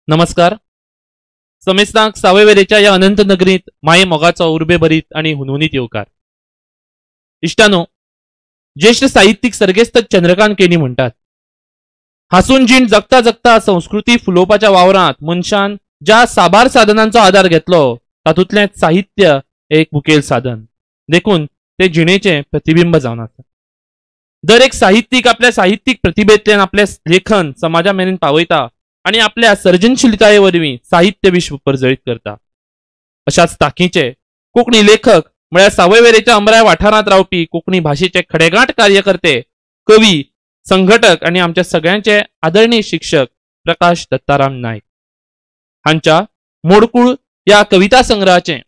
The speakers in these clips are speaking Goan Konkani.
नमस्कार. समेस्तांक सावयवेरेच्या ह्या अनंत नगरीत माये मोगाचो उर्बे भरीत आनी हुनहुनीत येवकार. इश्टानो, ज्येश्ठ साहित्यीक सर्गेस्त चंद्रकांत केणी म्हणटात, हांसून जीण जगता जगता संस्कृती फुलोवपाच्या वावरांत मनशान ज्या साबार साधनांचो आदार घेतलो तातूंतलें साहित्य एक मुखेल साधन, देखून ते जिणेचें प्रतिबिंब जावन आसा. दर एक साहित्यीक आपल्या साहित्यीक प्रतिभेंतल्यान आपलें लेखन समाजा मेरेन पावयता आनी आपल्या सर्जनशीलताये वरवीं साहित्य विश्व परजळीत करता. अशाच ताकीचे कोंकणी लेखक म्हळ्यार सावयवेरेच्या अमराय वाठारांत रावपी कोंकणी भाशेचे खडेगांठ कार्यकर्ते, कवी, संघटक आनी आमच्या सगळ्यांचे आदरणीय शिक्षक प्रकाश दत्ताराम नायक हांच्या मोडकूळ ह्या कविता संग्रहाचें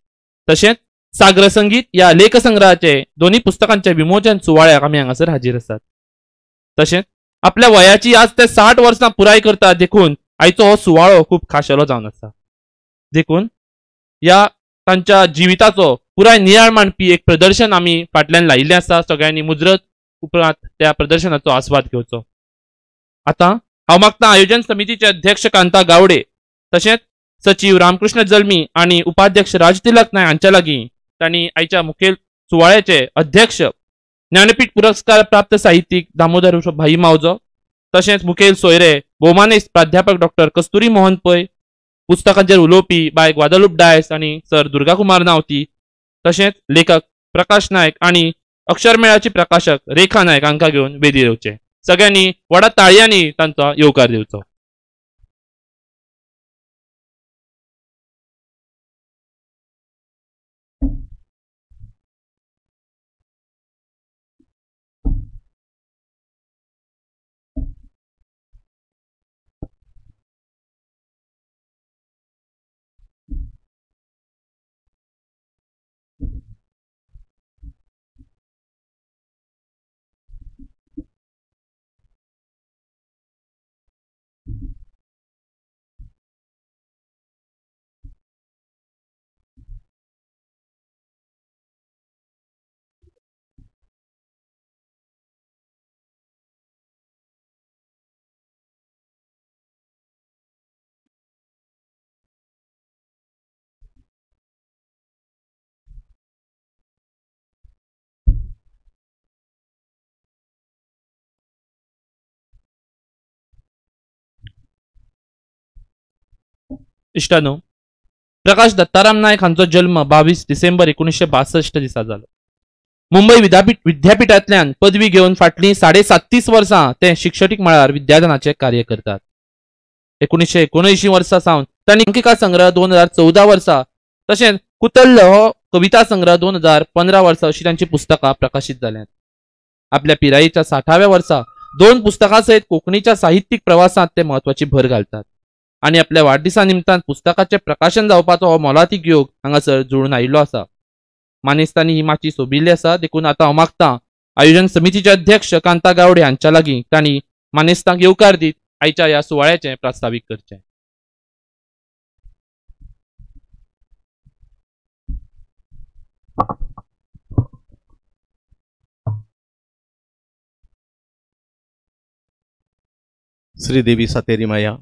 तशेंच सागर संगीत ह्या लेखसंग्रहाचे दोन्ही पुस्तकांचे विमोचन सुवाळ्याक आमी हांगासर हाजीर आसात. तशेंच आपल्या वयाची आज ते 60 वर्सां पुराय करतात, देखून आयचो हो सुवाळो खूब खाशेलो जावन आसा. देखून ह्या तांच्या जिविताचो पुराय नियाळ मांडपी एक प्रदर्शन आमी फाटल्यान लायिल्लें आसा. सगळ्यांनी मुजरत उपरांत त्या प्रदर्शनाचो आस्वाद घेवचो. आतां हांव मागतां आयोजन समितीचे अध्यक्ष कांता गावडे, तशेंच सचीव रामकृष्ण जल्मी आनी उपाध्यक्ष राजतिलक नायक हांच्या लागीं तांणी आयच्या मुखेल सुवाळ्याचे अध्यक्ष ज्ञानपीठ पुरस्कार प्राप्त साहित्यीक दामोदर भाई मावजो, तशेंच मुखेल सोयरे भोवमानेस्त प्राध्यापक डॉक्टर कस्तुरी मोहन पै, पुस्तकांचेर उलोवपी बाय ग्वादालूप डायस आनी सर दुर्गाकुमार नावती, तशेंच लेखक प्रकाश नायक आनी अक्षरमेळाची प्रकाशक रेखा नायक हांकां घेवन वेदीर येवचे. सगळ्यांनी व्हडा ताळयांनी तांचो येवकार दिवचो. इश्टानो, प्रकाश दत्ताराम नायक हांचो जल्म 22 डिसेंबर 1962 दिसा जालो. मुंबय विद्यापीठांतल्यान पदवी घेवन फाटलीं 37.5 वर्सां ते शिक्षणीक मळार विद्यादानाचें कार्य करतात. 1979 वर्सा सावन तांणी अंकिका संग्रह 2014 वर्सा, तशेंच कुतल्ल हो कविता संग्रह 2015 वर्सा अशी तांची पुस्तकां प्रकाशीत जाल्यांत. आपल्या पिरायेच्या 60व्या वर्सा 2 पुस्तकां सयत कोंकणीच्या साहित्यीक प्रवासांत ते म्हत्वाची भर घालतात आनी आपल्या वाडदिसा निमतान पुस्तकाचें प्रकाशन जावपाचो हो मोलादीक योग हांगासर जुळून आयिल्लो आसा. मानेस्तांनी ही माची सोबिल्ली आसा, देखून आतां हांव मागतां आयोजन समितीचे अध्यक्ष कांता गावडे हांच्या लागीं तांणी मानेस्तांक येवकार दीत आयच्या ह्या सुवाळ्याचें प्रास्तावीक करचें. श्रीदेवी सातेरी माया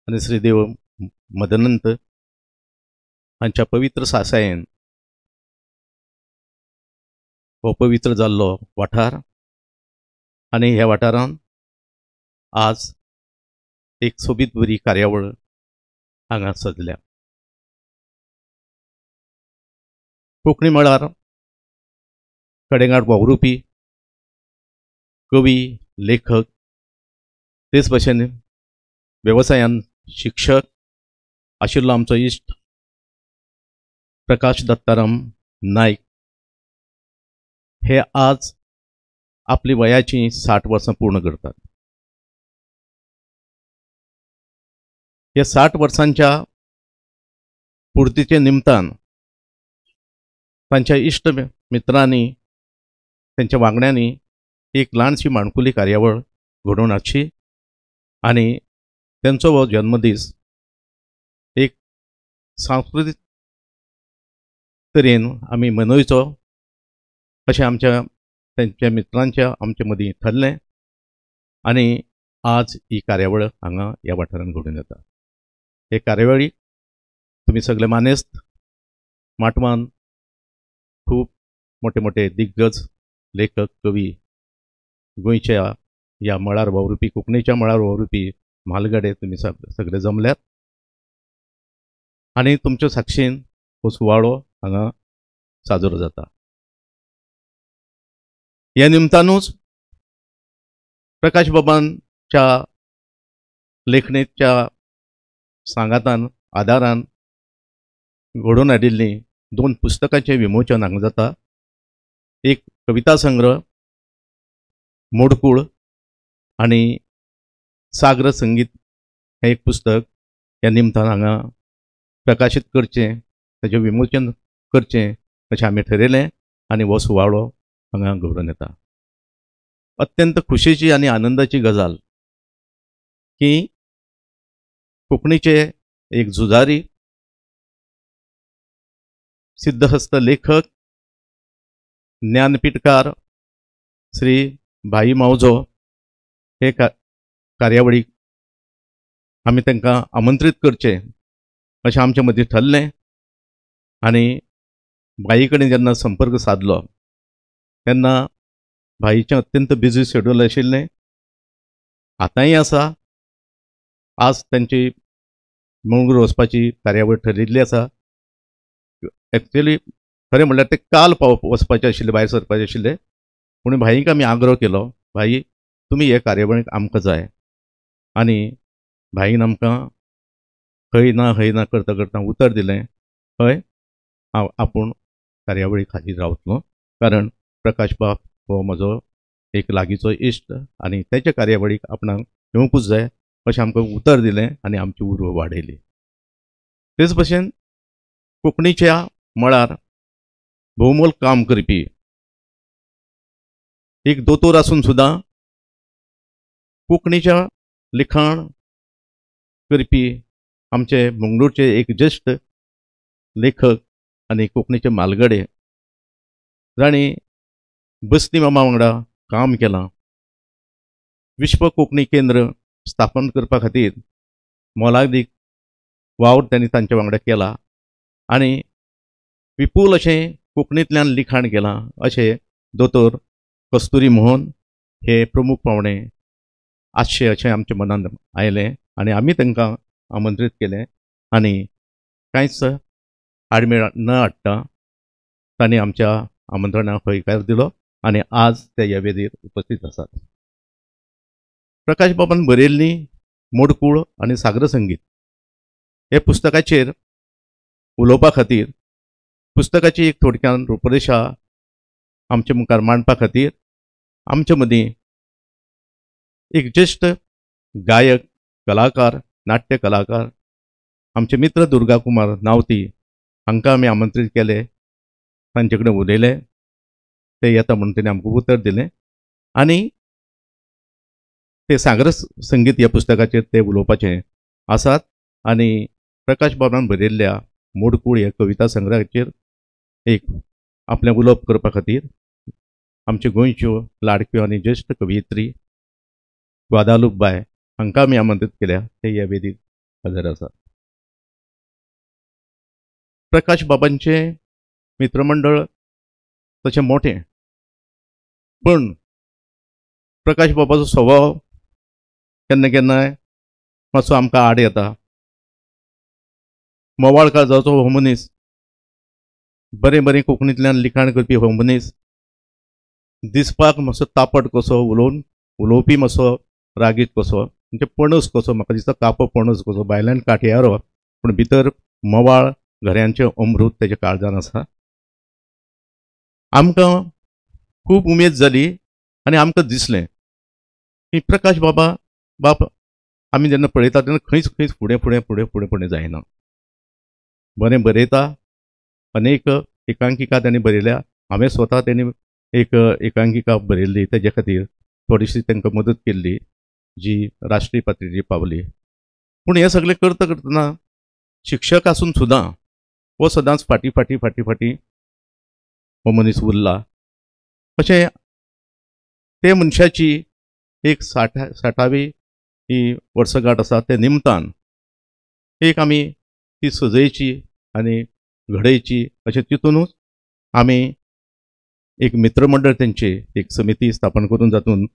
आनी श्रीदेव मदनंत हांच्या पवित्र सासायेन हो पवित्र जाल्लो वाठार आनी ह्या वाठारांत आज एक सोबीत बरी कार्यावळ हांगा सजल्या. कोंकणी मळार खडेगांठ वावुरपी कवी, लेखक, तेच भशेन वेवसायान शिक्षक आशिल्लो आमचो इश्ट प्रकाश दत्ताराम नायक हे आज आपली वयाची 60 वर्सां पूर्ण करतात. ह्या 60 वर्सांच्या पुर्तीचे निमतान तांच्या इश्ट मित्रांनी, तांच्या वांगड्यांनी एक ल्हानशी माणकुली कार्यावळ घडोवन हाडची आनी तांचो हो जन्मदीस एक सांस्कृतीक तरेन आमी मनयचो अशें आमच्या तांच्या मित्रांच्या आमचे मदीं ठरलें आनी आज ही कार्यावळ हांगा ह्या वाठारांत घडून येता. हे कार्यावळीक तुमी सगळे मानेस्त, माटवान खूब मोठे मोठे दिग्गज लेखक, कवी, गोंयच्या ह्या मळार वावुरपी, कोंकणीच्या मळार वावुरपी म्हालगडे तुमी सगळे जमल्यात आनी तुमच्या साक्षीन हो सुवाळो हांगा साजरो जाता. ह्या निमतानूच प्रकाश बाबांच्या लेखणेच्या सांगातान, आदारान घडोवन हाडिल्लीं दोन पुस्तकांचें विमोचन हांगा जाता. एक कविता संग्रह मोडकूळ आनी साग्र संगीत हें एक पुस्तक ह्या निमतान हांगा प्रकाशीत करचें, ताचें विमोचन करचें अशें आमी ठरयलें आनी हो सुवाळो हांगा घडोवन येता. अत्यंत खुशेची आनी आनंदाची गजाल की कोंकणीचे एक झुजारी, सिद्धहस्त लेखक, ज्ञानपीठकार श्री भाई मावजो हे कार्यावळीक आमी तांकां आमंत्रीत करचें अशें आमचे मदीं ठरलें आनी भाई कडेन जेन्ना संपर्क सादलो तेन्ना भाईचें अत्यंत बिजी शेड्यूल आशिल्लें, आतांय आसा. आज तांची मंगळूर वचपाची कार्यावळ ठरिल्ली आसा. एक्चुअली खरें म्हणल्यार ते काल वचपाचे आशिल्ले, भायर सरपाचे आशिल्ले, पूण भाईक आमी आग्रो केलो, भाई तुमी हे कार्यावळीक आमकां जाय. आनी भाईन आमकां हय ना हय ना करता करता उतर दिलें, हय हांव आपूण कार्यावळीक हाजीर रावतलो, कारण प्रकाश बाब हो म्हजो एक लागींचो इश्ट आनी तेच्या कार्यावळीक आपणाक येवंकूच जाय अशें आमकां उतर दिलें आनी आमची उर्बा वाडयली. तेच भशेन कोंकणीच्या मळार भोवमोल काम करपी एक दोतोर आसून सुद्दां कोंकणीच्या लिखाण करपी आमचे मंगळूरचे एक ज्येश्ठ लेखक आनी कोंकणीचे म्हालगडे, जांणी बसनी मामा वांगडा काम केलां, विश्व कोंकणी केंद्र स्थापन करपा खातीर मोलादीक वावर तांणी तांच्या वांगडा केला आनी विपूल अशें कोंकणींतल्यान लिखाण केलां अशें दोतोर कस्तुरी मोहन हे प्रमुख पावणे आसचे अशें आमच्या मनांत आयलें आनी आमी तांकां आमंत्रीत केलें आनी कांयच आडमेळ न हाडटा तांणी आमच्या आमंत्रणाक हयकार दिलो आनी आज ते ह्या वेदीर उपस्थित आसात. प्रकाश बाबान बरयल्लीं मोडकूळ आनी साग्र संगीत हे पुस्तकाचेर उलोवपा खातीर, पुस्तकाची एक थोडक्यान रुपरेशा आमचे मुखार मांडपा खातीर आमचे मदीं एक ज्येश्ठ गायक, कलाकार, नाट्य कलाकार आमचे मित्र दुर्गा कुमार नावती हांकां आमी आमंत्रीत केले, तांचे कडेन उलयले, ते येता म्हणून तेणी आमकां उतर दिलें आनी ते सागर संगीत ह्या पुस्तकाचेर ते उलोवपाचे आसात आनी प्रकाश बाबान बरयल्ल्या मोडकूळ ह्या कविता संग्रहाचेर एक आपलें उलोवप करपा खातीर आमच्यो गोंयच्यो लाडक्यो आनी ज्येश्ठ कवयित्री ग्वादालूप बाय हांकां आमी आमंत्रीत केल्या, ते ह्या वेदीक हजर आसात. प्रकाश बाबांचें मित्रमंडळ तशें मोठें, पूण प्रकाश बाबाचो स्वभाव केन्ना केन्नाय मातसो आमकां आड येता. मोवाळ काळजाचो हो मनीस, बरें बरें कोंकणींतल्यान लिखाण करपी हो मनीस, दिसपाक मातसो तापट कसो, उलोवपी मातसो रागीत कसो, म्हणजे पणस कसो, म्हाका दिसता कापो पणस कसो, भायल्यान काठयारो पूण भितर मोवाळ घऱ्यांचें अमृत तेच्या काळजान आसा. आमकां खूब उमेद जाली आनी आमकां दिसलें की प्रकाश बाबा बाप आमी जेन्ना पळयता तेन्ना खंयच खंयच फुडें फुडें फुडें फुडें फुडें जायना. बरें बरयता, अनेक एकांकिका तांणी बरयल्या, हांवें स्वता तांणी एक एकांकिका बरयल्ली, तेजे खातीर थोडीशी तांकां मदत केल्ली जी राष्ट्रीय पातळीचेर पावली. पूण हें सगळें करता करतना शिक्षक आसून सुद्दां हो सदांच फाटीं फाटीं फाटीं फाटीं हो मनीस उरला. अशें ते मनशाची एक साठावी ही वर्सगांठ आसा, ते निमतान एक आमी ती सजयची आनी घडयची अशें तितूनच आमी एक मित्रमंडळ तेंची एक समिती स्थापन करून जातून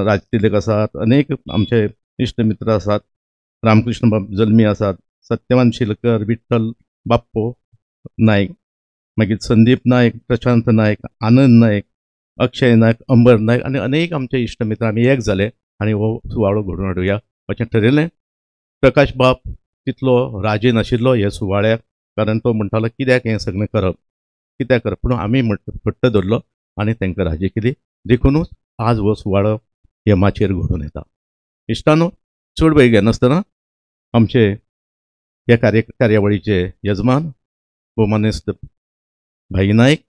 राजतिलक आसात, अनेक आमचे इश्ट मित्र आसात, रामकृष्ण बाब जल्मी आसात, सत्यवान शिलकर, विठ्ठल बाप्पो नायक, मागीर संदीप नायक, प्रशांत नायक, आनंद नायक, अक्षय नायक, अंबर नायक आनी अनेक आमचे इश्ट मित्र आमी एक जाले आनी हो सुवाळो घडोवन हाडुया अशें ठरयलें. प्रकाश बाब तितलो राजी नाशिल्लो हे सुवाळ्याक, कारण तो म्हणटालो कित्याक हें सगळें करप, कित्याक करप, पूण आमी फट्ट धरलो आनी तांकां राजी केली. देखुनूच आज हो सुवाळो हे माचयेर घडोवन येता. इश्टानो, चड वेळ घेनासतना आमचे ह्या कार्यावळीचे यजमान भोवमानेस्त भाई नायक,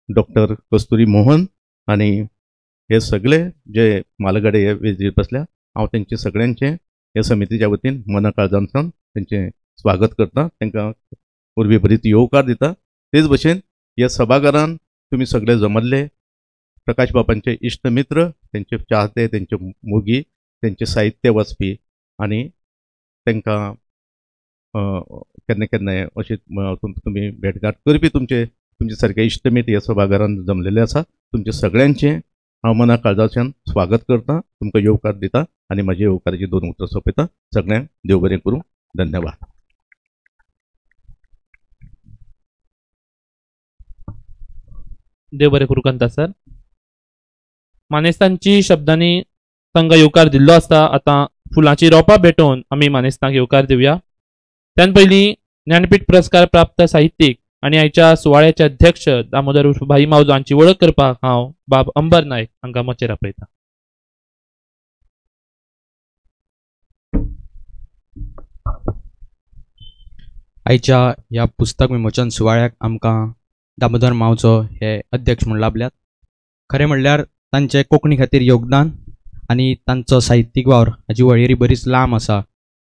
डॉक्टर कस्तुरी मोहन आनी हे सगळे जे म्हालगडे हे वेजीर बसल्या, हांव तेंचे सगळ्यांचे हे समितीच्या वतीन मना काळजांतल्यान तेंचें स्वागत करता, तांकां उर्बे भरीत येवकार दिता. तेच भशेन ह्या सभाघरान तुमी सगळे जमल्ले प्रकाश बाबांचे इश्ट मित्र, तेंचे चाहते, तेंचे मोगी, तेंचे साहित्य वाचपी आनी तांकां केन्ना केन्नाय अशें तुमी भेटगांठ करपी तुमचे तुमचे सारके इश्ट मित्र ह्या सभाघरान जमलेले आसा. तुमचे सगळ्यांचें हांव मना काळजाच्यान स्वागत करता, तुमकां येवकार दिता आनी म्हजे येवकाराची दोन उतरां सोंपयता. सगळ्यांक देव बरें करूं. धन्यवाद. देव बरें करूं कंता सर. मानेस्तांची शब्दांनी तांकां येवकार दिल्लो आसता. आतां फुलांची रोपां भेटोवन आमी मानेस्तांक येवकार दिवया. त्यान पयलीं ज्ञानपीठ पुरस्कार प्राप्त साहित्यीक आनी आयच्या सुवाळ्याचे अध्यक्ष दामोदर उर्फ भाई मावजो हांची वळख करपाक हांव बाब अंबर नायक हांकां माचयेर आपयता. आयच्या ह्या पुस्तक विमोचन सुवाळ्याक आमकां दामोदर मावजो हे अध्यक्ष म्हूण लाभल्यात. खरें म्हणल्यार तांचें कोंकणी खातीर योगदान आनी तांचो साहित्यीक वावर हाची वळेरी बरीच लांब आसा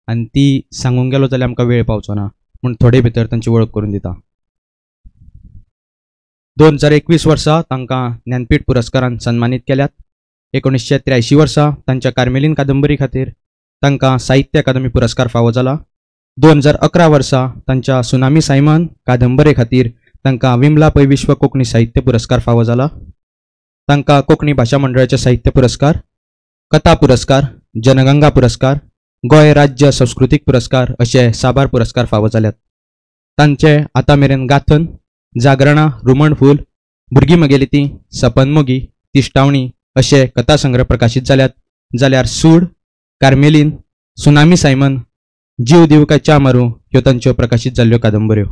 आनी ती सांगूंक गेलो जाल्यार आमकां वेळ पावचो ना, म्हूण थोडे भितर तांची वळख करून दिता. 2021 वर्सा तांकां ज्ञानपीठ पुरस्कारान सन्मानीत केल्यात. 1983 वर्सा तांच्या कार्मेलीन कादंबरी खातीर तांकां साहित्य अकादमी पुरस्कार फावो जाला. 2011 वर्सा तांच्या सुनामी सायमन कादंबरे खातीर तांकां विमला पै विश्व कोंकणी साहित्य पुरस्कार फावो जाला. तांकां कोंकणी भाशा मंडळाचे साहित्य पुरस्कार, कथा पुरस्कार, जनगंगा पुरस्कार, गोंय राज्य संस्कृतीक पुरस्कार अशे साबार पुरस्कार फावो जाल्यात. तांचे आतां मेरेन गाथन, जागरणां, रुमणफूल, भुरगीं म्हगेली तीं, सपनमोगी, तिश्टावणी अशे कथासंग्रह प्रकाशीत जाल्यात. जाल्यार सूड, कार्मेलीन, सुनामी सायमन, जीव दिवं काय च्या मारूं ह्यो तांच्यो प्रकाशीत जाल्ल्यो कादंबऱ्यो.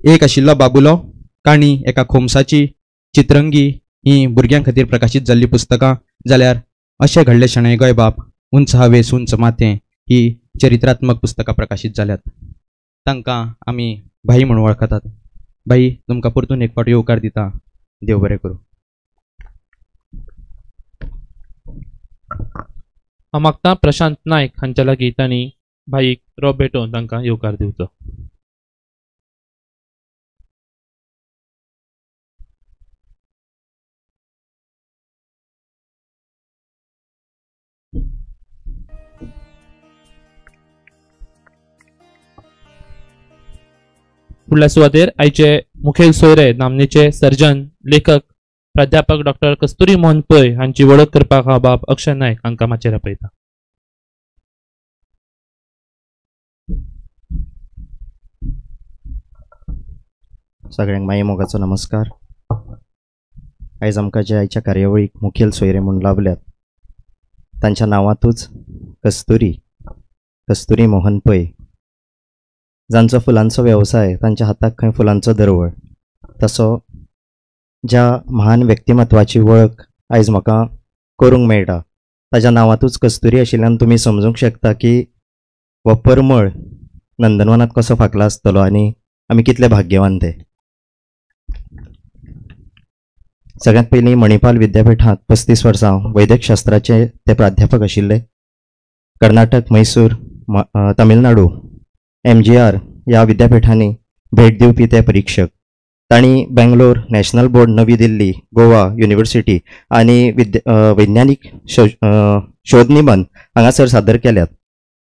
एक आशिल्लो बाबुलो, काणी एका खोमसाची, चित्रंगी ही भुरग्यां खातीर प्रकाशीत जाल्लीं पुस्तकां. जाल्यार अशें घडलें शणै गोंयबाब, उंच हावेस उंच माथें ही चरित्रात्मक पुस्तकां प्रकाशीत जाल्यात. तांकां आमी भाई म्हूण वळखतात. भाई, तुमकां परतून एक फावट येवकार दिता. देव बरें करूं. हांव मागता प्रशांत नायक हांच्या लागीं तांणी भाईक रोप भेटोवन तांकां येवकार दिवचो. फुडल्या सुवातेर आयचे मुखेल सोयरे नामनेचे सर्जन, लेखक, प्राध्यापक डॉक्टर कस्तुरी मोहन पै हांची वळख करपाक हांव बाब अक्षय नायक हांकां माचयेर आपयता. सगळ्यांक माये मोगाचो नमस्कार. आयज आमकां जे आयच्या कार्यावळीक मुखेल सोयरे म्हूण लाभल्यात तांच्या नांवांतूच कस्तुरी, कस्तुरी मोहन पै, जांचो फुलांचो वेवसाय, तांच्या हाताक खंय फुलांचो दरवळ, तसो ज्या महान व्यक्तिमत्वाची वळख आयज म्हाका करूंक मेळटा ताज्या नांवांतूच कस्तुरी आशिल्ल्यान तुमी समजूंक शकता की हो परमळ नंदनवनांत कसो फांकला आसतलो आनी आमी कितले भाग्यवान ते. सगळ्यांत पयलीं मणिपाल विद्यापिठांत 35 वर्सां वैद्यकशास्त्राचे ते प्राध्यापक आशिल्ले. कर्नाटक, मैसूर, तमिळनाडू, MGR ह्या विद्यापिठांनी भेट दिवपी ते परिक्षक. तांणी बेंगलोर, नॅशनल बोर्ड, नवी दिल्ली, गोवा युनिवर्सिटी आनी वैज्ञानीक शोध निबंद हांगासर सादर केल्यात.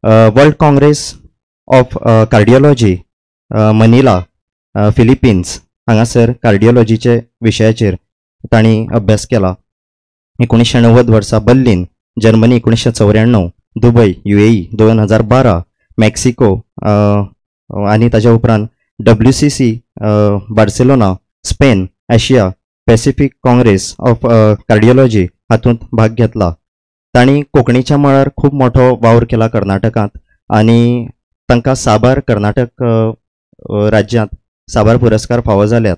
World Congress of cardiology Manila Philippines हांगासर कार्डियोलॉजीचे विशयाचेर तांणी अभ्यास केला. 1990 वर्सा Berlin Germany, 1994 Dubai UAE, 2012 Mexico आनी ताज्या उपरांत WCC Barcelona Spain Asia Pacific Congress of cardiology हातूंत भाग घेतला. तांणी कोंकणीच्या मळार खूब मोठो वावर केला कर्नाटकांत आनी तांकां साबार कर्नाटक राज्यांत साबार पुरस्कार फावो जाल्यात.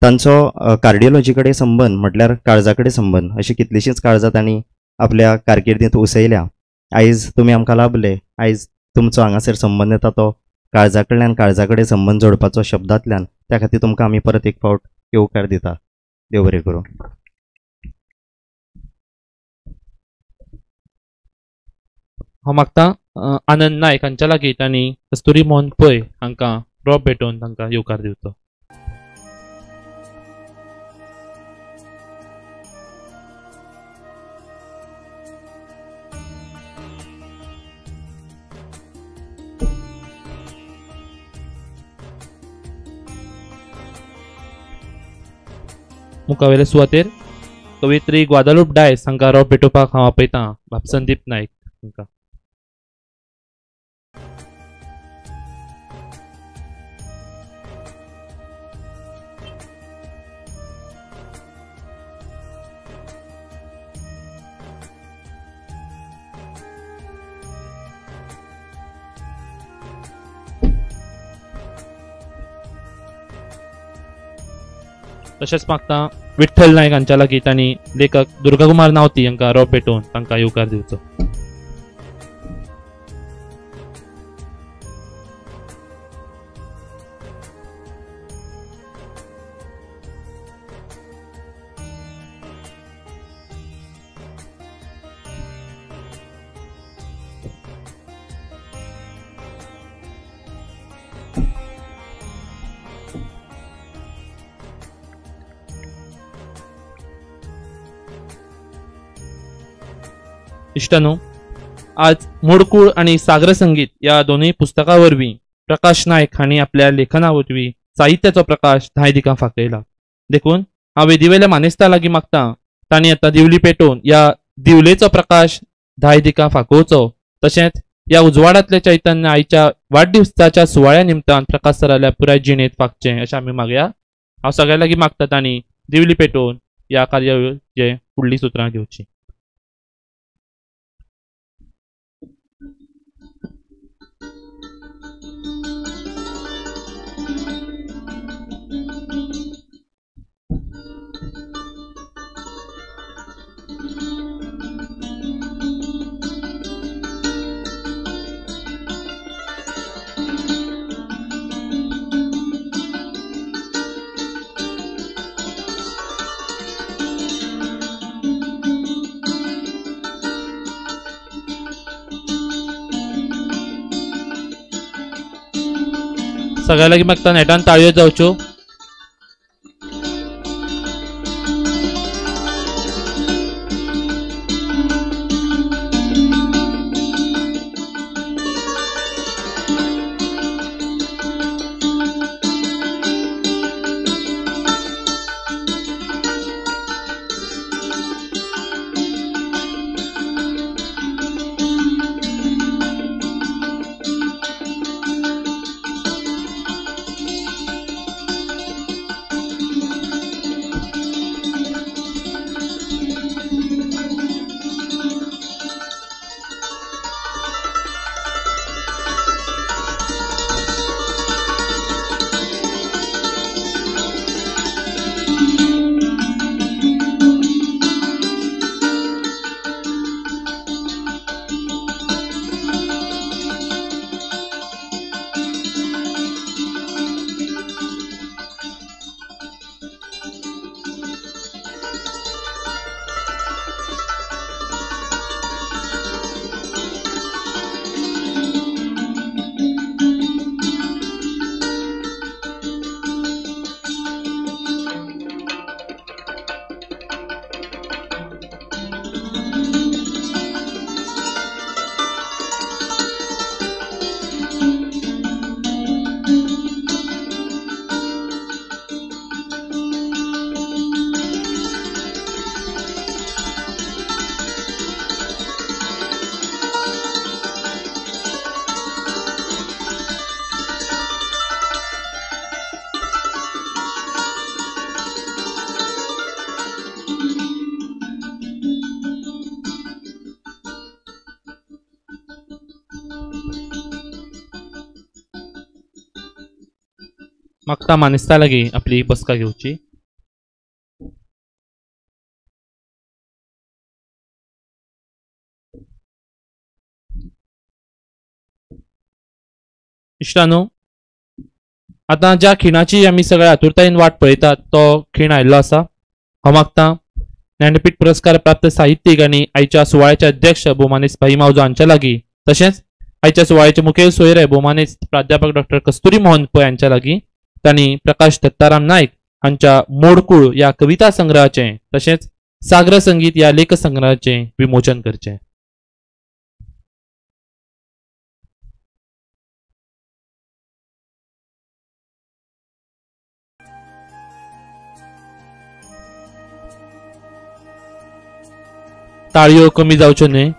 तांचो कार्डियोलॉजी कडेन संबंद म्हटल्यार काळजा कडेन संबंद अशी कितलीशींच काळजां तांणी आपल्या कारकिर्दींत उसयल्या. आयज तुमी आमकां लाभले, आयज तुमचो हांगासर संबंद येता तो काळजा कडल्यान काळजा कडेन संबंद जोडपाचो शब्दांतल्यान, त्या खातीर तुमकां आमी परत एक फावट येवकार दिता. देव बरें करूं. हांव मागता आनंद नायक हांच्या लागीं तांणी कस्तुरी मोहन पै हांकां रोप भेटोवन तांकां येवकार दिवचो. मुखावेले सुवातेर कवित्री ग्वादालूप डायस हांकां रोप भेटोवपाक हांव आपयतां बाब संदीप नायक हांकां. तशेंच मागता विठ्ठल नायक हांच्या लागीं तांणी लेखक दुर्गाकुमार नावती हांकां रोप भेटोवन तांकां येवकार दिवचो. इश्टानो, आज मोडकूळ आनी सागर संगीत ह्या दोनूय पुस्तकां वरवीं प्रकाश नायक हांणी आपल्या लेखना वरवीं साहित्याचो प्रकाश धाय दिकां फांकयला. देखून हांव वेदीवेल्या मानेस्ता लागीं मागता तांणी आतां दिवली पेटोवन ह्या दिवलेचो प्रकाश धाय दिकां फांकोवचो, तशेंच ह्या उजवाडांतलें चैतन्य आयच्या वाडदिवसाच्या सुवाळ्या निमतान प्रकाश सराल्या पुराय जिणेंत फांकचें अशें आमी मागया. हांव सगळ्यां लागीं मागता तांणी दिवली पेटोवन ह्या कार्यावळीचे फुडलीं सुत्रां घेवचीं. सगळ्या लागीं मागता नेटान ताळयो जावच्यो. मागता मानेस्ता लागीं आपली बसका घेवची. इश्टानो, आतां ज्या खिणाची आमी सगळ्या आतुरतायेन वाट पळयतात तो खीण आयिल्लो आसा. हांव मागता ज्ञानपीठ पुरस्कार प्राप्त साहित्यीक आनी आयच्या सुवाळ्याचे अध्यक्ष भोवमानेस्त भाई मावजो हांच्या लागीं, तशेंच आयच्या सुवाळ्याचे मुखेल सोयरे भोवमानेस्त प्राध्यापक डॉक्टर कस्तुरी मोहन पै हांच्या लागीं तांणी प्रकाश दत्ताराम नायक हांच्या मोडकूळ ह्या कविता संग्रहाचें तशेंच साग्र संगीत ह्या लेख संग्रहाचें विमोचन करचें. ताळयो कमी जावच्यो न्हय.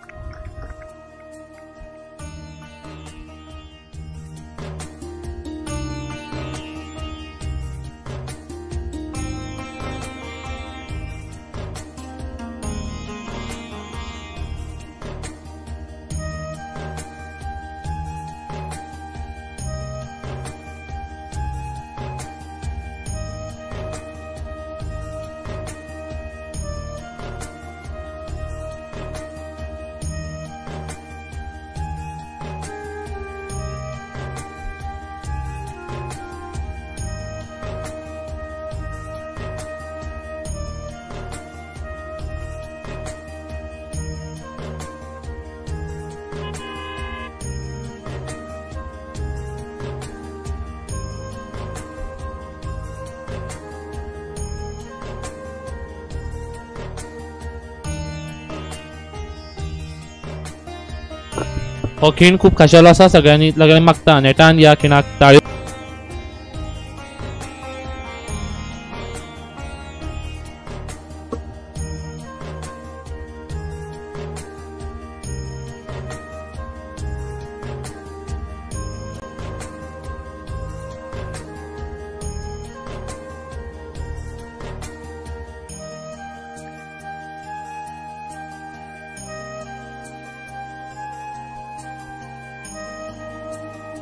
हो खीण खूब खाशेलो आसा. सगळ्यांनी सगळ्यांनी मागता नेटान ह्या खिणाक ताळयो.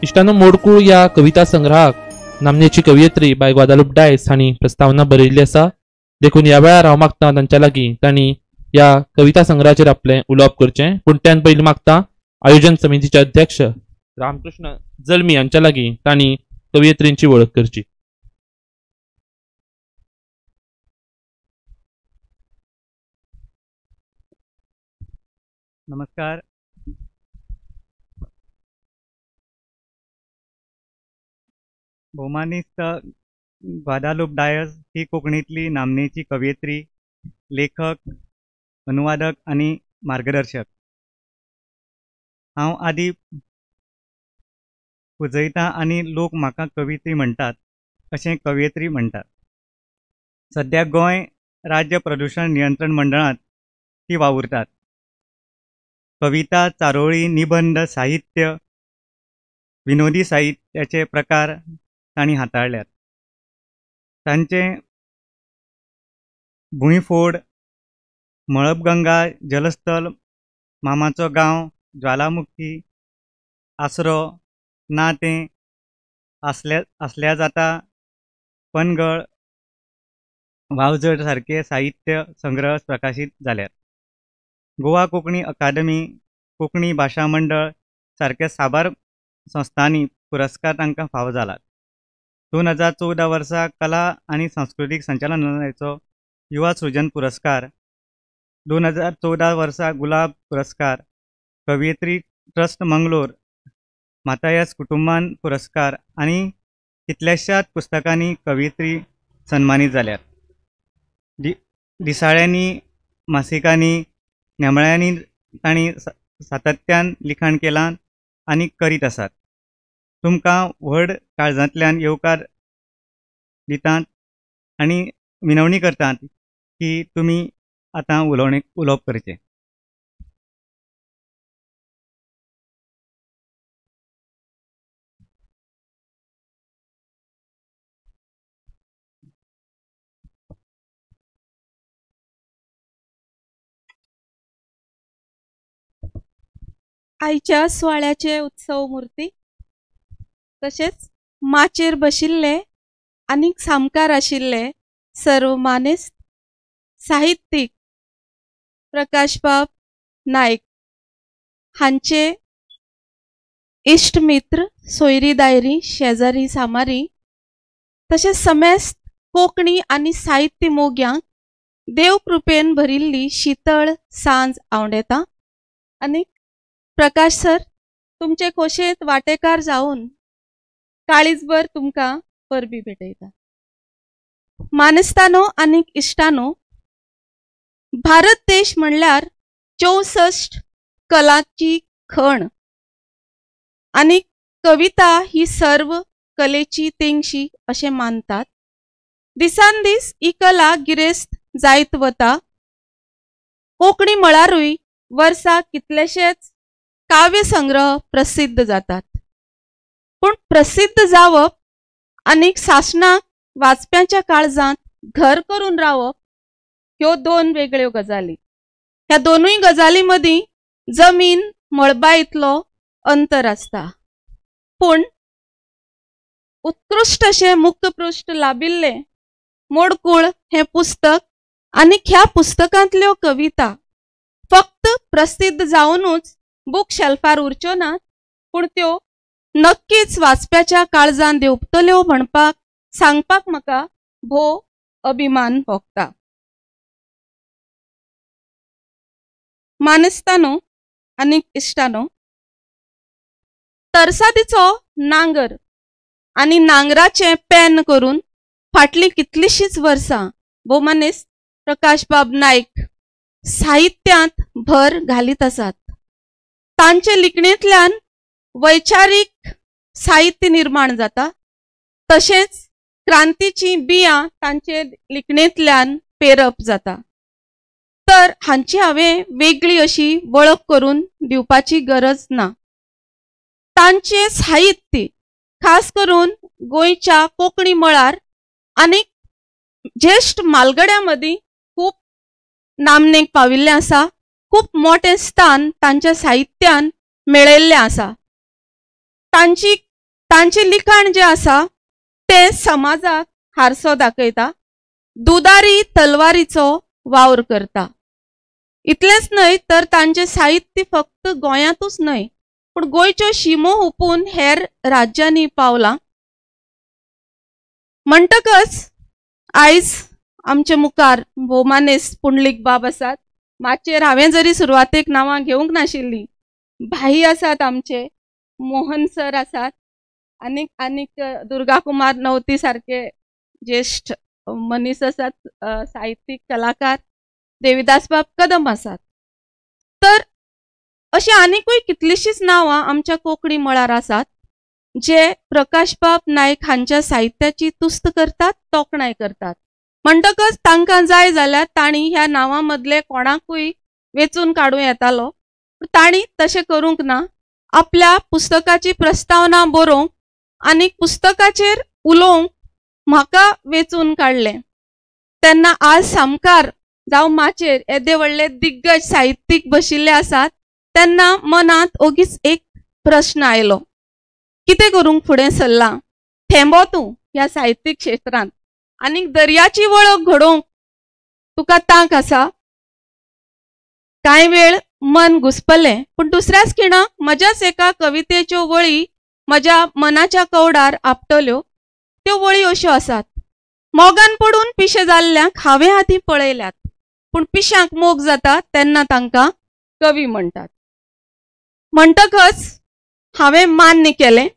इश्टानो, मोडकूळ ह्या कविता संग्रहाक नामनेची कवयित्री बाय ग्वादालूप डायस हांणी प्रस्तावना बरयल्ली आसा. देखून ह्या वेळार हांव मागता तांच्या लागीं तांणी ह्या कविता संग्रहाचेर आपलें उलोवप करचें. पूण त्यान पयलीं मागता आयोजन समितीचे अध्यक्ष रामकृष्ण जल्मी हांच्या लागीं तांणी कवयित्रींची वळख करची. नमस्कार. भोवमानेस्त ग्वादालूप डायस ही कोंकणींतली नामनेची कवयित्री, लेखक, अनुवादक आनी मार्गदर्शक. हांव आदी पुजयतां आनी लोक म्हाका कवयित्री म्हणटात अशें कवयित्री म्हणटात. सद्या गोंय राज्य प्रदूशण नियंत्रण मंडळांत ती वावुरतात. कविता, चारोळी, निबंद, साहित्य, विनोदी साहित्याचे प्रकार तांणी हाताळ्ळ्यात. तांचे भुंयफोड, मळबगंगा, जलस्थल, मामाचो गांव, ज्वालामुखी, आसरो, नातें, आसल्या जाता, पनगळ, वावझड सारके साहित्य संग्रह प्रकाशीत जाल्यात. गोवा कोंकणी अकादमी, कोंकणी भाशा मंडळ सारक्या साबार संस्थांनी पुरस्कार तांकां फावो जालात. 2014 वर्सा कला आनी सांस्कृतीक संचालनालयाचो युवा सृजन पुरस्कार, 2014 वर्सा गुलाब पुरस्कार, कवयित्री ट्रस्ट मंगलोर, मातायास कुटुंबान पुरस्कार आनी कितल्याशाच पुस्तकांनी कवयित्री सन्मानीत जाल्यात. दिसाळ्यांनी, मासिकांनी, नेमाळ्यांनी तांणी सातत्यान लिखाण केलां आनी करीत आसात. तुमकां व्हड काळजांतल्यान येवकार दितात आनी विनवणी करतात की तुमी आतां उलोवप करचें. आयच्या सुवाळ्याचे उत्सव मूर्ती तशेंच माचयेर बशिल्ले आनीक सामकार आशिल्ले सर्व मानेस्त साहित्यीक प्रकाशबाब नायक हांचे इश्ट मित्र, सोयरी दायरी, शेजारी सामारी तशेंच समेस्त कोंकणी आनी साहित्य मोग्यांक देव कृपेन भरिल्ली शितळ सांज आवडेता. आनी प्रकाश सर, तुमचे खोशेंत वांटेकार जावन काळीजभर तुमकां परबी भेटयता. मानेस्तानो आनी इश्टानो, भारत देश म्हणल्यार 64 कलाची खण आनी कविता ही सर्व कलेची तेंगशी अशें मानतात. दिसान दीस ही कला गिरेस्त जायत वता. कोंकणी मळारूय वर्सा कितलेशेच काव्यसंग्रह प्रसिद्ध जातात, पूण प्रसिद्ध जावप आनी सासणाक वाचप्यांच्या काळजांत घर करून रावप ह्यो दोन वेगळ्यो गजाली. ह्या दोनूय गजाली मदीं जमीन मळबा इतलो अंतर आसता. पूण उत्कृश्ट अशें मुखपृष्ठ लाभिल्लें मोडकूळ हें पुस्तक आनी ह्या पुस्तकांतल्यो कविता फक्त प्रसिद्ध जावनूच बूक शेल्फार उरच्यो नात, पूण त्यो नक्कीच वाचप्याच्या काळजान देंवतल्यो म्हणपाक सांगपाक म्हाका भोव अभिमान भोगता. मानेस्तानो आनी इश्टानो, तरसादीचो नांगर आनी नांगराचें पेन करून फाटलीं कितलींशींच वर्सां भोवमानेस्त प्रकाशबाब नायक साहित्यांत भर घालीत आसात. तांचे लिखणेंतल्यान वैचारीक साहित्य निर्माण जाता, तशेंच क्रांतीचीं बियां तांचे लिखणेंतल्यान पेरप जाता. तर हांची हांवें वेगळी अशी वळख करून दिवपाची गरज ना. तांचें साहित्य खास करून गोंयच्या कोंकणी मळार आनी ज्येश्ठ म्हालगड्यां मदीं खूब नामनेक पाविल्लें आसा. खूब मोटें स्थान तांच्या साहित्यान मेळयल्लें आसा. तांचें लिखाण जें आसा तें समाजाक हारसो दाखयता, दुदारी तलवारीचो वावर करता. इतलेंच न्हय तर तांचें साहित्य फक्त गोंयांतूच न्हय पूण गोंयच्यो शिमो हुपून हेर राज्यांनी पावलां. म्हणटकच आयज आमचे मुखार भोवमानेस्त पुंडलीक बाब आसात. माचयेर हांवें जरी सुरवातेक नांवां घेवंक नाशिल्लीं, भाई आसात आमचे, मोहन सर आसात आनीक आनीक दुर्गा कुमार नवती सारके ज्येश्ठ मनीस आसात, साहित्यीक कलाकार देविदास बाब कदम आसात. तर अशीं आनिकूय कितलींशींच नांवां आमच्या कोंकणी मळार आसात जे प्रकाशबाब नायक हांच्या साहित्याची तुस्त करतात, तोखणाय करतात. म्हणटकच तांकां जाय जाल्यार तांणी ह्या नांवां मदले कोणाकूय वेंचून काडूं येतालो, पूण तांणी तशें करूंक ना. आपल्या पुस्तकाची प्रस्तावना बरोवंक आनी पुस्तकाचेर उलोवंक म्हाका वेंचून काडलें. तेन्ना आज सामकार जावं माचयेर येदे व्हडले दिग्गज साहित्यीक बशिल्ले आसात तेन्ना मनांत ओगीच एक प्रश्न आयलो, कितें करूंक फुडें सरलां थेंबो तूं ह्या साहित्यीक क्षेत्रांत आनीक दर्याची वळख घडोवंक तुका तांक आसा. कांय वेळ मन घुसपलें, पूण दुसऱ्याच खिणाक म्हज्याच एका कवितेच्यो वळी म्हज्या मनाच्या कवडार आपटल्यो. त्यो वळी अश्यो आसात: मोगान पडून पिशे जाल्ल्यांक हांवें आदीं पळयल्यात, पूण पिश्यांक मोग जाता तेन्ना तांकां कवी म्हणटात. म्हणटकच हांवें मान्य केलें,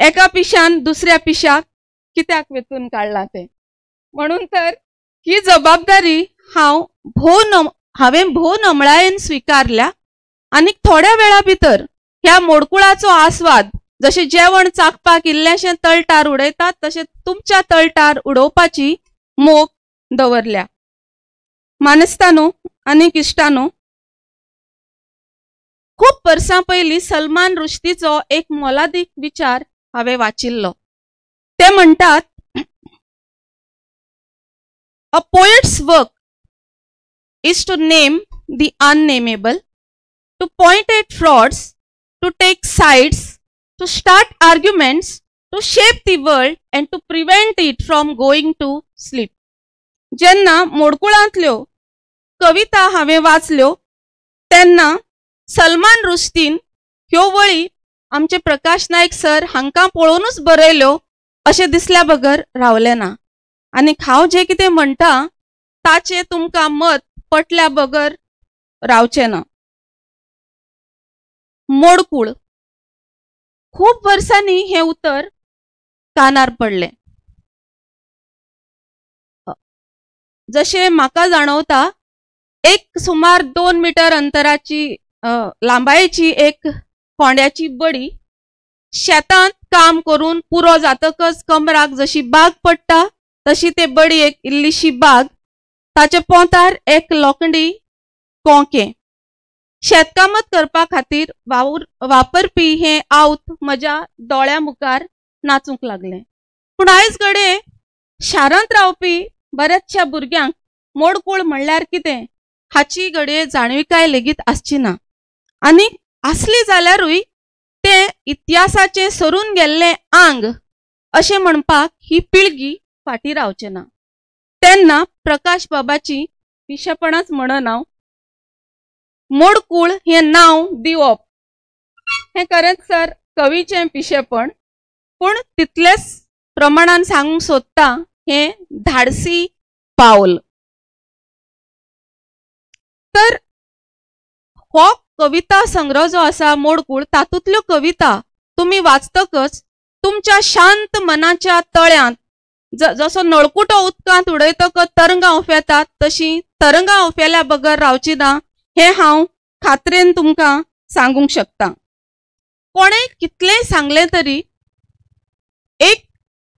एका पिश्यान दुसऱ्या पिश्याक कित्याक वेंचून काडलां तें. म्हणून तर ही जबाबदारी हांव हांवें भोव नमळायेन स्विकारल्या आनी थोड्या वेळा भितर ह्या मोडकुळाचो आस्वाद, जशें जेवण चाखपाक इल्लेंशें तळटार उडयतात तशें तुमच्या तळटार उडोवपाची मोख दवरल्या. मानेस्तानो आनी इश्टानो, खूब वर्सां पयलीं सलमान रुश्दीचो एक मोलादीक विचार हांवें वाचिल्लो. ते म्हणटात, a poet's work is to name the unnamable, to point at frauds, to take sides, to start arguments, to shape the world and to prevent it from going to sleep. जेन्ना मोडकुळांतल्यो कविता हांवें वाचल्यो तेन्ना सलमान रुश्दीन ह्यो वळी आमचे प्रकाश नायक सर हांकां पळोवनूच बरयल्यो अशें दिसल्या बगर रावलें ना. आनी हांव जें कितें म्हणटा ताचें तुमकां मत पटल्या बगर रावचें ना. मोडकूळ खूब वर्सांनी हें उतर कानार पडलें. जशें म्हाका जाणवता एक सुमार 2 मिटर अंतराची लांबायेची एक कोंड्याची बडी शेतांत काम करून पुरो जातकच कमराक जशी बाग पडटा तशी ते बडी एक इल्लीशी बाग, ताचे पोंतार एक लोखंडी कोंके. शेतकामत करपा खातीर वापरपी हें आवत म्हज्या दोळ्या मुखार नाचूंक लागलें. पूण आयज घडये शारांत रावपी बऱ्याचशा भुरग्यांक मोडकूळ म्हणल्यार कितें हाची घडये जाणविकाय लेगीत आसची ना, आनी आसली जाल्यारूय तें इतिहासाचें सरून गेल्लें आंग अशें म्हणपाक ही पिळगी फाटीं रावचें ना. तेन्ना प्रकाश बाबाची पिशेपणाच म्हणन हांव, मोडकूळ हें नांव दिवप हें खरेंच सर कवीचें पिशेपण, पूण तितलेच प्रमाणान सांगूंक सोदता हें धाडसी पावल. तर हो कविता संग्रह जो आसा मोडकूळ, तातूंतल्यो कविता तुमी वाचतकच तुमच्या शांत मनाच्या तळ्यांत जसो नळकुटो उदकांत उडयतकच तरंगां उफेतात तशी तरंगां उफेल्या बगर रावची ना हें हांव खात्रेन तुमकां सांगूंक शकता. कोणें कितलेंय सांगलें तरी एक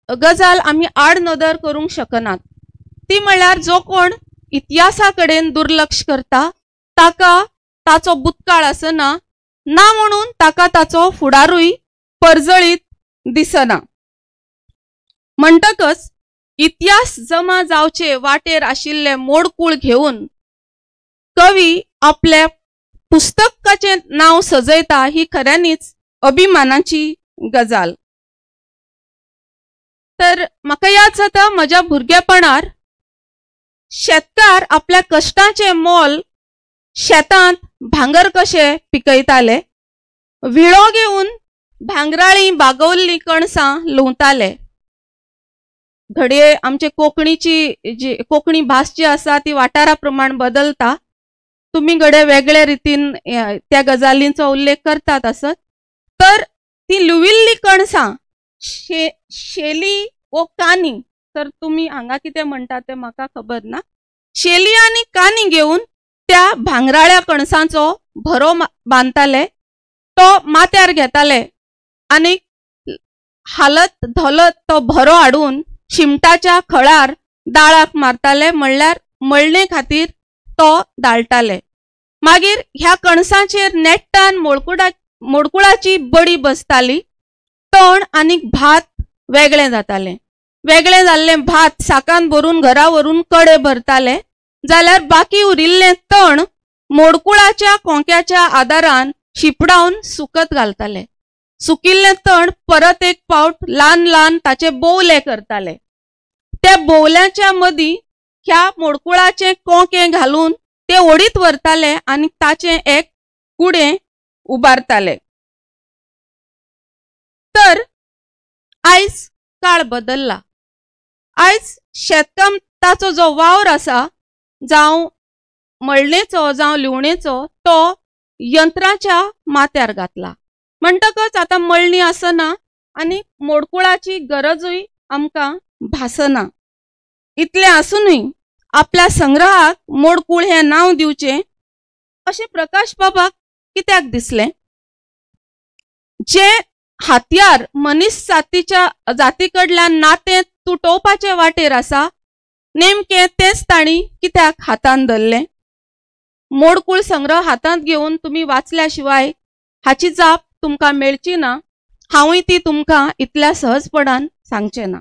गजाल आमी आड नदर करूंक शकनात, ती म्हणल्यार जो कोण इतिहासा कडेन दुर्लक्ष करता ताका ताचो भूतकाळ आसना, ना म्हणून ताका ताचो फुडारूय परजळीत दिसना. म्हणटकच इतिहास जमा जावचे वाटेर आशिल्ले मोडकूळ घेवन कवी आपल्या पुस्तकाचें नांव सजयता ही खऱ्यांनीच अभिमानाची गजाल. तर म्हाका याद जाता म्हज्या भुरगेपणार शेतकार आपल्या कश्टाचें मोल शेतांत भांगर कशे पिकयताले, विळो घेवन भांगराळी बागवल्लीं कणसां लुंवताले. घडये आमचे कोंकणीची जी कोंकणी भास जी आसा ती वाठारा प्रमाण बदलता, तुमी घडये वेगळे रितीन त्या गजालींचो उल्लेख करतात आसत. तर ती लुविल्ली कणसां शेली वो कानी, तर तुमी हांगा कितें म्हणटा तें म्हाका खबर ना, शेली आनी कानी घेवन त्या भांगराळ्या कणसांचो भरो बांदताले, तो माथ्यार घेताले आनी हालत धोलत तो भरो हाडून शिमटाच्या खळार दाळाक मारताले, म्हणल्यार मळणे खातीर तो दाळटाले. मागीर ह्या कणसांचेर नेट्टान मोडकुळाची बडी बसताली, तण आनी भात वेगळें जातालें. वेगळें जाल्लें भात साकान भरून घरा व्हरून कडे भरताले, जाल्यार बाकी उरिल्लें तण मोडकुळाच्या कोंक्याच्या आदारान शिपडावन सुकत घालताले. सुकिल्लें तण परत एक पावट ल्हान ल्हान ताचे बोवले करताले. त्या बोवल्यांच्या मदीं ह्या मोडकुळाचें कोंके घालून ते ओडीत व्हरताले आनी ताचें एक कुडें उबारताले. तर आयज काळ बदल्ला, आयज शेतकामताचो जो वावर आसा, जावं मळणेचो जावं लिवणेचो, तो यंत्राच्या माथ्यार घातला. म्हणटकच आतां मळणी आसना आनी मोडकुळाची गरजूय आमकां भासना. इतलें आसुनूय आपल्या संग्रहाक मोडकूळ हें नांव दिवचें अशें प्रकाश बाबाक कित्याक दिसलें? जें हातयार मनीस जातीच्या जाती कडल्यान नातें तुटोवपाचे वाटेर आसा, नेमकें तेंच तांणी कित्याक हातान धरलें? मोडकूळ संग्रह हातांत घेवन तुमी वाचल्या शिवाय हाची जाप तुमकां मेळची ना, हांवूय ती तुमकां इतल्या सहजपणान सांगचें ना.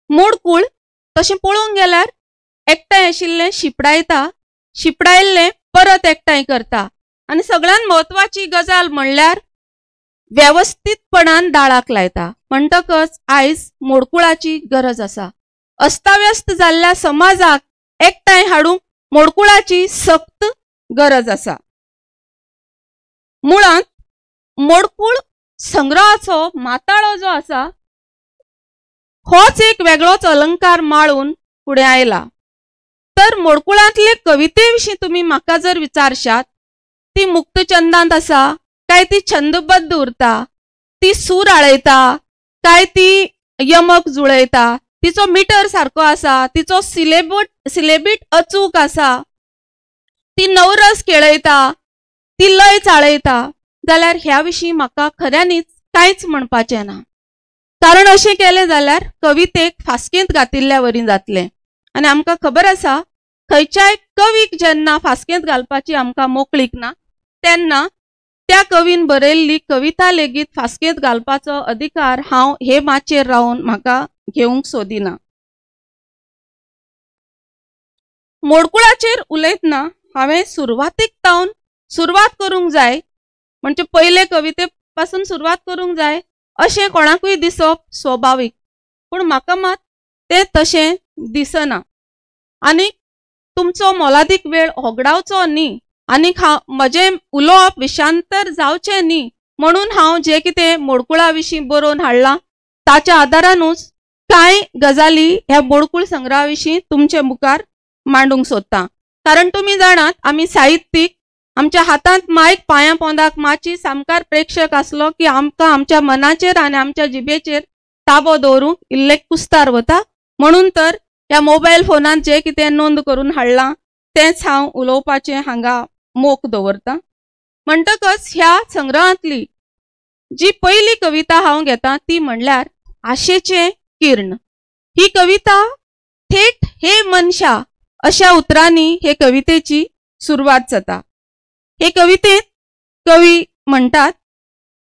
मोडकूळ तशें पळोवंक गेल्यार एकठांय आशिल्लें शिपडायता, शिपडायल्लें परत एकठांय करता, आनी सगळ्यांत म्हत्वाची गजाल म्हणल्यार वेवस्थीतपणान दाळाक लायता. म्हणटकच आयज मोडकुळाची गरज आसा. अस्ताव्यस्त जाल्ल्या समाजाक एकठांय हाडूंक मोडकुळाची सक्त गरज आसा. मुळांत मोडकूळ संग्रहाचो माताळो जो आसा होच एक वेगळोच अलंकार माळून फुडें आयला. तर मोडकुळांतले कविते विशीं तुमी म्हाका जर विचारशात, ती मुक्तछंदांत आसा काय ती छंदबद्ध उरता, ती सूर आळयता काय ती यमक जुळयता, तिचो मिटर सारको आसा, तिचो सिलेबीट अचूक आसा, ती नवरस केळयता, ती लय चाळयता, जाल्यार ह्या विशीं म्हाका खऱ्यांनीच कांयच म्हणपाचें ना. कारण अशें केलें जाल्यार कवितेक फास्केंत घातिल्ल्या वरी जातलें. आनी आमकां खबर आसा खंयच्याय कवीक जेन्ना फास्केंत घालपाची आमकां मोकळीक ना तेन्ना त्या कवीन बरयल्ली कविता लेगीत फास्केंत घालपाचो अधिकार हांव हे माचयेर रावन म्हाका घेवंक सोदिना. मोडकुळाचेर उलयतना हांवें सुरवातीक तावन सुरवात करूंक जाय, म्हणजे पयले कविते पासून सुरवात करूंक जाय अशें कोणाकूय दिसप स्वभावीक, पूण म्हाका मात तें तशें दिसना. आनी तुमचो मोलादीक वेळ होगडावचो न्ही आनी हांव म्हजें उलोवप विशांतर जावचें न्ही म्हणून हांव जें कितें मोडकुळा विशीं बरोवन हाडलां ताच्या आदारानूच कांय गजाली ह्या मोडकूळ संग्रहा विशीं तुमचे मुखार मांडूंक सोदतां. कारण तुमी जाणात आमी साहित्यीक, आमच्या हातांत मायक, पांयां पोंदाक माची, सामकार प्रेक्षक आसलो की आमकां आमच्या मनाचेर आनी आमच्या जिबेचेर ताबो दवरूंक इल्लें कुस्तार वता. म्हणून तर ह्या मोबायल फोनांत जें कितें नोंद करून हाडलां तेंच हांव उलोवपाचें हांगा मोख दवरतां. म्हणटकच ह्या संग्रहांतली जी पयली कविता हांव घेतां ती म्हणल्यार आशेचें किर्ण. ही कविता थेट हे मनशा अशा उतरांनी हे कवितेची सुरवात जाता. हे कवितेंत कवी म्हणटात,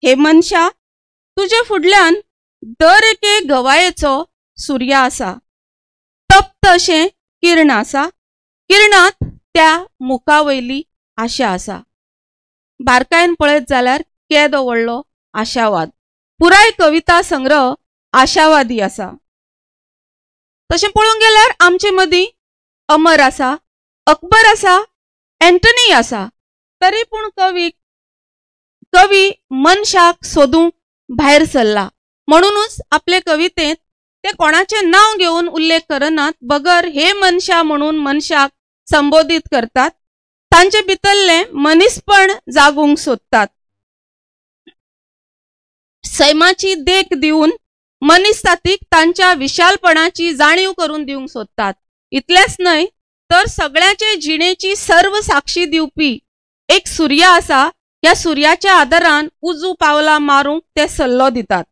हे मनशा तुजे फुडल्यान दर एके गवायेचो सुर्या आसा, तप्त अशें किर्ण आसा, किर्णांत त्या मुखा वयली आशा आसा. बारकायेन पळयत जाल्यार केदो व्हडलो आशावाद. पुराय कविता संग्रह आशावादी आसा. तशें पळोवंक गेल्यार आमचे मदीं अमर आसा, अकबर आसा, एंटनी आसा, तरी पूण कवी मनशाक सोदूंक भायर सरला. म्हणुनूच आपले कवितेंत ते कोणाचें नांव घेवन उल्लेख करनात, बगर हे मनशा म्हणून मनशाक संबोधीत करतात, तांचे भितरलें मनीसपण जागूंक सोदतात. सैमाची देख दिवन मनीस जातीक तांच्या विशालपणाची जाणीव करून दिवंक सोदतात. इतलेंच न्हय तर सगळ्याचे जिणेची सर्व साक्षी दिवपी एक सुर्या आसा, ह्या सुर्याच्या आदारान उजू पावलां मारूंक ते सल्लो दितात.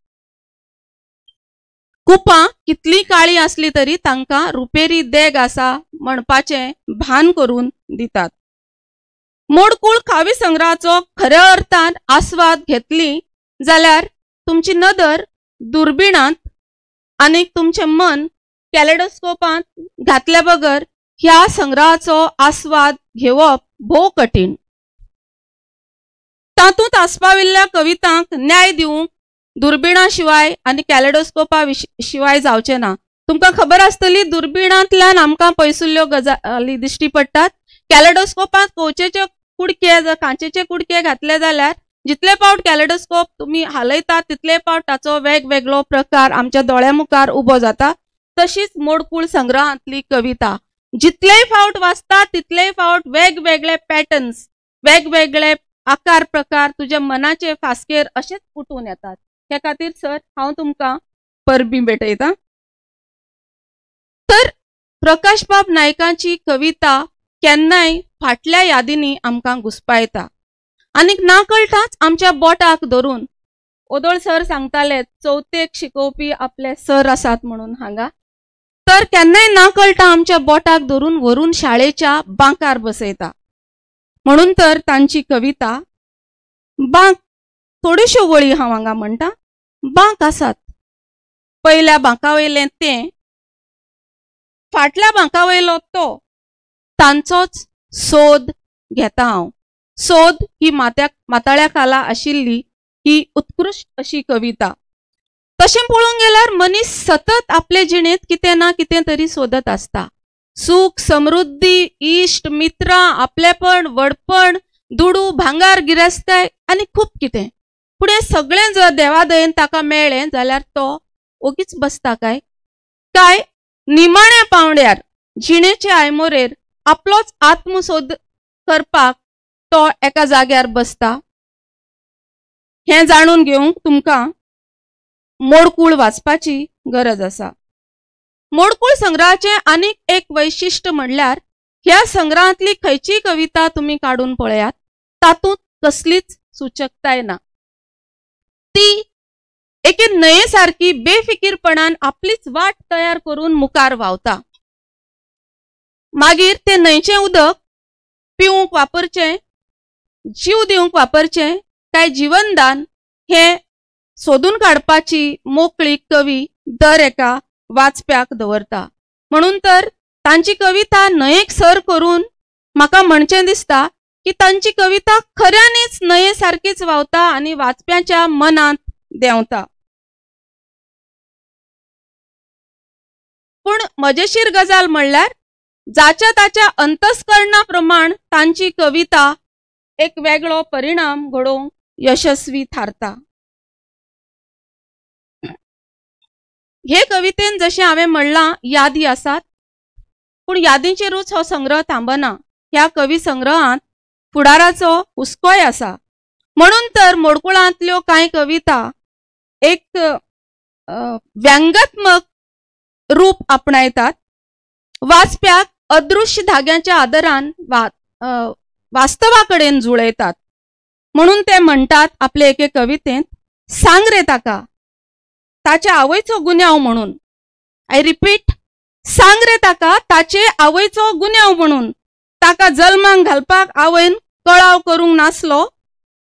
कुपां कितली काळी आसली तरी तांकां रुपेरी देग आसा म्हणपाचें भान करून दितात. मोडकूळ काव्य संग्रहाचो खऱ्या अर्थान आस्वाद घेतली जाल्यार तुमची नदर दुर्बिणांत आनी तुमचें मन कॅलेडोस्कोपांत घातल्या बगर ह्या संग्रहाचो आस्वाद घेवप भोव कठीण. तातूंत आस्पाविल्ल्या कवितांक न्याय दिवंक दुर्बिणा शिवाय आनी कॅलेडोस्कोपा शिवाय जावचें ना. तुमकां खबर आसतली दुर्बिणांतल्यान आमकां पयसुल्ल्यो गजाली दिश्टी पडटात. कॅलेडोस्कोपांत कोचेचे कुडके जर कांचेचे कुडके घातले जाल्यार जितले पावट कॅलेडोस्कोप तुमी हालयतात तितले पावट ताचो वेगवेगळो प्रकार आमच्या दोळ्या मुखार उबो जाता. तशीच मोडकूळ संग्रहांतली कविता जितलेय फावट वाचता तितलेय फावट वेगवेगळे पॅटर्न्स, वेगवेगळे आकार प्रकार तुज्या मनाचे फास्केर अशेच उठून येतात. हे खातीर सर हांव तुमकां परबीं भेटयतां. तर प्रकाशबाब नायकाची कविता केन्नाय फाटल्या यादींनी आमकां घुसपायता आनीक ना कळटाच आमच्या बोटाक धरून. ओदोळ सर सांगताले चवथेक शिकोवपी आपले सर आसात म्हणून हांगा, तर केन्नाय ना कळटा आमच्या बोटाक धरून व्हरून शाळेच्या बांकार बसयता. म्हणून तर तांची कविता बांक, थोड्योश्यो वळी हांव हांगा म्हणटा. बांक आसात, पयल्या बांका वयलें तें, फाटल्या बांका वयलो तो, तांचोच सोद घेता हांव. सोद ही माथाळ्या खाला आशिल्ली ही उत्कृश्ट अशी कविता. तशें पळोवंक गेल्यार मनीस सतत आपले जिणेंत कितें ना कितें तरी सोदत आसता. सूख, समृद्धी, इश्ट, मित्रां, आपलेपण, व्हडपण, दुडू, भांगार, गिरेस्ताय आनी खूब कितें. पूण हें सगळें जर देवादयेन ताका मेळ्ळें जाल्यार तो ओगीच बसता काय? काय निमाण्या पावंड्यार जिणेचे आयमोरेर आपलोच आत्मसोद करपाक तो एका जाग्यार बसता? हें जाणून घेवंक तुमकां मोडकूळ वाचपाची गरज आसा. मोडकूळ संग्रहाचें आनीक एक वैशिश्ट म्हणल्यार ह्या संग्रहांतली खंयचीय कविता तुमी काडून पळयात, तातूंत कसलीच सूचकताय ना. ती एके न्हंये सारकी बेफिकीरपणान आपलीच वाट तयार करून मुखार व्हांवता. मागीर ते न्हंयचें उदक पिवंक वापरचें, जीव दिवंक वापरचें काय जिवनदान हें सोदून काडपाची मोकळीक कवी दर एका वाचप्याक दवरता. म्हणून तर तांची कविता न्हंयेक सर करून म्हाका म्हणचें दिसता की तांची कविता खऱ्यांनीच न्हंये सारकीच व्हांवता आनी वाचप्यांच्या मनांत देंवता. पूण मजेशीर गजाल म्हणल्यार जाच्या ताच्या अंतस्करणा प्रमाण तांची कविता एक वेगळो परिणाम घडोवंक यशस्वी थारता. हे कवितेन जशें हांवें म्हणलां यादी आसात, पूण यादींचेरूच हो संग्रह थांबना. ह्या कवी संग्रहांत फुडाराचो हुस्कोय आसा. म्हणून तर मोडकुळांतल्यो कांय कविता एक व्यंगात्मक रूप आपणायतात. वाचप्याक अदृश्य धाग्यांच्या आदरान वास्तवा कडेन जुळयतात. म्हणून ते म्हणटात आपले एके कवितेंत, सांग रे ताका ताच्या आवयचो गुन्यांव म्हणून. I repeat, सांग रे ताका ताचे आवयचो गुन्यांव म्हणून. ताका जल्माक घालपाक आवयन कळाव करूंक नासलो,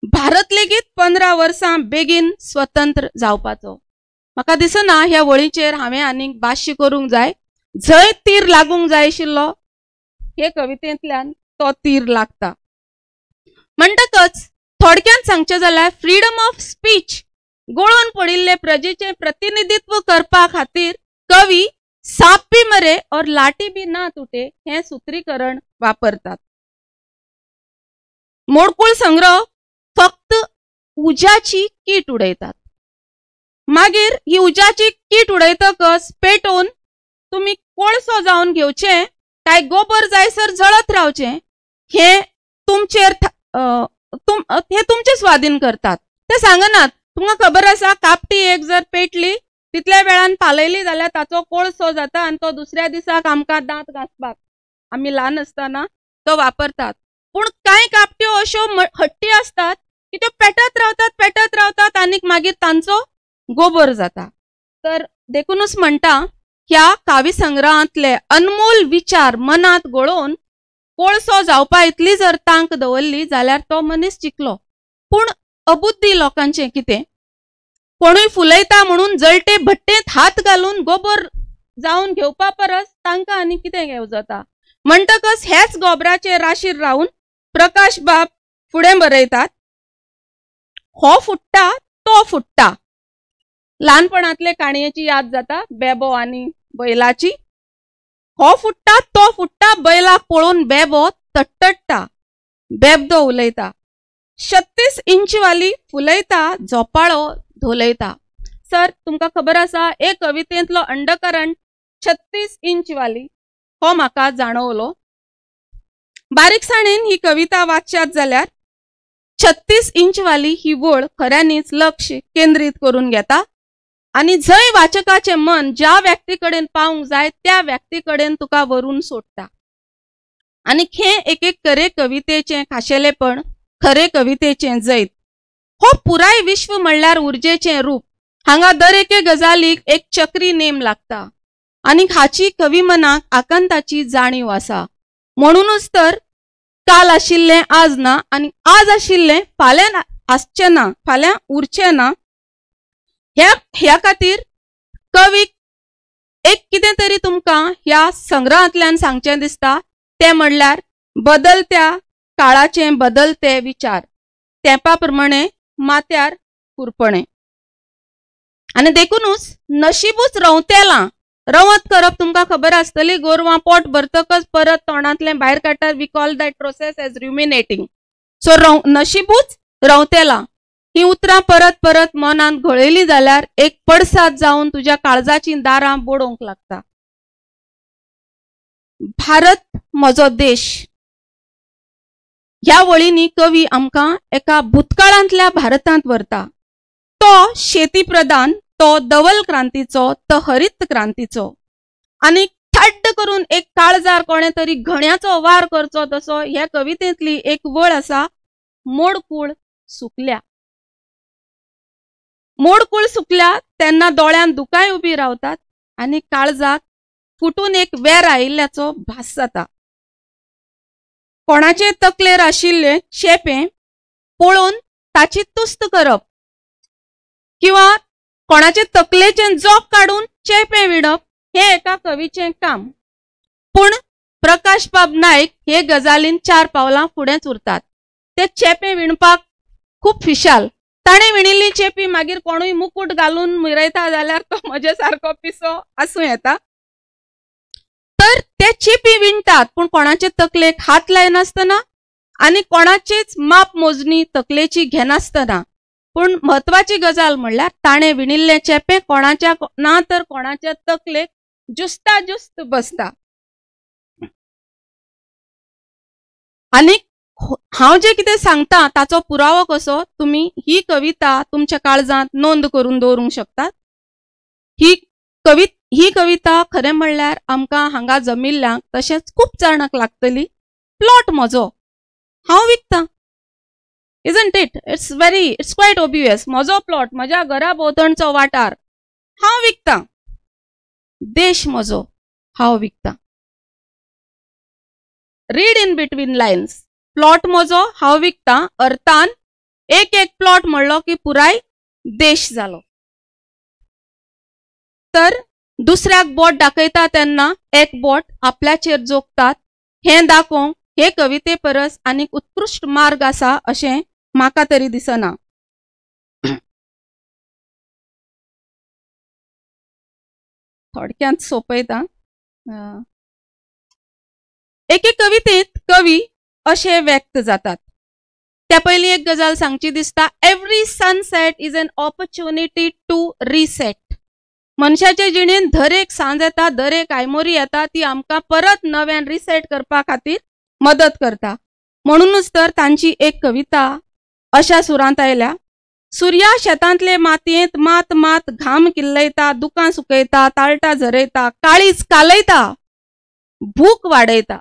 भारत लेगीत 15 वर्सां बेगीन स्वतंत्र जावपाचो. म्हाका दिसना ह्या वळीचेर हांवें आनीक भाश्य करूंक जाय. जंय तीर लागूंक जाय आशिल्लो हे कवितेंतल्यान तो तीर लागता. म्हणटकच थोडक्यात सांगचें जाल्यार फ्रीडम ऑफ स्पीच गोळोवन पडिल्ले प्रजेचें प्रतिनिधित्व करपा खातीर कवी साप बी मरे और लाठी बी ना तुटे हें सुत्रीकरण वापरतात. मोडकूळ संग्रह फक्त उज्याची कीट उडयतात. मागीर ही उज्याची कीट उडयतकच पेटोवन तुमी कोळसो जावन घेवचें काय गोबर जायसर जळत रावचें हें तुमचेर हे तुमचे स्वाधीन करतात. ते सांगनात. तुमकां खबर आसा कापटी एक जर पेटली तितल्या वेळान पालयली जाल्यार ताचो कोळसो जाता आनी तो दुसऱ्या दिसाक आमकां दांत घांसपाक आमी ल्हान आसतना तो वापरतात. पूण कांय कापट्यो अश्यो हट्टी आसतात की त्यो पेटत रावतात पेटत रावतात आनीक मागीर तांचो गोबर जाता. तर देखूनच म्हणटा ह्या काव्य संग्रहांतले अनमोल विचार मनांत गोळोवन कोळसो जावपा इतली जर तांक दवरली जाल्यार तो मनीस जिखलो. पूण अबुद्दी लोकांचें कितें? कोणूय फुलयता म्हणून जळटे भट्टेंत हात घालून गोबर जावन घेवपा परस तांकां आनी कितें घेवं जाता. म्हणटकच ह्याच गोबराचे राशीर रावन प्रकाश बाब फुडें बरयतात, हो फुट्टा तो फुट्टा. ल्हानपणांतले काणयेची याद जाता बेबो आनी बैलाची. हो फुट्टा तो फुट्टा बैलाक पळोवन बेबो तट्टट्टा, बेबदो उलयता. 36 इंचवाली फुलयता झोपाळो धोलयता. सर तुमकां खबर आसा हे कवितेंतलो अंडकरण 36 इंचवाली हो म्हाका जाणवलो. बारीकसाणेन ही कविता वाचशात जाल्यार 36 इंचवाली ही वळ खऱ्यांनीच लक्ष केंद्रीत करून घेता आनी जंय वाचकाचें मन ज्या व्यक्ती कडेन पावंक जाय त्या व्यक्ती कडेन तुका व्हरून सोडटा. आनी हें एक एक खरे कवितेचें खाशेलेपण, खरे कवितेचें जैत. हो पुराय विश्व म्हणल्यार उर्जेचें रूप. हांगा दर एके गजालीक एक चक्री नेम लागता आनी हाची कवी मनाक आकांताची जाणीव आसा. म्हणूनच तर काल आशिल्लें आज ना आनी आज आशिल्लें फाल्यां आसचें ना, फाल्यां उरचें ना. ह्या खातीर कवीक एक कितें तरी तुमकां ह्या संग्रहांतल्यान सांगचें दिसता तें म्हणल्यार बदलत्या काळाचे बदलते विचार. तेंपा प्रमाणे माथ्यार कुरपणें. आनी देखूनच नशिबूच रंवतेलां. रवत करप तुमकां खबर आसतली, गोरवां पोट भरतकच परत तोंडांतलें भायर काडटात. We call that process as ruminating. So नशिबूच रंवतेलां ही उतरां परत परत मनांत घोळयलीं जाल्यार एक पडसाद जावन तुज्या काळजाचीं दारां बोडोवंक लागता. भारत म्हजो देश ह्या वळींनी कवी आमकां एका भूतकाळांतल्या भारतांत व्हरता. तो शेती प्रधान, तो धवल क्रांतीचो, तो हरित क्रांतीचो. आनी थड्ड करून एक काळजार कोणे तरी घण्याचो वार करचो तसो ह्या कवितेंतली एक वळ आसा, मोडकूळ सुकल्या. मोडकूळ सुकल्या तेन्ना दोळ्यांत दुकांय उबी रावतात आनी काळजाक फुटून एक वेर आयिल्ल्याचो भास जाता. कोणाचे तकलेर आशिल्ले चेपें पळोवन ताची तुस्त करप किंवा कोणाचे तकलेचें जोक काडून चेपें विणप हें एका कवीचें काम. पूण प्रकाश बाब नायक हे गजालीन 4 पावलां फुडेंच उरतात. ते चेपें विणपाक खूब फिशाल. ताणें विणिल्ली चेपी मागीर कोणूय मुकूट घालून मिरयता जाल्यार तो म्हजे सारको पिसो आसूं येता. तर ते चेपी विणटात पूण कोणाचे तकलेक हात लायनासतना आनी कोणाचीच माप मोजणी तकलेची घेनासतना. पूण म्हत्वाची गजाल म्हणल्यार ताणें विणिल्लें चेपें कोणाच्या ना तर कोणाच्या तकलेक जुस्ता जुस्त बसता. आनी हांव जें कितें सांगता ताचो पुरावो कसो तुमी ही कविता तुमच्या काळजांत नोंद करून दवरूंक शकतात. ही कविता खरें म्हणल्यार आमकां हांगा जमिल्ल्यांक तशेंच खूब जाणांक लागतली. प्लॉट म्हजो हांव विकतां, isn't it? It's very, it's quite obvious. म्हजो प्लॉट, म्हज्या घरा भोंवतणचो वाठार हांव विकतां. देश म्हजो हांव विकतां. Read in between lines. Plot म्हजो हांव विकतां अर्थान एक एक प्लॉट म्हणलो की पुराय देश जालो. तर दुसऱ्याक बोट दाखयता तेन्ना एक बोट आपल्याचेर जोखतात हें दाखोवंक हे कविते परस आनीक उत्कृश्ट मार्ग आसा अशें म्हाका तरी दिसना. थोडक्यांत सोंपयता. एके कवितेंत कवी अशे व्यक्त जातात. त्या पयलीं एक गजाल सांगची दिसता, every sunset is an opportunity to reset. मनशाचे जिणेंत दर एक सांज येता, दर एक आयमोरी येता, ती आमकां परत नव्यान रिसेट करपा खातीर मदत करता. म्हणूनच तर तांची एक कविता अशा सुरांत आयल्या, सुर्या शेतांतले मातयेंत मात मात घाम किल्लयता, दुकां सुकयता, ताळटा झरयता, काळीज कालयता, भूक वाडयता.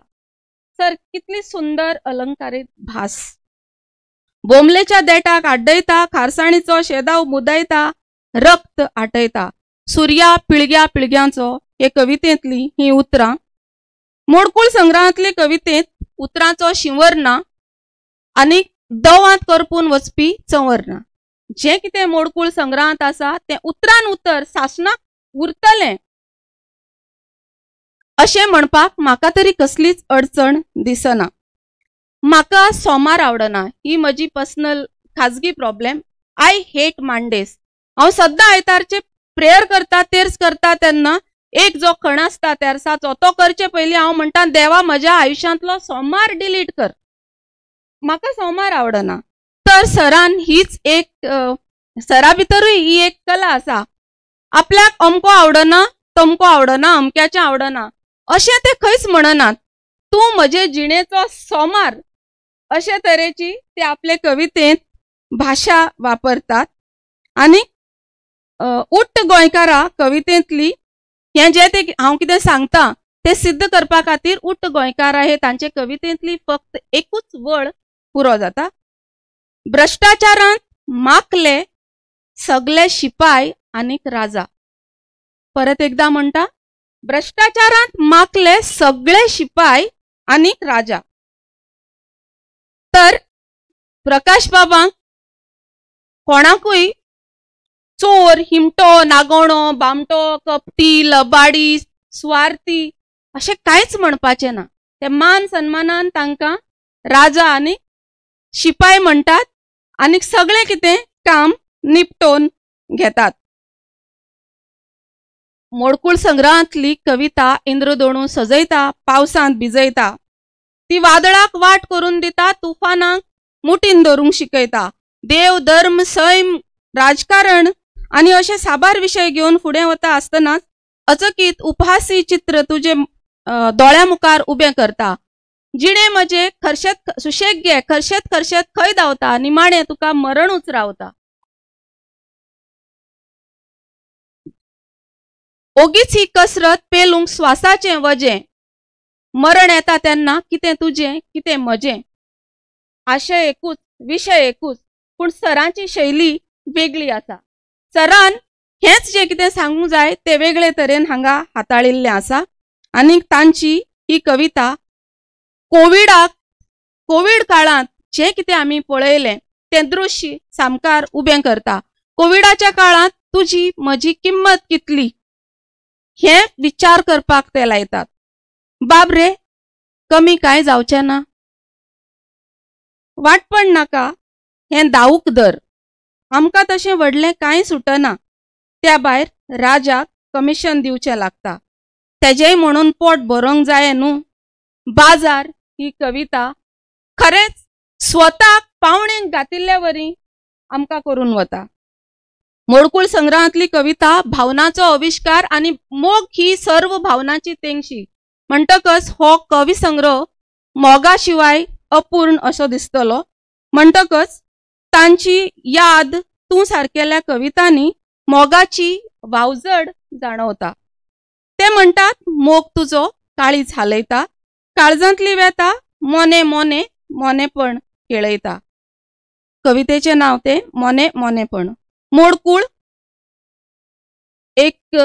सर कितली सुंदर अलंकारीत भास. बोमलेच्या देटाक आड्डयता, खारसाणीचो शेदाव मुदयता, रक्त आटयता. सुर्या पिळग्या पिळग्यांचो हे कवितेंतली ही उतरां. मोडकूळ संग्रहांतले कवितेंत उतरांचो शिंवर ना आनी दवांत करपून वचपी चंवर ना. जें कितें मोडकूळ संग्रहांत आसा तें उतरान उतर सासणाक उरतलें अशें म्हणपाक म्हाका तरी कसलीच अडचण दिसना. म्हाका सोमार आवडना ही म्हजी पर्सनल खाजगी प्रॉब्लेम. I hate मांडेस. हांव सद्दां आयतारचे प्रेयर करता, तेर्स करता तेन्ना एक जो खण आसता तेर्साचो तो करचे पयलीं हांव म्हणटा, देवा म्हज्या आयुश्यांतलो सोमार डिलीट कर. म्हाका सोमार आवडना. तर सरान हीच एक, सरा भितरूय ही एक कला आसा, आपल्याक अमको आवडना, तमको आवडना, अमक्याचें आवडना अशें ते खंयच म्हणनात. तूं म्हजे जिणेचो सोमार अशे तरेची ते आपले कवितेंत भाशा वापरतात. आनी उट्ट गोंयकारा कवितेंतली हें जें ते हांव कितें सांगता तें सिद्ध करपा खातीर उट्ट गोंयकारा हे तांचे कवितेंतली फक्त एकूच वळ पुरो जाता. भ्रश्टाचारांत माकले सगले शिपाय आनीक राजा. परत एकदा म्हणटा, भ्रश्टाचारांत माकले सगळे शिपाय आनीक राजा. तर प्रकाश बाबांक कोणाकूय चोर, हिमटो, नागोणो, बामटो, कपटी, लबाडी, सुवार्थी अशें कांयच म्हणपाचें ना. ते मान सन्मानान तांकां राजा आनी शिपाय म्हणटात आनी सगळें कितें काम निपटोवन घेतात. मोडकूळ संग्रहांतली कविता इंद्रधोणू सजयता, पावसांत भिजयता, ती वादळाक वाट करून दिता, तुफानाक मुठीन धरूंक शिकयता. देव, धर्म, सैम, राजकारण आनी अशे साबार विशय घेवन फुडें वता आसतनाच अचकीत उपहासी चित्र तुजे दोळ्या मुखार उबें करता. जिणे म्हजे खर्शेत सुशेग घे, खर्शेत खर्शेत खंय धांवता, निमाणें तुका मरणूच रावता. ओगीच ही कसरत पेलूंक स्वासाचें वजें, मरण येता तेन्ना कितें तुजें कितें म्हजें. आशय एकूच, विशय एकूच, पूण सरांची शैली वेगळी आसा. सरान हेंच जें कितें सांगूंक जाय तें वेगळे तरेन हांगा हाताळिल्लें आसा. आनी तांची ही कविता कोवीड काळांत जें कितें आमी पळयलें तें दृश्य सामकार उबें करता. कोविडाच्या काळांत तुजी म्हजी किंमत कितली हें विचार करपाक ते लायतात. बाब रे, कमी कांय जावचें ना, वाटपण नाका, हें दावूक दर, आमकां तशें व्हडलें कांय सुटना. त्या भायर राजाक कमिशन दिवचें लागता, तेजेंय म्हणून पोट भरोंक जाय न्हू. बाजार ही कविता खरेंच स्वताक पावणेक घातिल्ल्या वरी आमकां करून वता. मोडकूळ संग्रहांतली कविता भावनाचो आविश्कार आनी मोग ही सर्व भावनाची तेंगशी म्हणटकच हो कवी संग्रह मोगा शिवाय अपूर्ण असो दिसतलो. म्हणटकच तांची याद तूं सारकेल्या कवितांनी मोगाची वावजड जाणवता. ते म्हणटात मोग तुजो काळीज हालयता, काळजांतली वेता मोने मोने मोनेपण केळयता. कवितेचें नांव तें मोने मोनेपण. मोडकूळ एक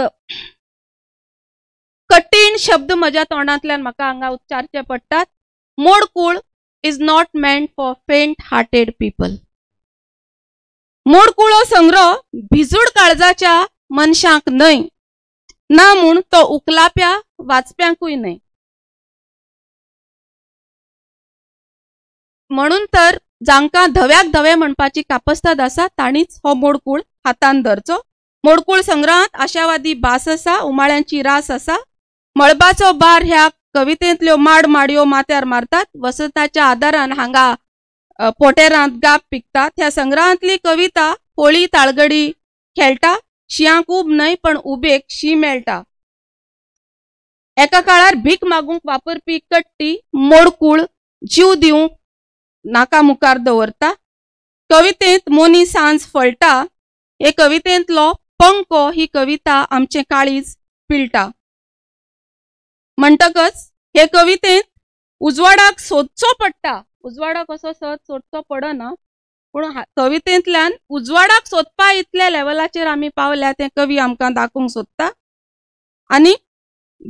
कठीण शब्द म्हज्या तोंडांतल्यान म्हाका हांगा उच्चारचे पडटात. मोडकूळ is not meant for faint hearted people. मोडकूळ हो संग्रह भिजूड काळजाच्या मनशांक न्हय, ना म्हूण तो उकलाप्या वाचप्यांकूय न्हय. म्हणून तर जांकां धव्याक धवे म्हणपाची कापस्ताद आसा तांणीच हो मोडकूळ हातान धरचो. मोडकूळ संग्रहांत आशावादी भास आसा, उमाळ्यांची रास आसा. मळबाचो बार ह्या कवितेंतल्यो माड माडयो माथ्यार मारतात, वसंताच्या आदारान हांगा पोटेरांत गाप पिकतात. ह्या संग्रहांतली कविता होळी ताळगडी खेळटा, शियांक उब न्हय पण उबेक शी मेळटा. एका काळार भीक मागूंक वापरपी कट्टी मोडकूळ जीव दिवंक नाका मुखार दवरता. कवितेंत मोनी सांज फळटा हे कवितेंतलो पंको ही कविता आमचें काळीज पिळटा. म्हणटकच हे कवितेंत उजवाडाक सोदचो पडटा, उजवाडाक असो सहज सोदचो पडना, पूण कवितेंतल्यान उजवाडाक सोदपा इतल्या लेवलाचेर आमी पावल्या तें कवी आमकां दाखोवंक सोदता. आनी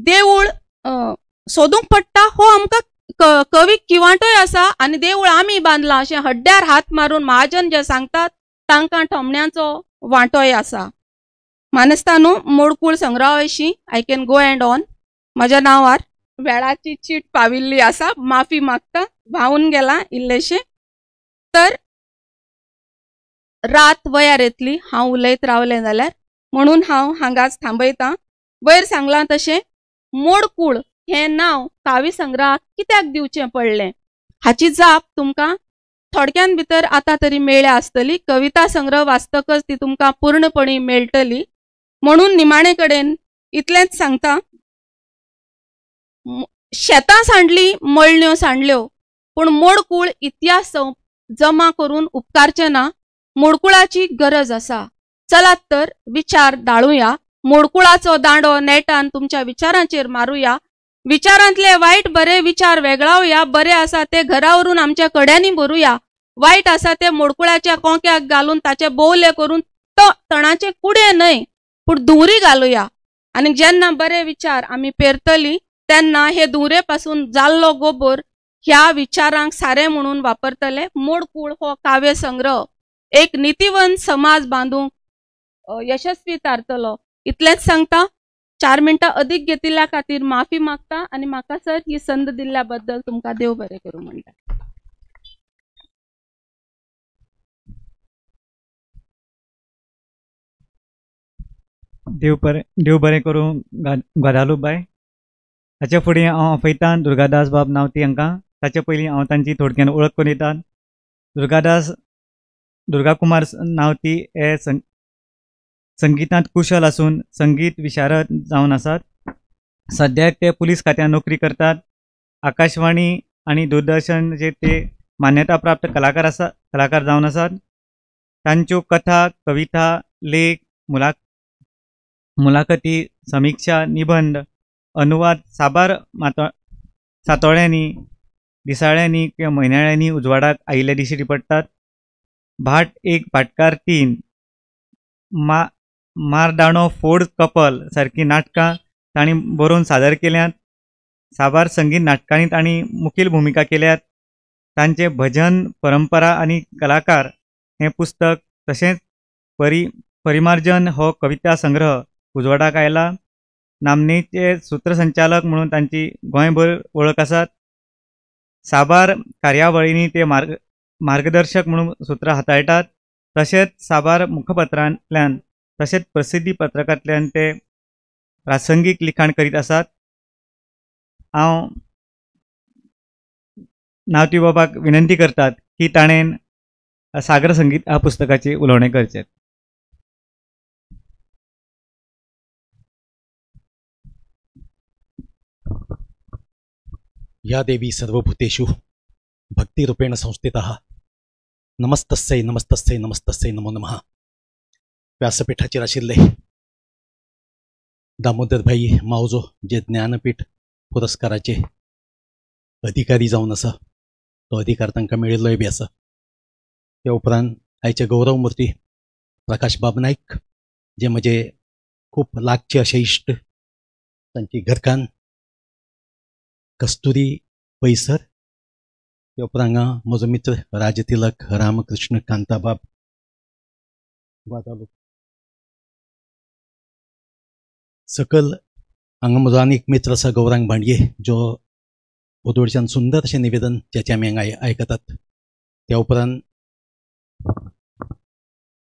देवूळ सोदूंक पडटा हो आमकां कवी किवांटोय आसा आनी देवूळ आमी बांदलां अशें हड्ड्यार हात मारून महाजन जे सांगतात तांकां ठोमण्याचो वांटोय आसा. मानस्तानू, मोडकूळ संग्रहा विशीं I can go and on. म्हज्या नांवार वेळाची चीट पाविल्ली आसा, माफी मागता, व्हांवून गेला इल्लेशें. तर रात वयार येतली हांव उलयत रावलें जाल्यार, म्हणून हांव हांगाच थांबयतां. वयर सांगलां तशें मोडकूळ हें नांव काव्य संग्रहाक कित्याक दिवचें पडलें हाची जाप तुमकां थोडक्यान भितर आतां तरी मेळ्ळ्या आसतली. कविता संग्रह वाचतकच ती तुमकां पूर्णपणी मेळटली. म्हणून निमाणे कडेन इतलेंच सांगता, शेतां सांडली, मळण्यो सांडल्यो, पूण मोडकूळ इतिहास जमा करून उपकारचें ना. मोडकुळाची गरज आसा. चलात तर विचार दाळुया, मोडकुळाचो दांडो नेटान तुमच्या विचारांचेर मारुया, विचारांतले वायट बरे विचार वेगळावया, बरे आसा ते घरावरून आमच्या कड्यांनी भरुया, वायट आसा ते मोडकुळाच्या कोंक्याक घालून ताचे बोवले करून तणाचे कुडे न्हय पूण धुंवरी घालुया. आनी जेन्ना बरे विचार आमी पेरतली तेन्ना हे धुंवरे पासून जाल्लो गोबोर ह्या विचारांक सारें म्हणून वापरतले. मोडकूळ हो काव्य संग्रह एक नितीवंत समाज बांदूंक यशस्वी थारतलो. इतलेंच सांगता. 4 मिनटां अदीक घेतिल्ल्या खातीर माफी मागता आनी म्हाका सर ही संद दिल्ल्या बद्दल तुमकां देव बरें करूं म्हणटा. देव बरें करूं ग्वादालूप बाय. हाचे फुडें हांव आपयतां दुर्गादास बाब नावती हांकां. ताचे पयलीं हांव तांची थोडक्यान वळख करून दिता. दुर्गादास दुर्गाकुमार नावती हे संगीतांत कुशल आसून संगीत विशारद जावन आसात. सद्याक ते पुलीस खात्यांत नोकरी करतात. आकाशवाणी आनी दूरदर्शनचेर ते मान्यता प्राप्त कलाकार जावन आसात. तांच्यो कथा, कविता, लेख, मुलाखती, समिक्षा, निबंद, अनुवाद साबार सातोळ्यांनी, दिसाळ्यांनी किंवा म्हयन्याळ्यांनी उजवाडाक आयिल्ले दिश्टी पडटात. भाट एक भाटकार तीन, मारदाणो फोड कपल सारकीं नाटकां तांणी बरोवन सादर केल्यांत. साबार संगीत नाटकांनी तांणी मुखेल भुमिका केल्यात. तांचे भजन परंपरा आनी कलाकार हें पुस्तक तशेंच परिमार्जन हो कविता संग्रह उजवाडाक आयला. नामनेचे सूत्रसंचालक म्हणून तांची गोंयभर वळख आसात. साबार कार्यावळींनी ते मार्गदर्शक म्हणून सूत्रां हाताळटात. तशेंच साबार मुखपत्रांतल्यान तशेंच प्रसिद्धी पत्रकांतल्यान ते प्रासंगीक लिखाण करीत आसात. हांव नावती बाबाक विनंती करतात की ताणें सागर संगीत ह्या पुस्तकाचें उलोवणें करचें. या देवी सर्वभूतेषु भक्तिरूपेण संस्थितः नमस्तस्यै नमस्तस्यै नमस्तस्यै नमो नमः. व्यासपीठाचेर आशिल्ले दामोदर भाई मावजो जे ज्ञानपीठ पुरस्काराचे अधिकारी जावन आसा, तो अधिकार तांकां मेळिल्लोय बी आसा. त्या उपरांत आयचे गौरवमूर्ती प्रकाश बाब नायक जे म्हजे खूब लागचे अशे इश्ट, तांची घरकान्न कस्तुरी पैसर, त्या उपरांत हांगा म्हजो मित्र राजतिलक रामकृष्ण कांताबाब ग्वादालूप, सकल हांगा म्हजो आनी एक मित्र आसा गौरांग भांडये जो ओदोळच्यान सुंदर अशें निवेदन ज्याचें आमी हांगा आयकतात. त्या उपरांत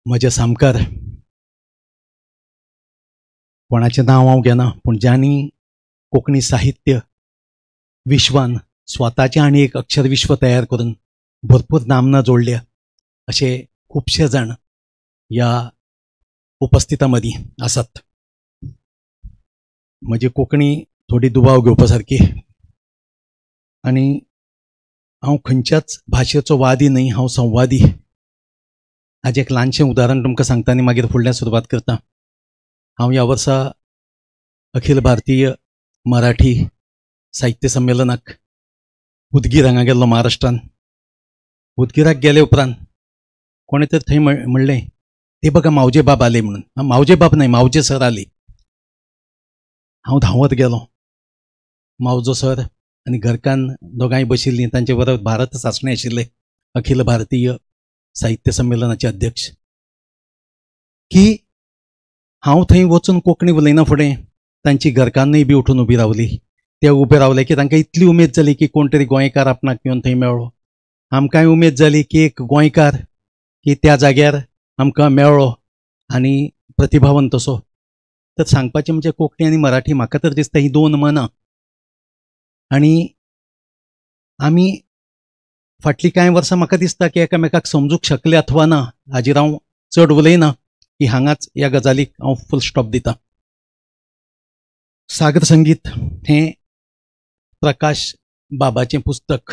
म्हज्या सामकार कोणाचें नांव हांव घेना, पूण ज्यांनी कोंकणी साहित्य विश्वान स्वताचें आनी एक अक्षर विश्व तयार करून भरपूर नामना जोडल्या अशे खुबशे जाण ह्या उपस्थितां मदीं आसात. म्हजी कोंकणी थोडी दुबाव घेवपा सारकी आनी हांव खंयच्याच भाशेचो वादी न्हय, हांव संवादी. हाजें एक ल्हानशें उदाहरण तुमकां सांगता आनी मागीर फुडल्या सुरवात करता. हांव ह्या वर्सा अखिल भारतीय मराठी साहित्य संमेलनाक उदगीर हांगा गेल्लो महाराष्ट्रान. उदगीराक गेले उपरांत कोणें तर थंय म्हणलें, ते बघा मावजे बाब आले म्हणून. मावजे बाब न्हय, मावजे सर आले. हांव धांवत गेलो. मावजो सर आनी घरकान्न दोगांय बशिल्लीं, तांचे बरोबर भारत सासणे आशिल्ले अखिल भारतीय साहित्य संमेलनाचे अध्यक्ष. की हांव थंय वचून कोंकणी उलयना फुडें तांची घरकान्नूय बी उठून उबी रावली. ते उबे रावले की तांकां इतली उमेद जाली की कोण तरी गोंयकार आपणाक येवन थंय मेळ्ळो. आमकांय उमेद जाली की एक गोंयकार की त्या जाग्यार आमकां मेळ्ळो आनी प्रतिभावंत असो. तर सांगपाचें म्हणजे कोंकणी आनी मराठी म्हाका तर दिसता हीं दोन मनां. आनी आमी फाटलीं कांय वर्सां म्हाका दिसता की एकामेकाक समजूंक शकले अथवा ना हाजेर हांव चड उलयना, की हांगाच ह्या गजालीक हांव फूल स्टॉप दिता. सागर संगीत हें प्रकाश बाबाचें पुस्तक.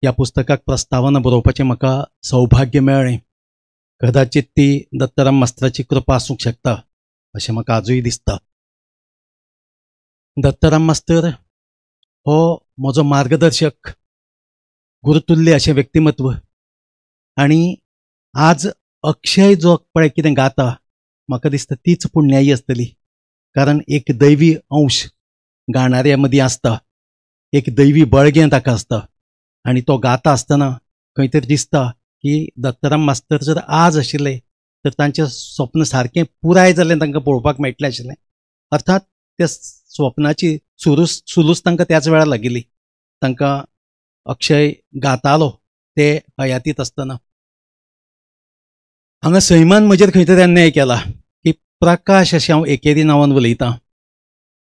ह्या पुस्तकाक प्रस्तावना बरोवपाचें म्हाका सौभाग्य मेळ्ळें. कदाचित ती दत्ताराम मास्तराची कृपा आसूंक शकता अशें म्हाका आजूय दिसता. दत्ताराम मास्तर हो म्हजो मार्गदर्शक, गुरुतुल्य अशें व्यक्तिमत्व. आनी आज अक्षय जो पळय कितें गाता म्हाका दिसता तीच पुण्याई आसतली, कारण एक दैवी अंश गाणाऱ्या मदीं आसता, एक दैवी बळगें ताका आसता. आनी तो गाता आसतना खंय तरी दिसता की दत्ताराम मास्तर जर आज आशिल्ले तर तांचें स्वप्न सारकें पुराय जाल्लें तांकां पळोवपाक मेळटलें आशिल्लें. अर्थात त्या स्वप्नाची सुलूस तांकां त्याच वेळार लागिल्ली. तांकां अक्षय गातालो ते हयातींत आसतना. हांगा सैमान म्हजेर खंय तरी अन्याय केला की प्रकाश अशें हांव एकेरी नांवान उलयतां.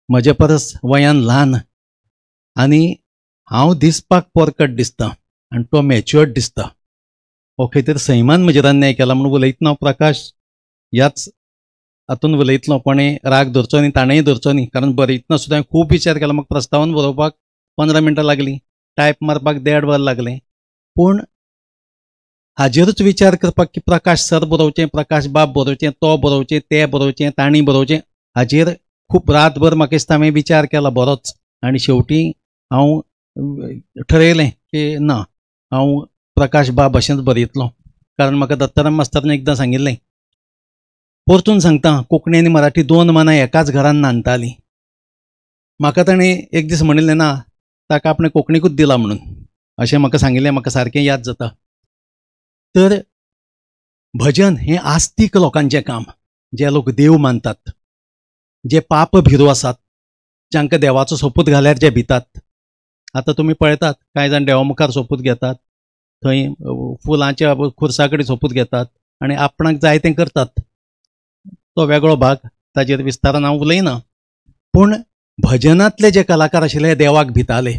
म्हजे परस वयान ल्हान आनी हांव दिसपाक पोरकट दिसता आनी तो मॅच्युअर्ड दिसता. हो खंय तरी सैमान म्हजेर अन्याय केला म्हणून उलयतना हांव प्रकाश ह्याच हातून उलयतलो. कोणें राग धरचो न्ही, ताणेंय धरचो न्ही, कारण बरयतना सुद्दां हांवें खूब विचार केला. म्हाका प्रस्तावन बरोवपाक 15 मिनटां लागलीं, टायप मारपाक 1.5 वर लागलें. पूण हाजेरूच विचार करपाक की प्रकाश सर बरोवचें, प्रकाश बाब बरोवचें, तो बरोवचें, तें बरोवचें, तांणी बरोवचें, हाजेर खूब रातभर म्हाका दिसता हांवें विचार केला बरोच. आनी शेवटी हांव ठरयलें की ना, हांव प्रकाश बाब अशेंच बरयतलो. कारण म्हाका दत्ताराम मास्तरान एकदां सांगिल्लें, परतून सांगता, कोंकणी आनी मराठी दोन मनां एकाच घरान नांदतालीं. म्हाका ताणें एक दीस म्हणिल्लें ना, ताका आपणें कोंकणीकूच दिला म्हणून, अशें म्हाका सांगिल्लें, म्हाका सारकें याद जाता. तर भजन हें आस्तीक लोकांचें काम, जे लोक देव मानतात, जे पाप भिरू आसात, जांकां देवाचो सोपूत घाल्यार जे भितात. आतां तुमी पळयतात कांय जाण देवा मुखार सोपूत घेतात, थंय फुलांच्या खुर्सा कडेन सोपूत घेतात आनी आपणाक जाय तें करतात. तो वेगळो भाग, ताजेर विस्तारान हांव उलयना. पूण भजनांतले जे कलाकार आशिल्ले हे देवाक भिताले.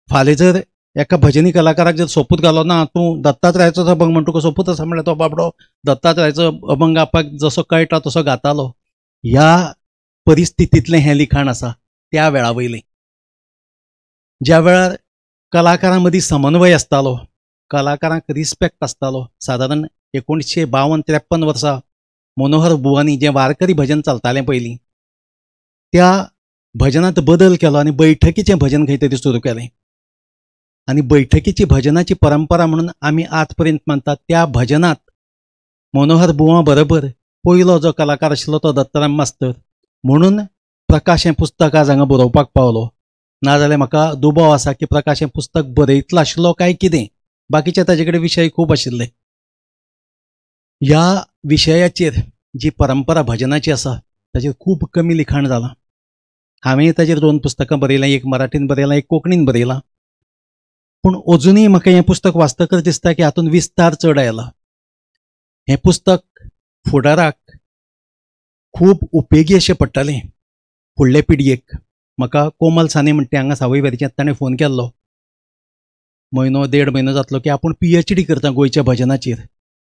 फाल्यां जर एका भजनी कलाकाराक जर सोपूत घालो ना, तूं दत्तात्रयाचो अभंग म्हण तुका सोपूत आसा म्हणल्यार तो बाबडो दत्तात्रयाचो अभंग आपणाक जसो कळटा तसो गातालो. ह्या परिस्थितींतलें हें लिखाण आसा त्या वेळा वयलें, ज्या वेळार कलाकारां मदीं समन्वय आसतालो, कलाकारांक रिस्पेक्ट आसतालो. सादारण 1952-53 वर्सा मनोहर बुवांनी जें वारकरी भजन चलतालें पयलीं, त्या भजनांत बदल केलो आनी बैठकीचें भजन खंय तरी सुरू केलें. आनी बैठकीची भजनाची परंपरा म्हणून आमी आजपर्यंत मानतात. त्या भजनांत मनोहर बुवा बरोबर पयलो जो कलाकार आशिल्लो तो दत्ताराम मास्तर. म्हणून प्रकाश हें पुस्तक आज हांगा बरोवपाक पावलो. नाजाल्यार म्हाका दुबाव आसा की प्रकाश हें पुस्तक बरयतलो आशिल्लो काय कितें. बाकीचे ताजे कडेन विशय खूब आशिल्ले. ह्या विशयाचेर जी परंपरा भजनाची आसा ताचेर खूब कमी लिखाण जालां. हांवें ताचेर 2 पुस्तकां बरयलां, एक मराठीन बरयलां, एक कोंकणीन बरयलां. पूण अजुनूय म्हाका हें पुस्तक वाचतकच दिसता की हातूंत विस्तार चड आयला. हें पुस्तक फुडाराक खूब उपेगी अशें पडटलें फुडले पिळगेक. म्हाका कोमल साने म्हणटा हांगा सावयवेरेच्यान ताणें फोन केल्लो, म्हयनो 1.5 म्हयनो जातलो की आपूण PhD करता गोंयच्या भजनाचेर,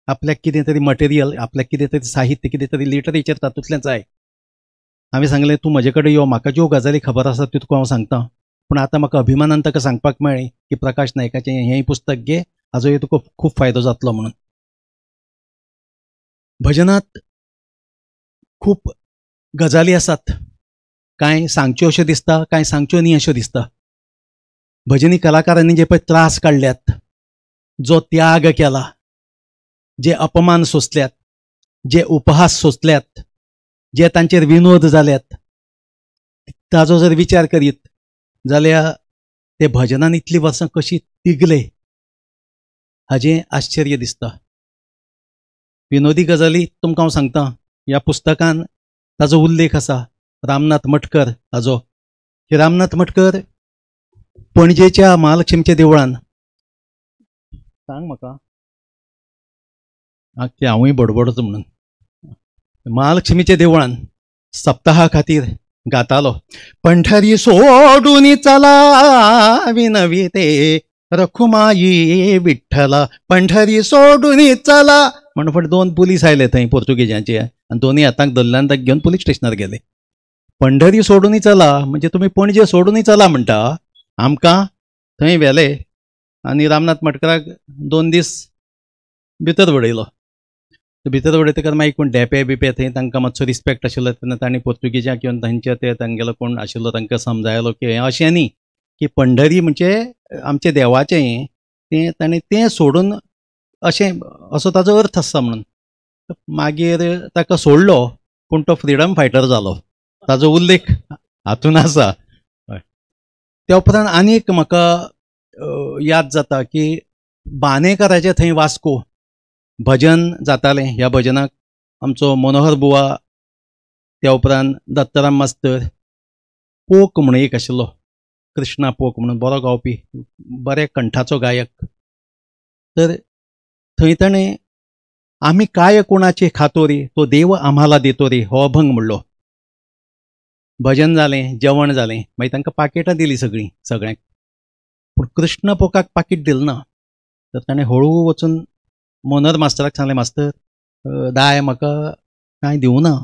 आपल्याक कितें तरी मटेरियल, आपल्याक कितें तरी साहित्य, कितें तरी लिटरेचर तातूंतलें जाय. हांवें सांगलें तूं म्हजे कडेन यो, म्हाका ज्यो गजाली खबर आसा त्यो तुका हांव सांगता. पूण आतां म्हाका अभिमानान ताका सांगपाक मेळ्ळें की प्रकाश नायकाचें हेंय पुस्तक घे, हाजोय तुका खूब फायदो जातलो म्हणून. भजनांत खूब गजाली आसात, कांय सांगच्यो अश्यो दिसता, कांय सांगच्यो न्ही अश्यो दिसता. भजनी कलाकारांनी जे पळय त्रास काडल्यात, जो त्याग केला, जे अपमान सोंसल्यात, जे उपहास सोंसल्यात, जे तांचेर विनोद जाल्यात, ताजो जर विचार करीत जाल्यार ते भजनान इतलीं वर्सां कशी तिगले हाजें आश्चर्य दिसता. विनोदी गजाली तुमकां हांव सांगता, ह्या पुस्तकान ताजो उल्लेख आसा रामनाथ मटकर हाजो. की रामनाथ मटकर पणजेच्या महालक्ष्मीच्या देवळान, सांग म्हाका की हांवूय बडबडच म्हणून, महालक्ष्मीच्या देवळान सप्ताहा खातीर गातालो. पंढरी सोडून चला विनविते रखुमाई विठ्ठला, पंढरी सोडून चला म्हणून फट 2 पुलीस आयले थंय पोर्तुगेजांचे आनी दोनूय हाताक धरले आनी ताका घेवन पुलीस स्टेशनार गेले. पंढरी सोडून चला म्हणजे तुमी पणजे सोडून चला म्हणटा, आमकां थंय व्हेले आनी रामनाथ मटकराक 2 दीस भितर उडयलो. भितर उडयतकच मागीर कोण डेपे बिपे थंय तांकां मातसो रिस्पेक्ट आशिल्लो तेन्ना तांणी पोर्तुगेजांक येवन तांचे ते तांगेलो कोण आशिल्लो तांकां समजायलो की हें अशें न्ही की पंढरी म्हणजे आमचें देवाचें हें, तें ताणें तें सोडून अशें असो ताजो अर्थ आसा म्हणून. मागीर ताका सोडलो, पूण तो फ्रिडम फायटर जालो, ताजो उल्लेख हातून आसा. त्या उपरांत आनी एक म्हाका याद जाता की बानेकाराचें थंय वास्को भजन जातालें. ह्या भजनाक आमचो मनोहर बुवा, त्या उपरांत दत्ताराम मास्तर, पोक म्हणून एक आशिल्लो, कृष्णा पोक म्हणून बरो गावपी, बऱ्या कंठाचो गायक. तर थंय ताणें आम्ही काय कोणाचे खातो रे, तो देव आम्हाला देतो रे, हो अभंग म्हणलो. भजन जालें, जेवण जालें, मागीर तांकां पाकिटां दिलीं सगळीं सगळ्यांक. पूण कृष्ण पोकाक पाकीट दिलें ना. तर ताणें हळू वचून मनोहर मास्तराक सांगलें, मास्तर दाय म्हाका कांय दिवं ना,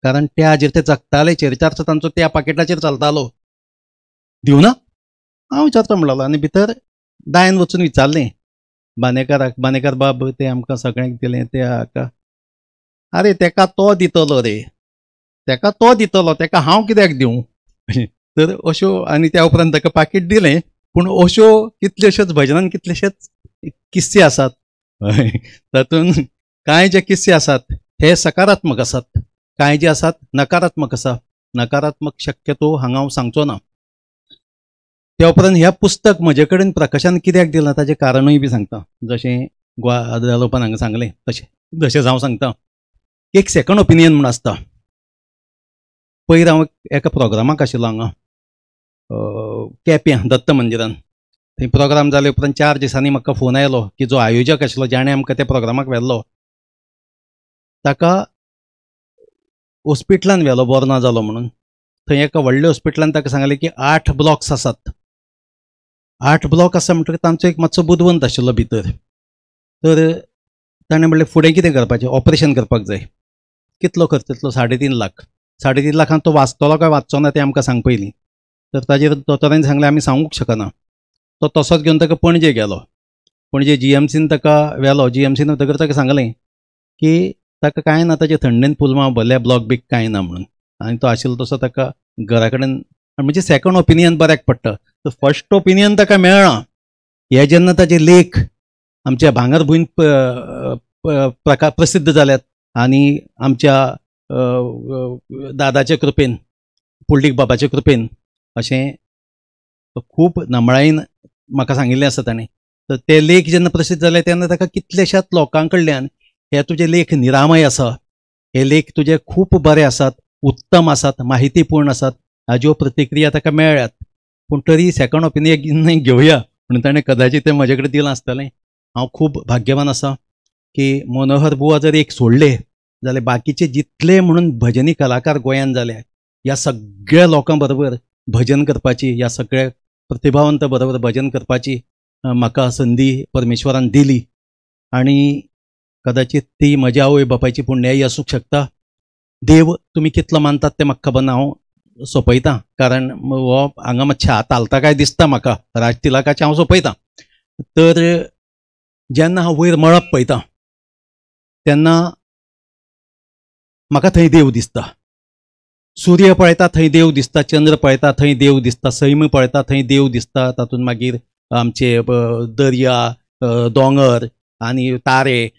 कारण त्या हाजेर ते जगताले, चरितार्थ तांचो त्या पाकिटाचेर चलतालो. दिवं ना हांव विचारता म्हणलो. आनी भितर दायन वचून विचारलें बांदेकाराक, बांदेकार बाब ते आमकां सगळ्यांक दिलें ते हाका. आरे तेका तो दितलो रे, तेका तो दितलो, तेका हांव कित्याक दिवं. तर अश्यो, आनी त्या उपरांत ताका पाकीट दिलें. पूण अश्यो कितल्योश्योच भजनान कितलेशेच किस्से आसात. तातूंत कांय जे किस्से आसात हे सकारात्मक आसात, कांय जे आसात नकारात्मक आसा. नकारात्मक शक्यतो हांगा हांव सांगचो ना. त्या उपरांत ह्या पुस्तक म्हजे कडेन प्रकाशन कित्याक दिलां ताचें कारणूय बी सांगता. जशें ग्वादालुपान हांगा सांगलें तशें तशेंच हांव सांगता. एक सेकंड ओपिनियन म्हूण आसता. पयर हांव एका प्रोग्रामाक आशिल्लो हांगा केप्यां दत्त मंदिरान. थंय प्रोग्राम जाले उपरांत 4 दिसांनी म्हाका फोन आयलो की जो आयोजक आशिल्लो जाणें आमकां त्या प्रोग्रामाक व्हेल्लो ताका हॉस्पिटलान व्हेलो, बरो ना जालो म्हणून. थंय एका व्हडल्या हॉस्पिटलान ताका सांगलें की 8 ब्लॉक्स आसात. 8 ब्लॉक आसा म्हणटकीर तांचो एक मातसो बुदवंत आशिल्लो भितर. तर ताणें म्हणलें फुडें कितें करपाचें, ऑपरेशन करपाक जाय. कितलो खर्च येतलो, 3.5 लाख. 3.5 लाखांत तो वाचतलो काय वाचचो ना तें आमकां सांग पयलीं. तर ताजेर दोतोरान सांगलें आमी सांगूंक शकना. तो तसोच घेवन ताका पणजे गेलो. पणजे GMCन ताका व्हेलो. GMCन वतकर ताका सांगलें की ताका कांय ना, ताचे थंडेन पुलमांव भरल्या, ब्लॉक बीक कांय ना म्हणून. आनी तो आशिल्लो तसो ताका घरा कडेन, म्हणजे सेकंड ओपिनियन बऱ्याक पडटा. तर फर्स्ट ओपिनियन ताका मेळ्ळां. हे जेन्ना ताजे लेख आमच्या भांगरभूंयन प्रसिद्ध जाल्यात आनी आमच्या दादाचे कृपेन, पुंडलीक बाबाचे कृपेन, अशें खूब नमळायेन म्हाका सांगिल्लें आसा ताणें. तर ते लेख जेन्ना प्रसिद्ध जाले तेन्ना ताका कितल्याशाच लोकां कडल्यान हे तुजे लेख निरामय आसा, हे लेख तुजे खूब बरे आसात, उत्तम आसात, माहितीपूर्ण आसात, हाज्यो प्रतिक्रिया ताका मेळ्ळ्यात. पूण तरी सेकंड ओपिनियन घेवया म्हणून ताणें कदाचित तें म्हजे कडेन दिलां आसतलें. हांव खूब भाग्यवान आसा की मनोहर बुवा जर एक सोडले जाल्यार बाकीचे जितले म्हणून भजनी कलाकार गोंयांत जाले ह्या सगळ्या लोकां बरोबर भजन करपाची, ह्या सगळ्या प्रतिभावंत बरोबर भजन करपाची म्हाका संदी परमेश्वरान दिली. आनी कदाचित ती म्हज्या आवय बापायची पुण्याई आसूंक शकता. देव तुमी कितलो मानतात तें म्हाका खबर ना, हांव सोंपयतां, कारण हो हांगा मातशें हात हालता काय दिसता म्हाका, राजतिलकाचें हांव सोंपयतां. तर जेन्ना हांव वयर मळब पळयतां तेन्ना म्हाका थंय देव दिसता. सूर्य पळयता थंय देव दिसता, चंद्र पळयता थंय देव दिसता, सैम पळयता थंय देव दिसता, तातूंत मागीर आमचे दर्या, दोंगर आनी तारे,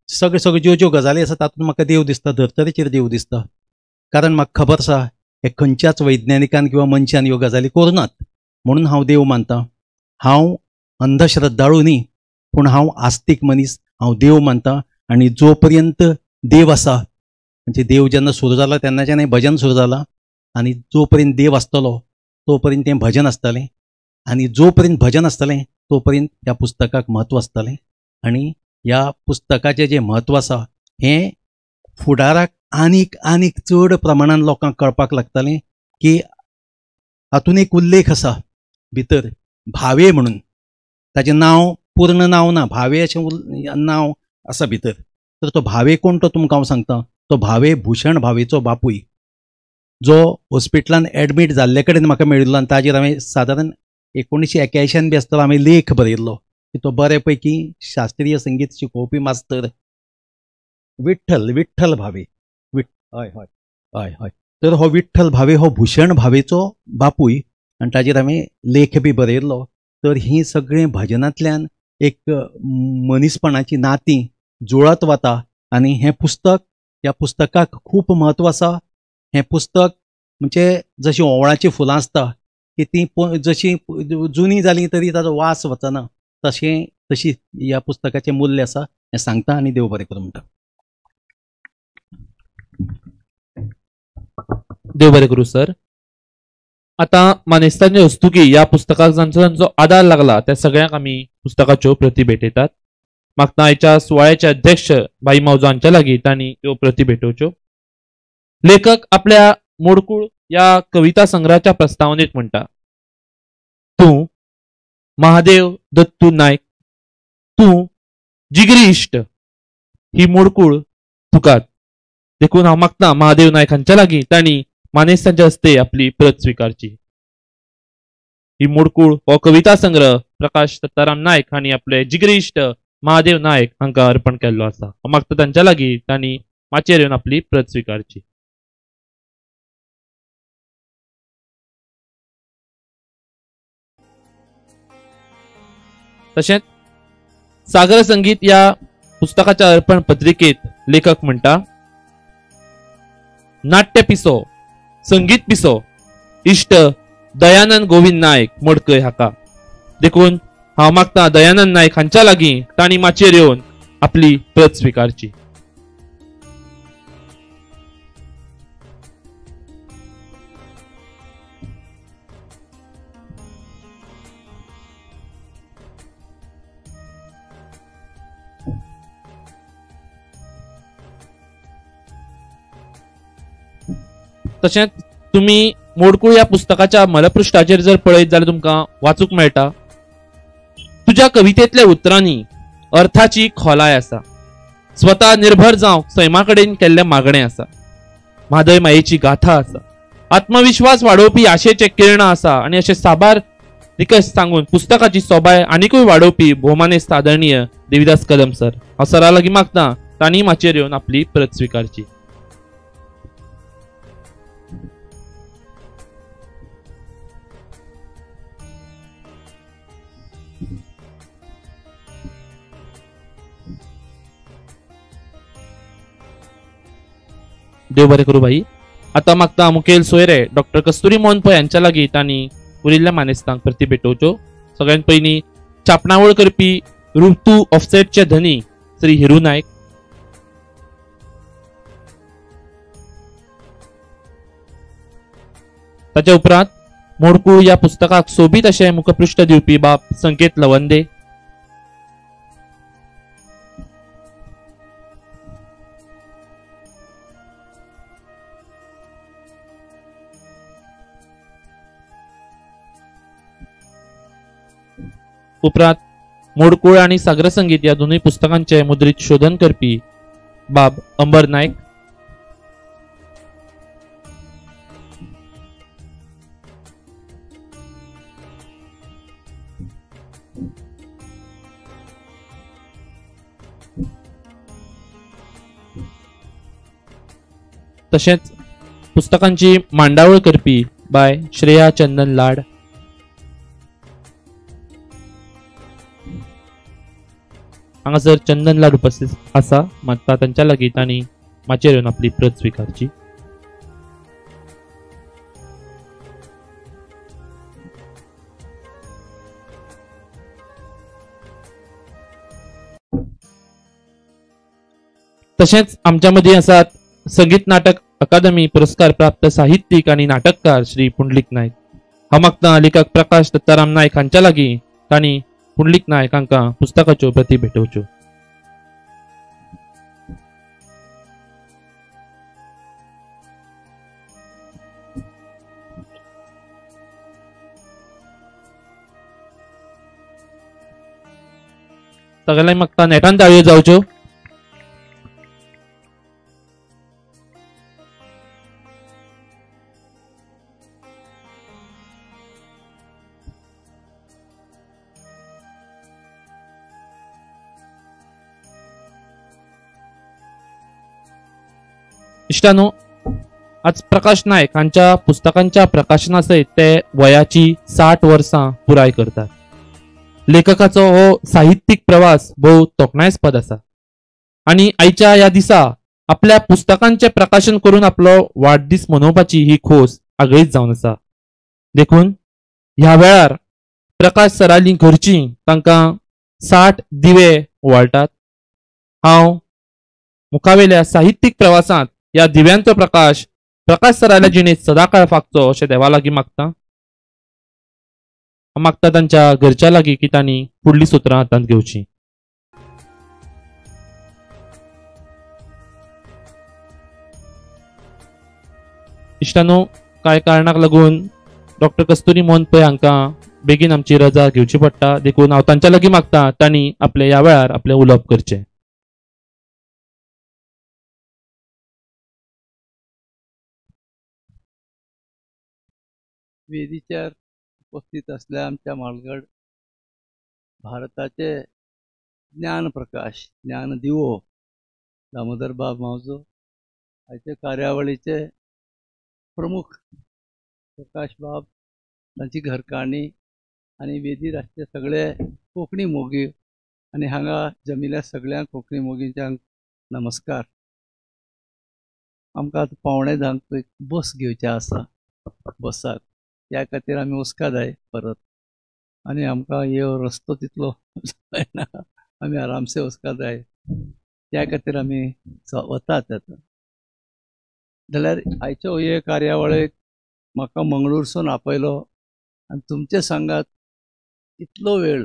सगळे सगळे ज्यो ज्यो गजाली आसा तातूंत म्हाका देव दिसता, धर्तरेचेर देव दिसता. कारण म्हाका खबर आसा हे खंयच्याच वैज्ञानिकान किंवा मनशान ह्यो गजाली करुनात, म्हणून हांव देव मानता. हांव अंधश्रद्धाळू न्ही, पूण हांव आस्तीक मनीस, हांव देव मानता. आनी जो पर्यंत देव आसा, म्हणजे देव जेन्ना सुरू जाला तेन्नाच्यान हें भजन सुरू जालां, आनी जो पर्यंत देव आसतलो तो पर्यंत तें भजन आसतलें, आनी जो पर्यंत भजन आसतलें तो पर्यंत ह्या पुस्तकाक म्हत्व आसतलें. आनी ह्या पुस्तकाचें जें म्हत्व आसा हें फुडाराक आनीक आनीक चड प्रमाणान लोकांक कळपाक लागतलें. की हातूंत एक उल्लेख आसा भितर, भावे म्हणून, ताचें नांव पूर्ण नांव ना, भावे अशें नांव आसा भितर. तर तो भावे कोण तो तुमकां हांव सांगता. तो भावे भूषण भावेचो बापूय, जो हॉस्पिटलान एडमीट जाल्ले कडेन म्हाका मेळिल्लो. आनी ताजेर हांवें सादारण 1981 बी आसतना हांवें लेख बरयल्लो की तो बरे पैकी शास्त्रीय संगीत शिकोवपी मास्तर विठ्ठल, विठ्ठल भावे, हय हय हय हय. तर हो विठ्ठल भावे हो भूषण भावेचो बापूय, आनी ताजेर हांवें लेख बी बरयल्लो. तर ही सगळीं भजनांतल्यान एक मनीसपणाची नातीं जुळत वता. आनी हें पुस्तक, ह्या पुस्तकाक खूब म्हत्व आसा. हें पुस्तक म्हणजे जशीं ओंवळाचीं फुलां आसता की तीं जशीं जुनी जालीं तरी ताजो वास वचना, तशें तशी ह्या पुस्तकाचें मूल्य आसा हें सांगता. आनी देव बरें करूं म्हणटा. देव बरें करूं सर. आतां मानेस्तांचे हस्तुकी ह्या पुस्तकाक जांचो जांचो आदार लागला त्या सगळ्यांक आमी पुस्तकाच्यो प्रती भेटयतात. मागता आयच्या सुवाळ्याचे अध्यक्ष भाई मावजो हांच्या लागीं तांणी ह्यो प्रती भेटोवच्यो. लेखक आपल्या मोडकूळ ह्या कविता संग्रहाच्या प्रस्तावनेत म्हणटा, तूं महादेव दत्तू नायक, तूं जिगरी इश्ट, ही मोडकूळ तुकात. देखून हांव मागता महादेव नायक हांच्या लागीं तांणी मानेस्तांच्या हस्ते आपली प्रत स्विकारची. ही मोडकूळ हो कविता संग्रह प्रकाश दत्ताराम नायक हांणी आपले जिगरी इश्ट महादेव नायक हांकां अर्पण केल्लो आसा. हांव मागता तांच्या लागीं तांणी माचयेर येवन आपली प्रत स्विकारची. तशेंच सागर संगीत ह्या पुस्तकाच्या अर्पण पत्रिकेत लेखक म्हणटा, नाट्य पिसो, संगीत पिसो इश्ट दयानंद गोविंद नायक मडकय हाका. देखून हांव मागता दयानंद नायक हांच्या लागीं तांणी माचयेर येवन आपली प्रत स्विकारची. तशेंच तुमी मोडकूळ ह्या पुस्तकाच्या मलपृष्ठाचेर जर पळयत जाल्यार तुमकां वाचूंक मेळटा, तुज्या कवितेंतल्या उतरांनी अर्थाची खोलाय आसा, स्वता निर्भर जावंक सैमा कडेन केल्लें मागणें आसा, म्हादय मायेची गाथा आसा, आत्मविश्वास वाडोवपी आशेचें किरणां आसा आनी अशें साबार निकश सांगून पुस्तकाची सोबाय आनिकूय वाडोवपी भोवमानेस्त आदरणीय देविदास कदम सर. हांव सरा लागीं मागता तांणी माचयेर येवन आपली प्रत स्विकारची. देव बरें करूं भाई. आतां मागता मुखेल सोयरे डॉक्टर कस्तुरी मोहन पै हांच्या लागीं तांणी उरिल्ल्या मानेस्तांक प्रती भेटोवच्यो. सगळ्यात पयलीं छापणावळ करपी ऋतू ऑफसेटचे धनी श्री हिरू नायक, ताच्या उपरांत मोडकूळ ह्या पुस्तकाक सोबीत अशें मुखपृष्ठ दिवपी बाब संकेत लवंदे, उपरांत मोडकूळ आनी सागर संगीत ह्या दोनूय पुस्तकांचे मुद्रीत शोधन करपी बाब अंबर नायक, तशेंच पुस्तकांची मांडावळ करपी बाय श्रेया चंदन लाड, हांगासर चंदन लाड उपस्थित आसा. मागता तांच्या लागीं तांणी माचयेर येवन आपली प्रत स्विकारची. तशेंच आमच्या मदीं आसात संगीत नाटक अकादमी पुरस्कार प्राप्त साहित्यीक आनी नाटककार श्री पुंडलीक नायक. हांव मागता लेखक प्रकाश दत्ताराम नायक हांच्या लागीं तांणी पुंडलीक नायक हांकां पुस्तकाच्यो प्रती भेटोवच्यो. सगळ्यांक मागता नेटान ताळयो जावच्यो. इश्टानो, आज प्रकाश नायक हांच्या पुस्तकांच्या प्रकाशना सयत ते वयाची 60 वर्सां पुराय करतात. लेखकाचो हो साहित्यीक प्रवास भोव तोखणायस्पद आसा आनी आयच्या ह्या दिसा आपल्या पुस्तकांचें प्रकाशन करून आपलो वाडदीस मनोवपाची ही खोस आगळीच जावन आसा. देखून ह्या वेळार प्रकाश सराली घरचीं तांकां 60 दिवे ओवाळटात. हांव मुखावेल्या साहित्यीक प्रवासांत ह्या दिव्यांचो प्रकाश प्रकाश सराल्या जिणेंत सदांकाळ फांकचो अशें देवा लागीं मागता. मागता तांच्या घरच्या लागीं की तांणी फुडलीं सुत्रां हातांत घेवचीं. इश्टानो, कांय कारणाक लागून डॉक्टर कस्तुरी मोहन पै हांकां बेगीन आमची रजा घेवची पडटा, देखून हांव तांच्या लागीं मागता तांणी आपले ह्या वेळार आपलें उलोवप करचें. वेदीचेर उपस्थित असल्या आमच्या म्हालगड भारताचे ज्ञानप्रकाश ज्ञानदिवो दामोदर बाब मावजो, आयचे कार्यावळीचे प्रमुख प्रकाश बाब, तांची घरकाणी आनी वेदीर आसचे सगळे कोंकणी मोगी आनी हांगा जमिल्ल्या सगळ्या कोंकणी मोगींच्यांक नमस्कार. आमकां आतां 9:45 एक बस घेवची आसा, बसाक त्या खातीर आमी वचका जाय परत आनी आमकां हे रस्तो तितलो जायना, आमी आरामसे वचका जाय, त्या खातीर आमी वतात आतां. जाल्यार आयच्यो हे कार्यावळीक म्हाका मंगळूरसून आपयलो आनी तुमचे सांगात इतलो वेळ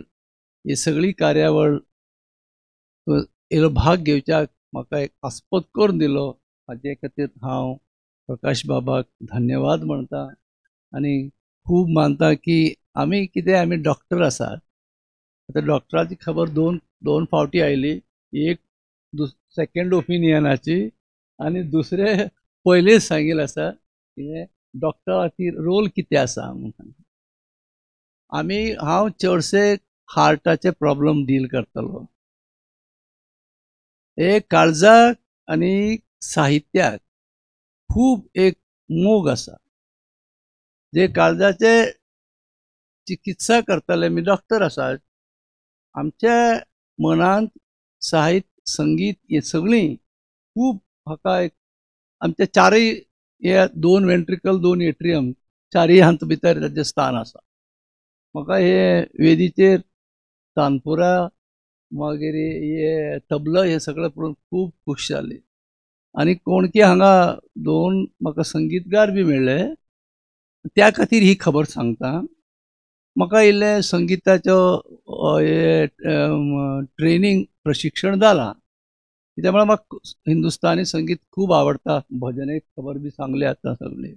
ही सगळी कार्यावळ येलो भाग घेवच्याक म्हाका एक आस्पद करून दिलो, हाजे खातीर हांव प्रकाश बाबाक धन्यवाद म्हणटा आनी खूब मानता की आमी कितें आमी डॉक्टर आसात. आतां डॉक्टराची खबर दोन फावटी आयली, एक सेकेंड ओपिनियनाची आनी दुसरे पयलींच सांगिल्लें आसा कितें डॉक्टराची रोल कितें आसा म्हणून. आमी हांव चडशे हार्टाचे प्रॉब्लम डील करतलो, एक काळजाक आनी साहित्याक खूब एक मोग आसा. जे काळजाचे चिकित्सा करतले, मी डॉक्टर आसा, आमच्या मनांत साहित्य संगीत हे सगळीं खूब हाका एक आमच्या चारय हे 2 वेंट्रिकल 2 एट्रियम चारय हांत भितर ताचें स्थान आसा. म्हाका हे वेदीचेर तानपुरा मागीर हे तबला हे सगळें पळोवन खूब खूश जाली आनी कोणकी हांगा 2 म्हाका संगीतकार बी मेळ्ळे, त्या खातीर ही खबर सांगता. म्हाका इल्लें संगिताचो हे ट्रेनींग प्रशिक्षण जालां, कित्याक म्हळ्यार म्हाका हिंदुस्तानी संगीत खूब आवडटा, भजने खबर बी सांगली आतां सगळी.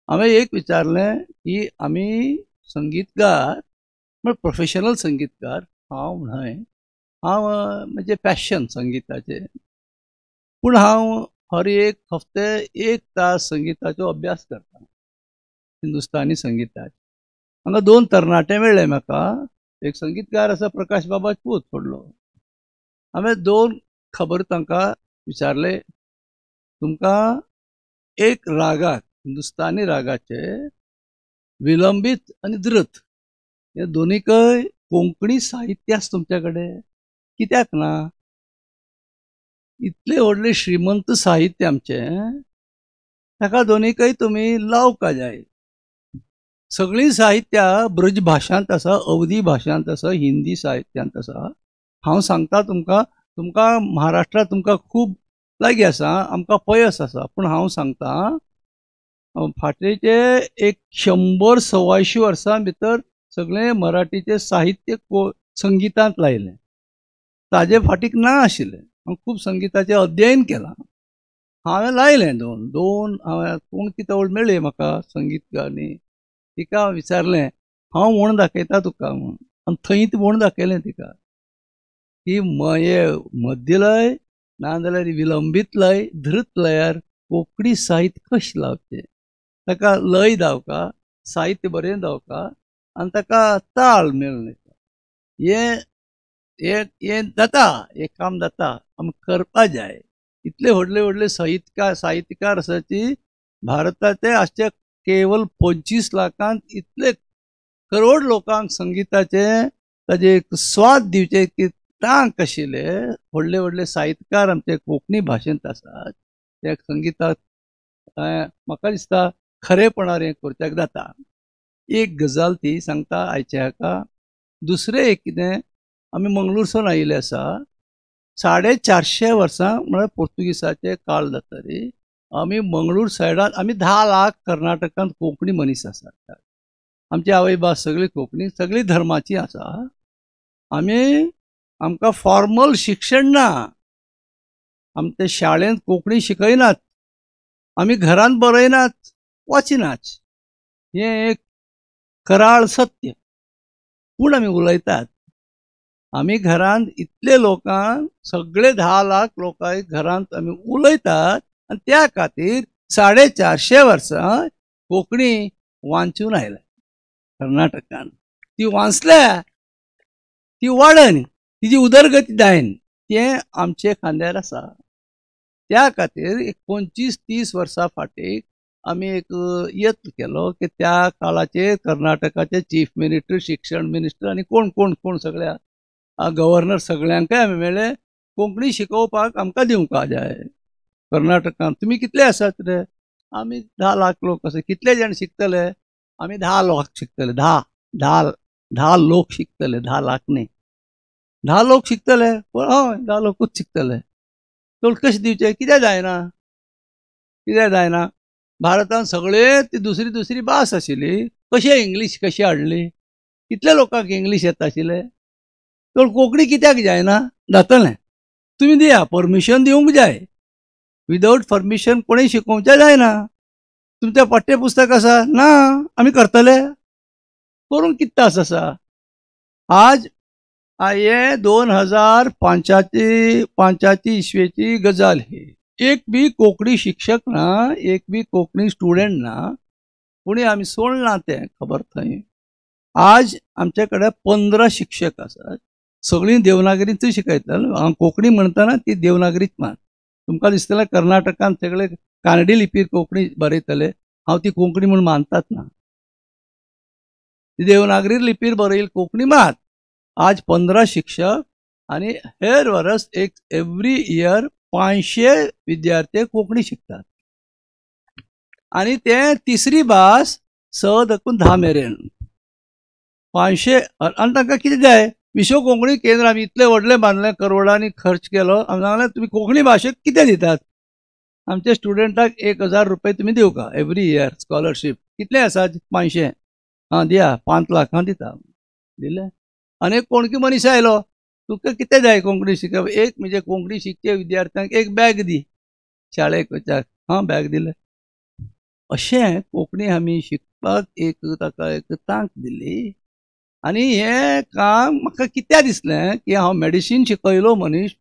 हांवें एक विचारलें की आमी संगीतकार म्हळ्यार प्रोफेशनल संगीतकार हांव न्हय, हांव म्हणजे पॅशन संगिताचें, पूण हांव हर एक हफ्ते 1 तास संगिताचो अभ्यास करता, हिंदुस्तानी संगिताचो. हांगा 2 तरणाटे मेळ्ळे म्हाका, एक संगीतकार आसा प्रकाश बाबा पूत व्हडलो. हांवें 2 खबर तांकां विचारले, तुमकां एक रागाक हिंदुस्तानी रागाचे विलंबीत आनी द्रुत हे दोनीकय कोंकणी साहित्य आसा तुमच्या कडेन कित्याक ना? इतलें व्हडलें श्रीमंत साहित्य आमचें, ताका दोनीकय तुमी लावका जाय. सगळीं साहित्या ब्रज भाशांत आसा, अवधी भाशांत आसा, हिंदी साहित्यांत आसा. हांव सांगता तुमकां, तुमकां महाराष्ट्रांत तुमकां खूब लागीं आसा, आमकां पयस आसा, पूण हांव सांगता फाटलीचे एक 100 125 वर्सां भितर सगळें मराठीचें साहित्य संगितांत लायलें, ताजे फाटीक ना आशिल्लें. हांव खूब संगिताचें अध्ययन केलां, हांवें लायलें दोन हांवें कोण कितें मेळ्ळी म्हाका संगीतकार, तिका विचारलें हांव म्हूण दाखयता तुका म्हूण, आनी थंय म्हूण दाखयलें तिका की हे मध्य लय नाजाल्यार विलंबीत लय धृत लयार कोंकणी साहित्य कशें लावचें, ताका लय दावका, साहित्य बरें दावका आनी ताका ताळ मेळून येता. हें हें जाता, हें काम जाता, आमी करपा जाय. इतले व्हडले व्हडले साहित्यकार आसाची भारताचे आसचे केवल 25 लाखांत इतले करोड लोकांक संगिताचे ताजे एक स्वाद दिवचे की तांक आशिल्ले व्हडले व्हडले साहित्यकार आमचे कोंकणी भाशेंत आसात. त्या संगिताक म्हाका दिसता खरेपणार हें करच्याक जाता. एक गजाल ती सांगता आयच्या हाका. दुसरें एक कितें, आमी मंगळूरसून आयिल्ले आसा, 450 वर्सां म्हळ्यार पोर्तुगीसाचे काळ जाता रे, आमी मंगळूर सायडान आमी 10 लाख कर्नाटकांत कोंकणी मनीस आसात. आमची आवय भास सगळी कोंकणी, सगळी धर्माची आसा. आमी आमकां फॉर्मल शिक्षण ना, आमच्या शाळेंत कोंकणी शिकयनात. आमी घरांत बरयनात, वाचिनात, हें एक कराळ सत्य. पूण आमी उलयतात. आमी घरांत इतले लोकांक, सगळे 10 लाख लोकांक घरांत आमी उलयतात आनी त्या खातीर 450 वर्सां कोंकणी वाचून आयल्या कर्नाटकान. ती वाचल्या, ती वाडन, तिजी उदरगत जायन, तें आमचे खांद्यार आसा. त्या खातीर एक 25-30 वर्सां फाटीं आमी एक यत्न केलो की त्या काळाचेर कर्नाटकाचे चीफ मिनिस्टर, शिक्षण मिनिस्टर आनी कोण कोण कोण सगळ्या गव्हर्नर सगळ्यांकय आमी मेळ्ळे, कोंकणी शिकोवपाक आमकां दिवंक जाय कर्नाटकान. तुमी कितले आसात रे? आमी 10 लाख लोक आसा. कितले जाण शिकतले? आमी 10 लाख शिकतले. 10 लोक शिकतले, 10 लाख न्ही, 10 लोक शिकतले. पूण हय, 10 लोकूच शिकतले. तर कशें दिवचें? कित्याक जायना, कित्याक जायना? भारतान सगळे ती दुसरी दुसरी भास आशिल्ली, कशें इंग्लीश कशी हाडली? कितल्या लोकांक इंग्लीश येता आशिल्लें? तर कोंकणी कित्याक जायना? जातलें. तुमी दिया, परमिशन दिवंक जाय. विदावट परमिशन कोणें शिकोवचें जायना. तुमचें पाठ्यपुस्तक आसा ना, आमी करतले. करूंक कितें तास आसा? आज हे 2005 इसवेची गजाल ही. एक बी कोंकणी शिक्षक ना, एक बी कोंकणी स्टुडंट ना, पूण आमी सोडलां तें खबर थंय. आज आमचे कडेन 15 शिक्षक आसात, सगळीं देवनागरींतूय शिकयतात. हांव कोंकणी म्हणटना ती देवनागरीत मान. तुमकां दिसतलें कर्नाटकान सगळे कानडी लिपीर कोंकणी बरयतले, हांव ती कोंकणी म्हूण मानतात ना. ती देवनागरी लिपीर बरयली कोंकणी मात. आज 15 शिक्षक आनी हेर वरस एक एवरी इयर 500 विद्यार्थी कोंकणी शिकतात. आनी ते तिसरी भास 6 धकून 10 मेरेन 500. आनी तांकां कितें जाय? विश्व कोंकणी केंद्र आमी इतलें व्हडलें बांदलें, करोडांनी खर्च केलो. आमी सांगलें तुमी कोंकणी भाशेक कितें दितात? आमच्या स्टुडंटाक 1000 रुपये तुमी दिवका एवरी इयर स्कॉलरशीप. कितले आसा? 500. आं दिया, 5 लाखां दिता. दिले. आनी एक कोणकी मनीस आयलो, तुका कितें जाय कोंकणी शिकप? एक म्हणजे कोंकणी शिकचे विद्यार्थ्यांक एक बॅग दी शाळेक वचाक. हां, बॅग दिलें. अशें कोंकणी आमी शिकपाक एक ताका एक तांक दिली. आनी हें काम म्हाका कित्याक दिसलें की हांव मेडिसीन शिकयलो मनीस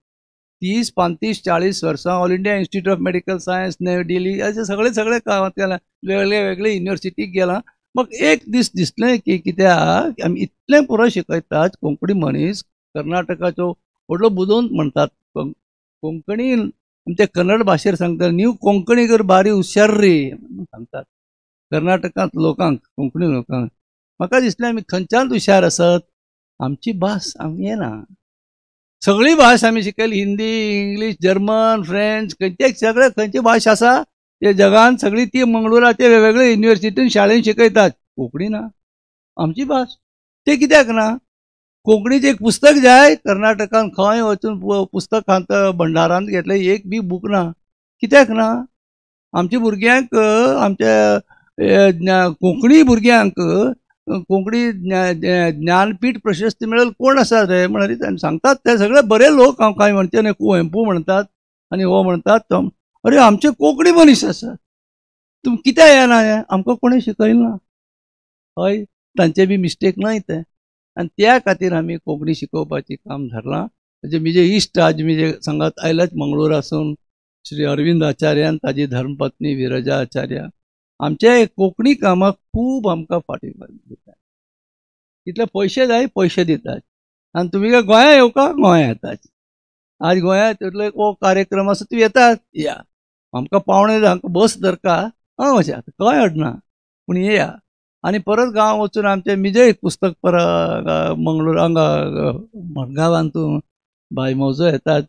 30, 35, 40 वर्सां All India Institute of Medical Science, New Delhi, अशें सगळे सगळे गांवांत गेलां, वेगळे वेगळे युनिवर्सिटीक गेलां. म्हाका एक दीस दिसलें की कित्याक आमी इतलें पुरो शिकयतात कोंकणी मनीस कर्नाटकाचो व्हडलो बुदवंत म्हणटात कोंकणी. आमच्या कन्नड भाशेर सांगतात, न्यू कोंकणी कर बारी हुशार रे म्हणून सांगतात कर्नाटकांत लोकांक, कोंकणी लोकांक. म्हाका दिसलें आमी खंयच्यान हुशार आसत, आमची भास आमी येना. सगळी भास आमी शिकयली, हिंदी, इंग्लीश, जर्मन, फ्रेंच, खंयचे सगळे खंयची भास आसा ते जगान सगळी ती मंगळुराचे वेगवेगळे युनिवर्सिटीन शाळेन शिकयतात. कोंकणी ना आमची भास. ते कित्याक ना? कोंकणीचें एक पुस्तक जाय, कर्नाटकान खंय वचून पुस्तक भंडारांत घेतलें, एक बी बूक ना. कित्याक ना? आमच्या भुरग्यांक, आमच्या कोंकणी भुरग्यांक कोंकणी ज्ञानपीठ प्रशस्ती मेळेल कोण आसा रे म्हणून सांगतात ते सगळे बरे लोक. हांव कांय म्हणचे न्हय, कुवेंपू म्हणटात आनी हो म्हणटात तो. अरे आमचे कोंकणी मनीस आसात, तुमी कित्याक येना हें? आमकां कोणें शिकयलें ना. हय, तांचे बी मिस्टेक न्हय तें. आनी त्या खातीर आमी कोंकणी शिकोवपाचें काम धरलां. म्हणजे म्हजे इश्ट आज म्हजे सांगात आयल्यात मंगळुरासून, श्री अरविंद आचार्यान, ताजी धर्मपत्नी विरजा आचार्य. आमच्या कोंकणी कामाक खूब आमकां फाटी दितात. इतले पयशे जाय, पयशे दितात. आनी तुमी काय गोंया येवका? गोंया येतात. आज गोंयांत इतलो हो कार्यक्रम आसा, तुमी येतात या. आमकां पावणे आमकां बस धरका, हांव अशें खंय अडना, पूण येया. आनी परत गांव वचून आमचें म्हजें एक पुस्तक परत मंगळूर हांगा मडगांवांतून भाई मौजो येतात,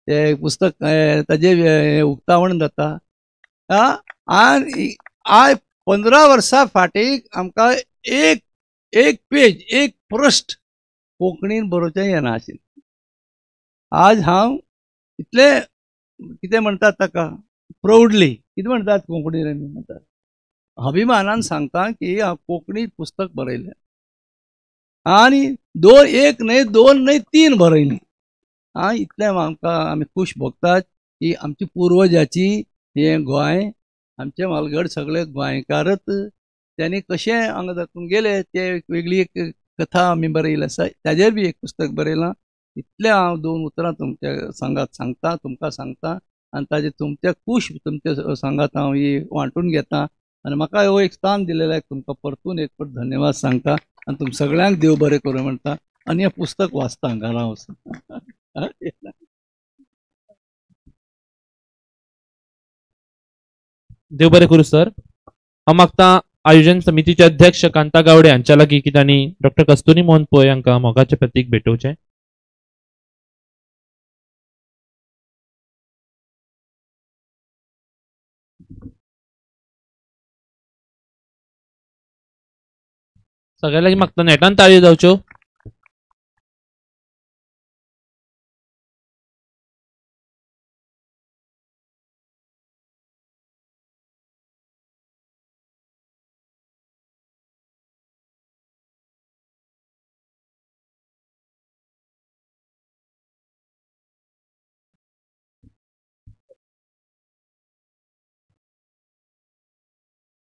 ते पुस्तक ताजें उक्तावण जाता. आनी आज 15 वर्सां फाटीं आमकां एक एक पेज, एक पृष्ठ कोंकणीन बरोवचें येना आशिल्लें. आज हांव इतलें कितें म्हणटात ताका प्रावडली, कितें म्हणटात कोंकणीन आमी म्हणटात, अभिमानान सांगता की हांव कोंकणी पुस्तक बरयलें. आनी 2, 1 न्हय, 2 न्हय, 3 बरयलीं. आं, इतलें आमकां आमी खूश भोगतात की आमची पुर्वजाची हें गोंय आमचे म्हालगड सगळे गोंयकारच त्यांनी कशें हांगा दाखोवन गेले ते एक वेगळी एक कथा आमी बरयली आसा, ताजेर बी एक पुस्तक बरयलां. इतलें हांव 2 उतरां तुमच्या सांगात सांगता, तुमकां सांगता आनी ताजे तुमच्या खूश तुमच्या सांगात हांव ही वांटून घेता आनी म्हाका हो एक स्थान दिलेल्याक तुमकां परतून एक फावट धन्यवाद सांगता आनी तुम सगळ्यांक देव बरें करूं म्हणटा आनी हें पुस्तक वाचता घरा वचून. देव बरें करूं सर. हांव मागता आयोजन समितीचे अध्यक्ष कांता गावडे हांच्या लागीं की तांणी डॉक्टर कस्तुरी मोहन पै हांकां मोगाचें प्रतीक भेटोवचें. सगळ्या लागीं मागता नेटान ताळयो जावच्यो.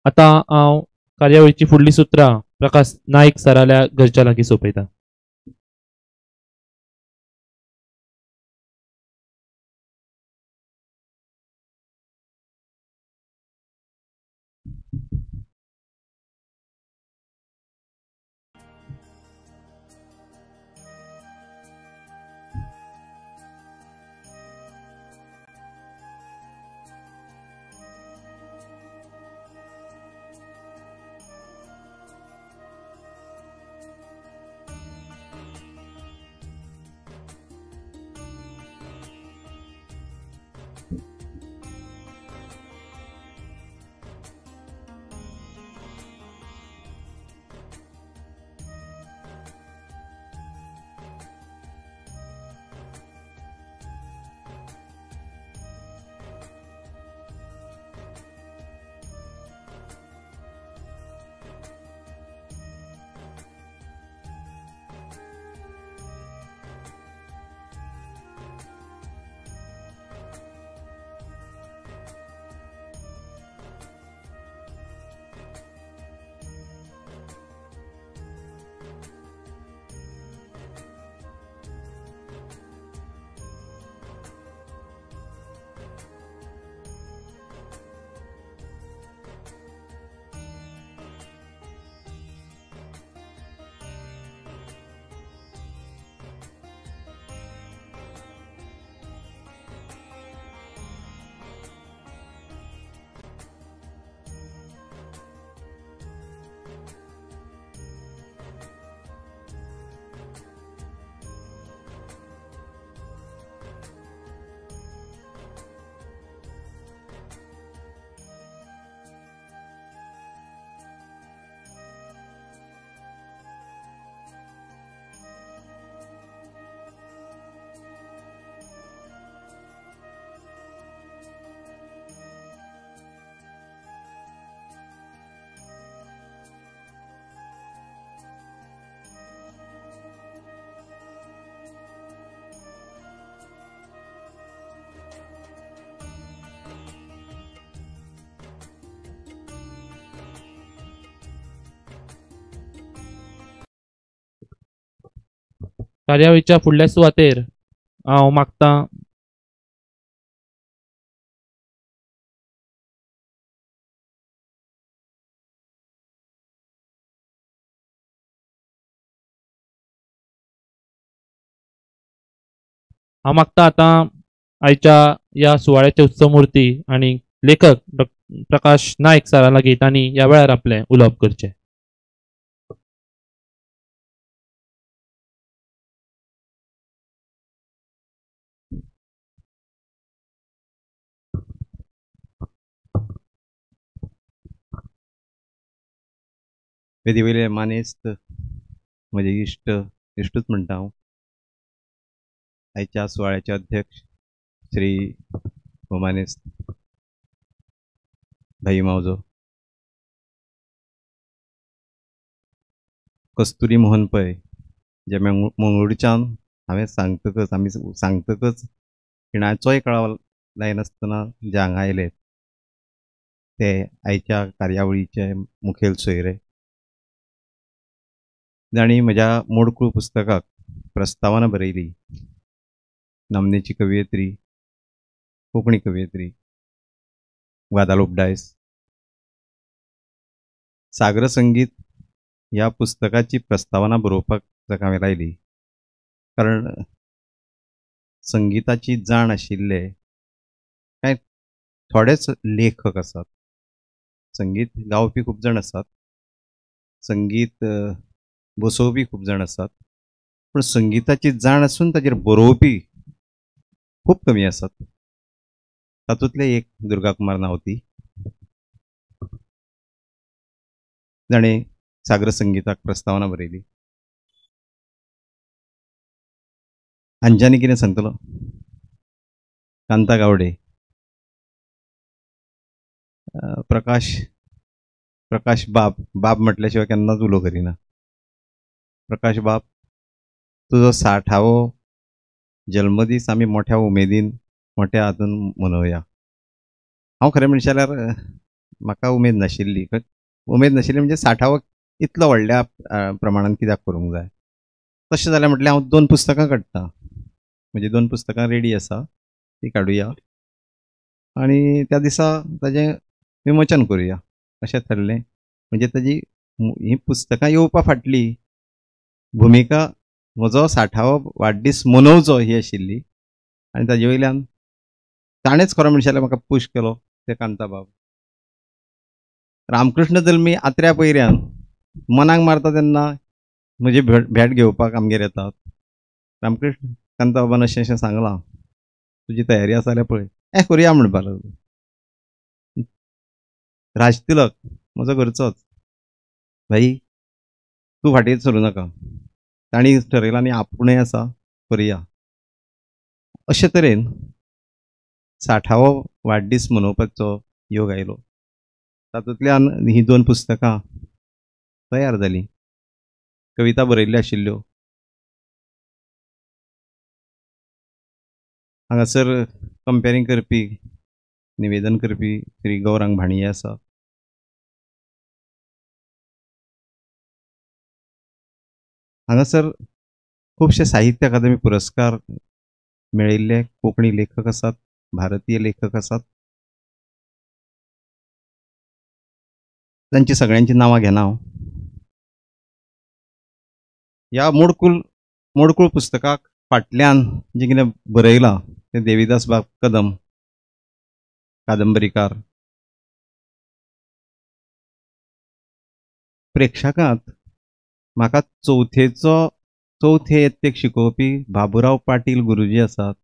आतां हांव कार्यावळीची फुडली सुत्रां प्रकाश नायक सराल्या घरच्या लागीं सोंपयता. कार्यावळीच्या फुडल्या सुवातेर हांव मागतां आतां आयच्या ह्या सुवाळ्याचे उत्सवमूर्ती आनी लेखक डॉ प्रकाश नायक सरा लागीं तांणी ह्या वेळार आपलें उलोवप करचें. वेदी वयले मानेस्त म्हजे इश्ट इश्टूच म्हणटा हांव, आयच्या सुवाळ्याचे अध्यक्ष श्री मानेस्त भाई मावजो, कस्तुरी मोहन पै जे मंगळूरच्यान हांवें सांगतकच आमी सांगतकच खिणाचोय कळाव लायनासतना जे हांगा आयले ते आयच्या कार्यावळीचे मुखेल सोयरे, जांणी म्हज्या मोडकूळ पुस्तकाक प्रस्तावना बरयली, नामनेची कवयित्री, कोंकणी कवयित्री ग्वादालूप डायस, सागर संगीत ह्या पुस्तकाची प्रस्तावना बरोवपाक जाका हांवें लायली, कारण संगीताची जाण आशिल्ले कांय थोडेच लेखक आसात. संगीत गावपी खूब जाण आसात, संगीत बसोवपी खूब जाण आसात, पूण संगीताची जाण आसून ताचेर बरोवपी खूब कमी आसात. तातूंतले एक दुर्गा कुमार नावती, जाणें सागर संगीताक प्रस्तावना बरयली. हांच्यांनी कितें सांगतलो, कांता गावडे, प्रकाश प्रकाश बाब, बाब म्हटल्या शिवाय केन्नाच उलो करिना. प्रकाश बाब, तुजो 60वो जल्मदीस आमी मोठ्या उमेदीन मोठ्या हातून मनोवया. हांव खरें म्हणशात जाल्यार म्हाका उमेद नाशिल्ली, उमेद नाशिल्ली म्हणजे 60वो इतलो व्हडल्या प्रमाणान कित्याक करूंक जाय. तशें जाल्यार म्हटल्यार हांव 2 पुस्तकां काडटा, म्हजी 2 पुस्तकां रेडी आसा, ती काडुया आनी त्या दिसा ताजें विमोचन करुया अशें थारलें. म्हणजे ताजी हीं पुस्तकां येवपा फाटली भुमिका म्हजो 60वो वाडदीस मनोवचो ही आशिल्ली, आनी ताजे वयल्यान ताणेंच खरो म्हणशात जाल्यार म्हाका पूश केलो ते कांताबाब. रामकृष्ण जल्मी आत्र्या पयऱ्यान मनाक मारता तेन्ना म्हजी भेट घेवपाक आमगेर येतात. रामकृष्ण कांताबाबान अशें अशें सांगलां, तुजी तयारी आसा जाल्यार पळय, ए करुया म्हणपाक लागलो. राजतिलक म्हजो घरचोच, भाई तूं फाटीं सरूं नाका, तांणी ठरयलां आनी आपुणूय आसा, करुया. अशे तरेन 60वो वाडदीस मनोवपाचो योग आयलो. तातूंतल्यान हीं 2 पुस्तकां तयार जालीं. कविता बरयल्ल्यो आशिल्ल्यो. हांगासर कंपेरींग करपी, निवेदन करपी श्री गौरांग भाणये आसा. हांगासर खुबशे साहित्य अकादमी पुरस्कार मेळिल्ले कोंकणी लेखक आसात, भारतीय लेखक आसात. तांची सगळ्यांची नांवां घेना हांव. ह्या मोडकूळ पुस्तकाक फाटल्यान जें कितें बरयलां तें देविदास बाब कदम कादंबरीकार. प्रेक्षकांत म्हाका चवथे यत्तेक शिकोवपी बाबुराव पाटील गुरुजी आसात,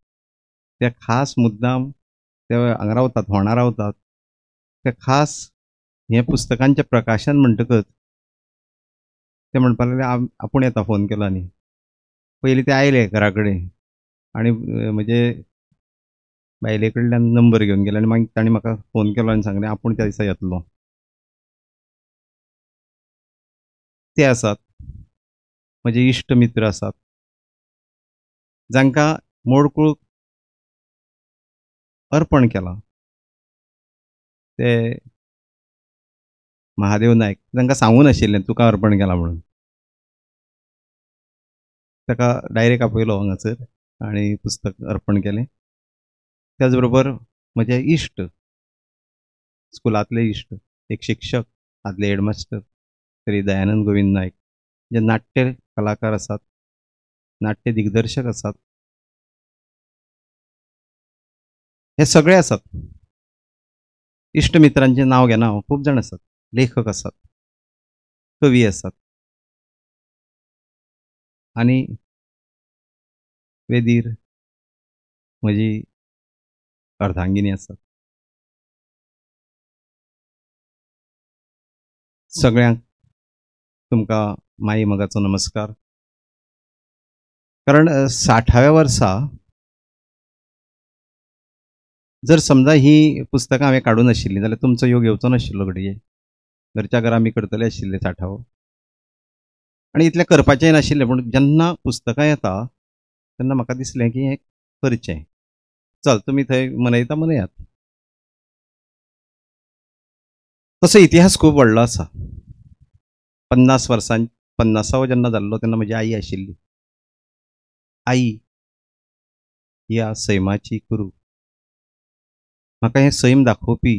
ते खास मुद्दाम ते हांगा रावतात, होणा रावतात, ते खास हें पुस्तकांचें प्रकाशन म्हणटकच ते म्हणपाक लागले आपूण येता, फोन केलो. आनी पयलीं ते आयले घरा कडेन आनी म्हजे बायले कडल्यान नंबर घेवन गेले आनी मागीर तांणी म्हाका फोन केलो आनी सांगलें आपूण त्या दिसा येतलो. ते आसात म्हजे इश्ट मित्र आसात, जांकां मोडकूळ अर्पण केलां. ते महादेव नायक, तांकां सांगूं नाशिल्लें तुका अर्पण केलां म्हणून, ताका डायरेक्ट आपयलो हांगासर आनी पुस्तक अर्पण केलें. त्याच बरोबर म्हजे इश्ट, स्कुलांतले इश्ट, एक शिक्षक, आदले हेडमास्टर श्री दयानंद गोविंद नायक, जे नाट्य कलाकार आसात, नाट्य दिग्दर्शक आसात, हे सगळे आसात. इश्ट मित्रांचें नांव घेना हांव, खूब जाण आसात, लेखक आसात, कवी आसात. आनी वेदीर म्हजी अर्धांगिनी आसात. सगळ्यांक तुमकां माई मोगाचो नमस्कार. कारण 60व्या वर्सा जर समजा ही पुस्तकां हांवें काडूं नाशिल्लीं जाल्यार तुमचो योग येवचो नाशिल्लो घडये. घरच्या घरा आमी करतले आशिल्ले 60वो, आनी इतलें करपाचेंय नाशिल्लें. पूण जेन्ना पुस्तकां येता तेन्ना म्हाका दिसलें की हें करचें, चल तुमी थंय मनयता मनयात. तसो इतिहास खूब व्हडलो आसा. 50 वर्सां 50वो जेन्ना जाल्लो तेन्ना म्हजी आई आशिल्ली. आई ह्या सैमाची कुरू, म्हाका हें सैम दाखोवपी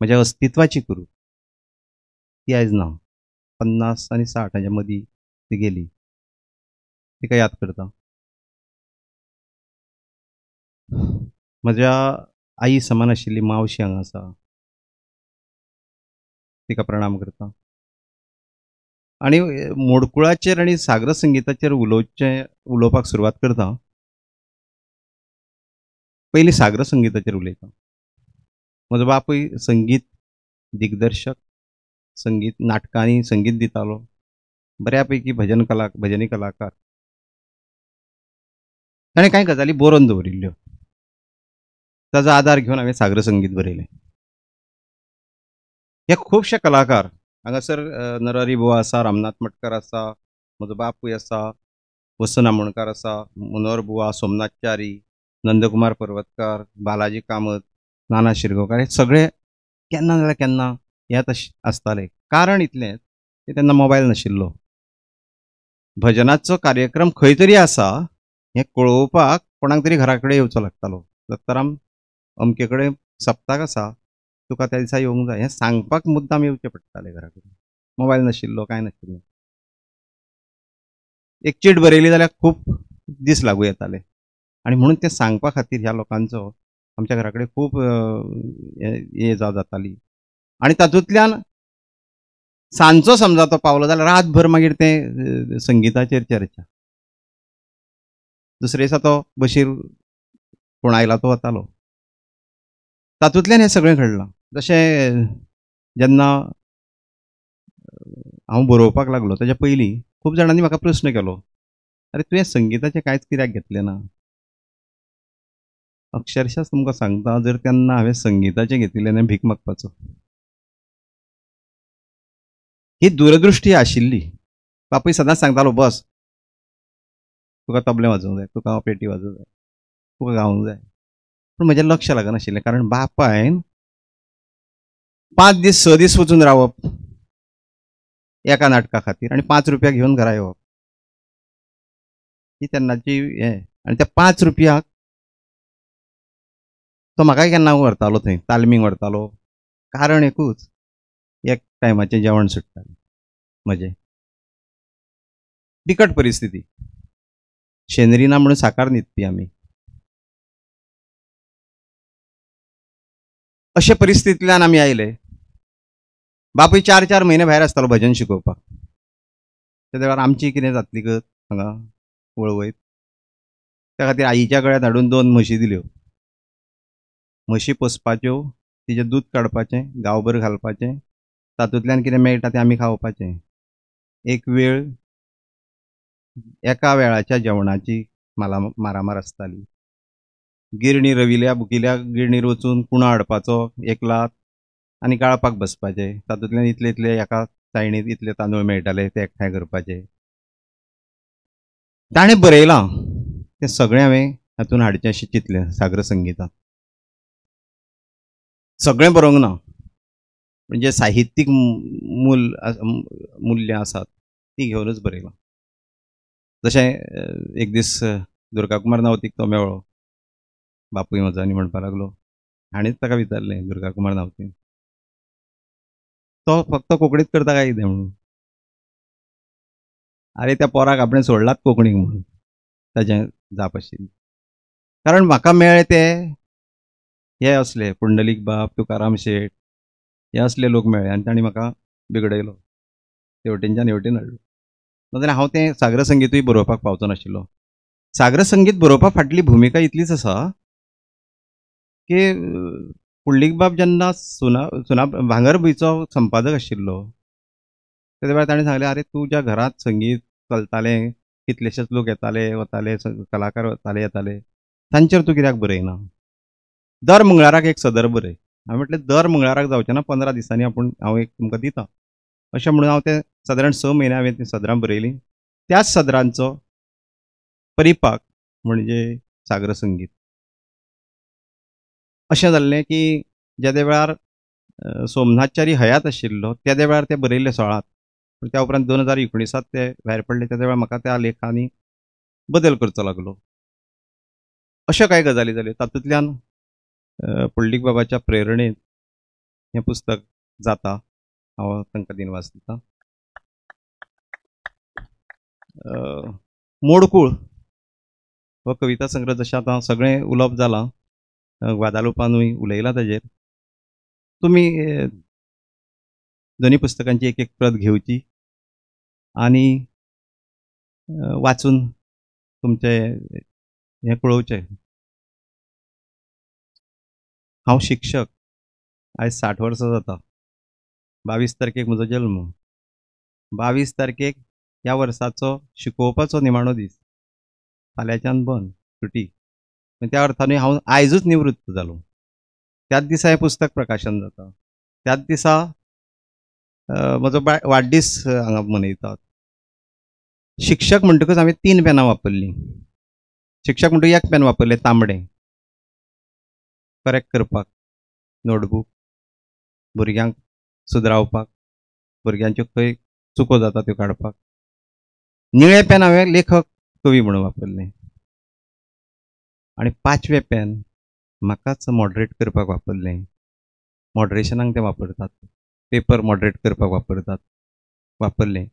म्हज्या अस्तित्वाची कुरू, ती आयज ना. 50 आनी 60 हाच्या मदीं ती गेली. तिका याद करता. म्हज्या आई समान आशिल्ली मावशी हांगा आसा, तिका प्रणाम करता. आनी मोडकुळाचेर आनी सागर संगीताचेर उलोवपाक सुरवात करता. पयलीं सागर संगीताचेर उलयता. म्हजो बापूय संगीत दिग्दर्शक, संगीत नाटकांनी संगीत दितालो, बऱ्या पैकी भजनी कलाकार. ताणें कांय गजाली बरोवन दवरिल्ल्यो, ताजो आदार घेवन हांवें सागर संगीत बरयलें. हे खुबशे कलाकार हांगासर नरहरी बुवा आसा, रामनाथ मटकर आसा, म्हजो बापूय आसा, वसन आमोणकार आसा, मनोहर बुवा, सोमनाथ च्यारी, नंदकुमार पर्वतकार, बालाजी कामत, नाना शिरगांवकार, हे सगळे केन्ना जाल्यार केन्ना येत आसताले. कारण इतलेंच की तेन्ना मोबायल नाशिल्लो. भजनाचो कार्यक्रम खंय तरी आसा हें कळोवपाक कोणाक तरी घरा कडेन येवचो लागतालो. दत्ताराम अमके कडेन सप्ताक आसा, तुका त्या दिसा येवंक जाय, हें सांगपाक मुद्दाम येवचें पडटालें घरा कडेन. मोबायल नाशिल्लो, कांय नाशिल्लें. एक चीट बरयली जाल्यार खूब दीस लागू येताले आनी म्हणून तें सांगपा खातीर ह्या लोकांचो आमच्या घरा कडेन खूब ये जा जाताली. आनी तातूंतल्यान सांजचो समजा तो पावलो जाल्यार रातभर मागीर तें संगीताचेर चर्चा. दुसरे दिसा तो बशीर कोण आयला तो वतालो. तातूंतल्यान हें सगळें घडलां. जशें जेन्ना हांव बरोवपाक लागलो ताच्या पयलीं खूब जाणांनी म्हाका प्रस्न केलो, आरे तुवें संगीताचें कांयच कित्याक घेतलें ना? अक्षरशः तुमकां सांगता, जर तेन्ना हांवें संगीताचें घेतिल्लें न्ही, भीक मागपाचो. ही दूरदृश्टी आशिल्ली. बापूय सदांच सांगतालो, बस तुका तबलें वाजोवंक जाय, तुका पेटी वाजोवंक जाय, तुका गावंक जाय. पूण म्हजें लक्ष लागनाशिल्लें, कारण बापायन 5 दीस 6 दीस वचून रावप एका नाटका खातीर आनी 5 रुपया घेवन घरा येवप, ही तेन्नाची हें. आनी त्या 5 रुपयाक तो म्हाकाय केन्ना व्हरतालो थंय तालमीक व्हरतालो. कारण एकूच, एक टायमाचें जेवण सुट्टालें म्हजें. बिकट परिस्थिती. शेनरी ना म्हणून साकार न्हिदपी आमी. अशे परिस्थितींतल्यान आमी आयले. बापूय 4-4 म्हयने भायर आसतालो भजन शिकोवपाक. त्या वेळार आमची कितें जातली गत हांगा वळवयत, त्या खातीर आईच्या गळ्यांत हाडून 2 म्हशी दिल्यो. म्हशी पोसपाच्यो, तिचें दूद काडपाचें, गांवभर घालपाचें, तातूंतल्यान कितें मेळटा तें आमी खावपाचें. एक वेळ एका वेळाच्या जेवणाची मारामार आसताली. गिरणी रविल्या बुकिल्या गिरणीर वचून कुणो हाडपाचो 1 लाख आनी गाळपाक बसपाचें. तातूंतल्यान इतले इतले एका चायणींत इतले तांदूळ मेळटाले, ते एकठांय करपाचे. ताणें बरयलां तें सगळें हांवें हातून हाडचें अशें चिंतलें. सागर संगीतांत सगळें बरोवंक ना, म्हणजे साहित्यीक मुल्यां आसात ती घेवनच बरयलां. जशें एक दीस दुर्गाकुमार नावतीक तो मेळ्ळो बापूय म्हजो आनी म्हणपाक लागलो, हाणेंच ताका विचारलें दुर्गाकुमार नावतीन, तो फक्त कोंकणीत करता काय कितें म्हणून. आरे त्या पोराक आपणें सोडलात कोंकणीक म्हणून ताचें जाप आशिल्ली. कारण म्हाका मेळ्ळे ते हे असले पुंडलीक बाब, तुकाराम शेट, हे असले लोक मेळ्ळे आनी तांणी म्हाका बिगडयलो, तेवटेनच्यान हेवटेन हाडलो. नाजाल्यार हांव तें सागर संगीतूय बरोवपाक पावचो नाशिल्लो. सागर संगीत बरोवपा फाटली भुमिका इतलीच आसा की पुंडलीक बाब जेन्ना सुना भांगरभूंयचो संपादक आशिल्लो त्या वेळार ताणें सांगलें, आरे तुज्या घरांत संगीत चलतालें, कितलेशेच लोक येताले वताले, कलाकार वताले येताले, तांचेर तूं कित्याक बरयना? दर मंगळाराक एक सदर बरय. हांवें म्हटलें दर मंगळाराक जावचें ना, 15 दिसांनी आपूण हांव एक तुमकां दिता अशें म्हणून हांव तें सादारण 6 म्हयने हांवें तीं सदरां बरयलीं. त्याच सदरांचो परिपाक म्हणजे सागर संगीत. अशें जाल्लें की जेदे वेळार सोमनाथचारी हयात आशिल्लो त्या वेळार ते बरयल्ले 16, पूण त्या उपरांत 2019 ते भायर पडले. त्या वेळार म्हाका त्या लेखांनी बदल करचो लागलो. अश्यो कांय गजाली जाल्यो. तातूंतल्यान पुंडलीक बाबाच्या प्रेरणेन हें पुस्तक जाता. हांव तांकां दिनवास दितां. मोडकूळ हो कविता संग्रह जशें आतां सगळें उलोवप जालां, ग्वादालुपानूय उलयलां ताजेर. तुमी दोनी पुस्तकांची एक एक प्रत घेवची आनी वाचून तुमचें हें पळोवचें. हांव शिक्षक, आयज 60 वर्सां जाता. 22 तारखेक म्हजो जल्म. 22 तारखेक ह्या वर्साचो शिकोवपाचो निमाणो दीस. फाल्यांच्यान बंद, सुटी. त्या अर्थानूय हांव आयजूच निवृत्त जालो. त्याच दिसा हें पुस्तक प्रकाशन जाता. त्याच दिसा म्हजो वाडदीस हांगा मनयतात. शिक्षक म्हणटकच हांवें 3 पेनां वापरलीं. शिक्षक म्हणटकच एक पेन वापरलें तांबडें, करेक्ट करपाक नोटबूक, भुरग्यांक सुदरावपाक, भुरग्यांच्यो खंय चुको जाता त्यो काडपाक. निळें पेन हांवें लेखक कवी म्हणून वापरलें. आनी 5वें पेन म्हाकाच मॉडरेट करपाक वापरलें. मॉडरेशनाक तें वापरतात, पेपर मॉडरेट करपाक वापरतात, वापरलें.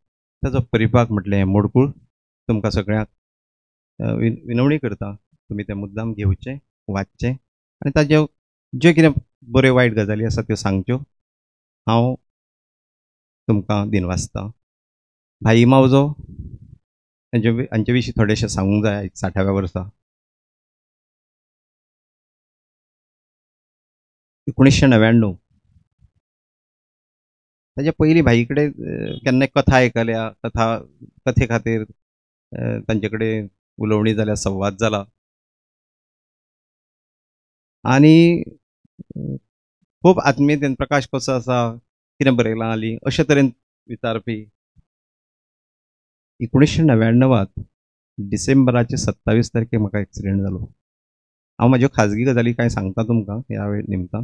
ताजो परिपाक म्हटलें हें मोडकूळ. तुमकां सगळ्यांक विनवणी करता, तुमी तें मुद्दाम घेवचें, वाचचें आनी ताज्यो ज्यो कितें बऱ्यो वायट गजाली आसा त्यो सांगच्यो. हांव तुमकां दिनवासता. भाई मावजो हांचे विशीं थोडेशें सांगूंक जाय. 60व्या वर्सा 1999 ताज्या पयलीं भाई कडेन केन्नाय कथा आयकल्या, कथे खातीर तांचे कडेन उलोवणी जाल्या, संवाद जाला आनी खूब आत्मीयतेन प्रकाश कसो आसा, कितें बरयलां हालीं, अशे तरेन विचारपी. 1999 डिसेंबराचे 27 तारखेक म्हाका एक्सिडेंट जालो. हांव म्हाज्यो खाजगी गजाली कांय सांगता तुमकां ह्या वेळ निमतान.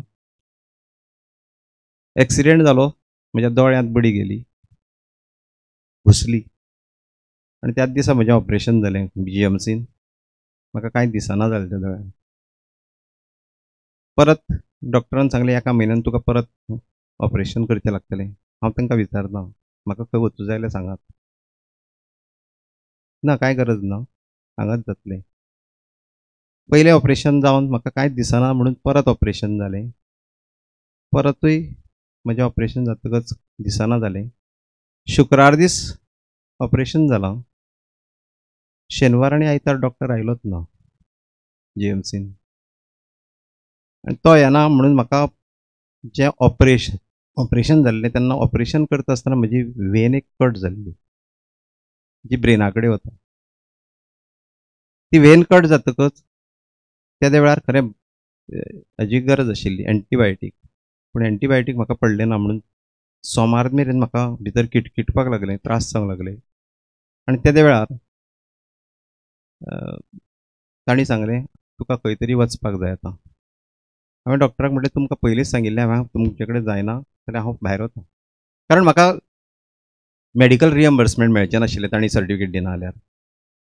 एक्सिडेंट जालो, म्हज्या दोळ्यांत बडी गेली, घुसली आनी त्याच दिसा म्हजें ऑपरेशन जालें GMCन. म्हाका कांय दिसना जालें त्या दोळ्यांत. परत डॉक्टरान सांगलें एका म्हयन्यान तुका परत ऑपरेशन करचें लागतलें. हांव तांकां विचारता, म्हाका खंय वचूं जाय जाल्यार सांगात. ना, कांय गरज ना, हांगाच जातलें. पयलें ऑपरेशन जावन म्हाका कांयच दिसना म्हणून परत ऑपरेशन जालें. परतूय म्हजें ऑपरेशन जातकच दिसना जालें. शुक्रार दीस ऑपरेशन जालां. शेनवार आनी आयतार डॉक्टर आयलोच ना GMCन. आनी तो येना म्हणून म्हाका जें ऑपरेशन जाल्लें तेन्ना ऑपरेशन करता आसतना म्हजी when एक कट जाल्ली, जी ब्रेना कडेन वता. ती when cut जातकच त्या वेळार खरें हाजी गरज आशिल्ली एंटीबायोटीक, पूण एंटीबायोटीक म्हाका पडलें ना म्हणून सोमार मेरेन म्हाका भितर किटकिटपाक लागलें, त्रास जावंक लागले. आनी तेदे वेळार तांणी सांगलें तुका खंय तरी वचपाक जाय आतां. हांवें डॉक्टराक म्हटलें तुमकां पयलींच सांगिल्लें हांवें तुमचे कडेन जायना जाल्यार हांव भायर वता, कारण म्हाका मेडिकल रिएम्बर्समेंट मेळचें नाशिल्लें तांणी सर्टिफिकेट दिना जाल्यार,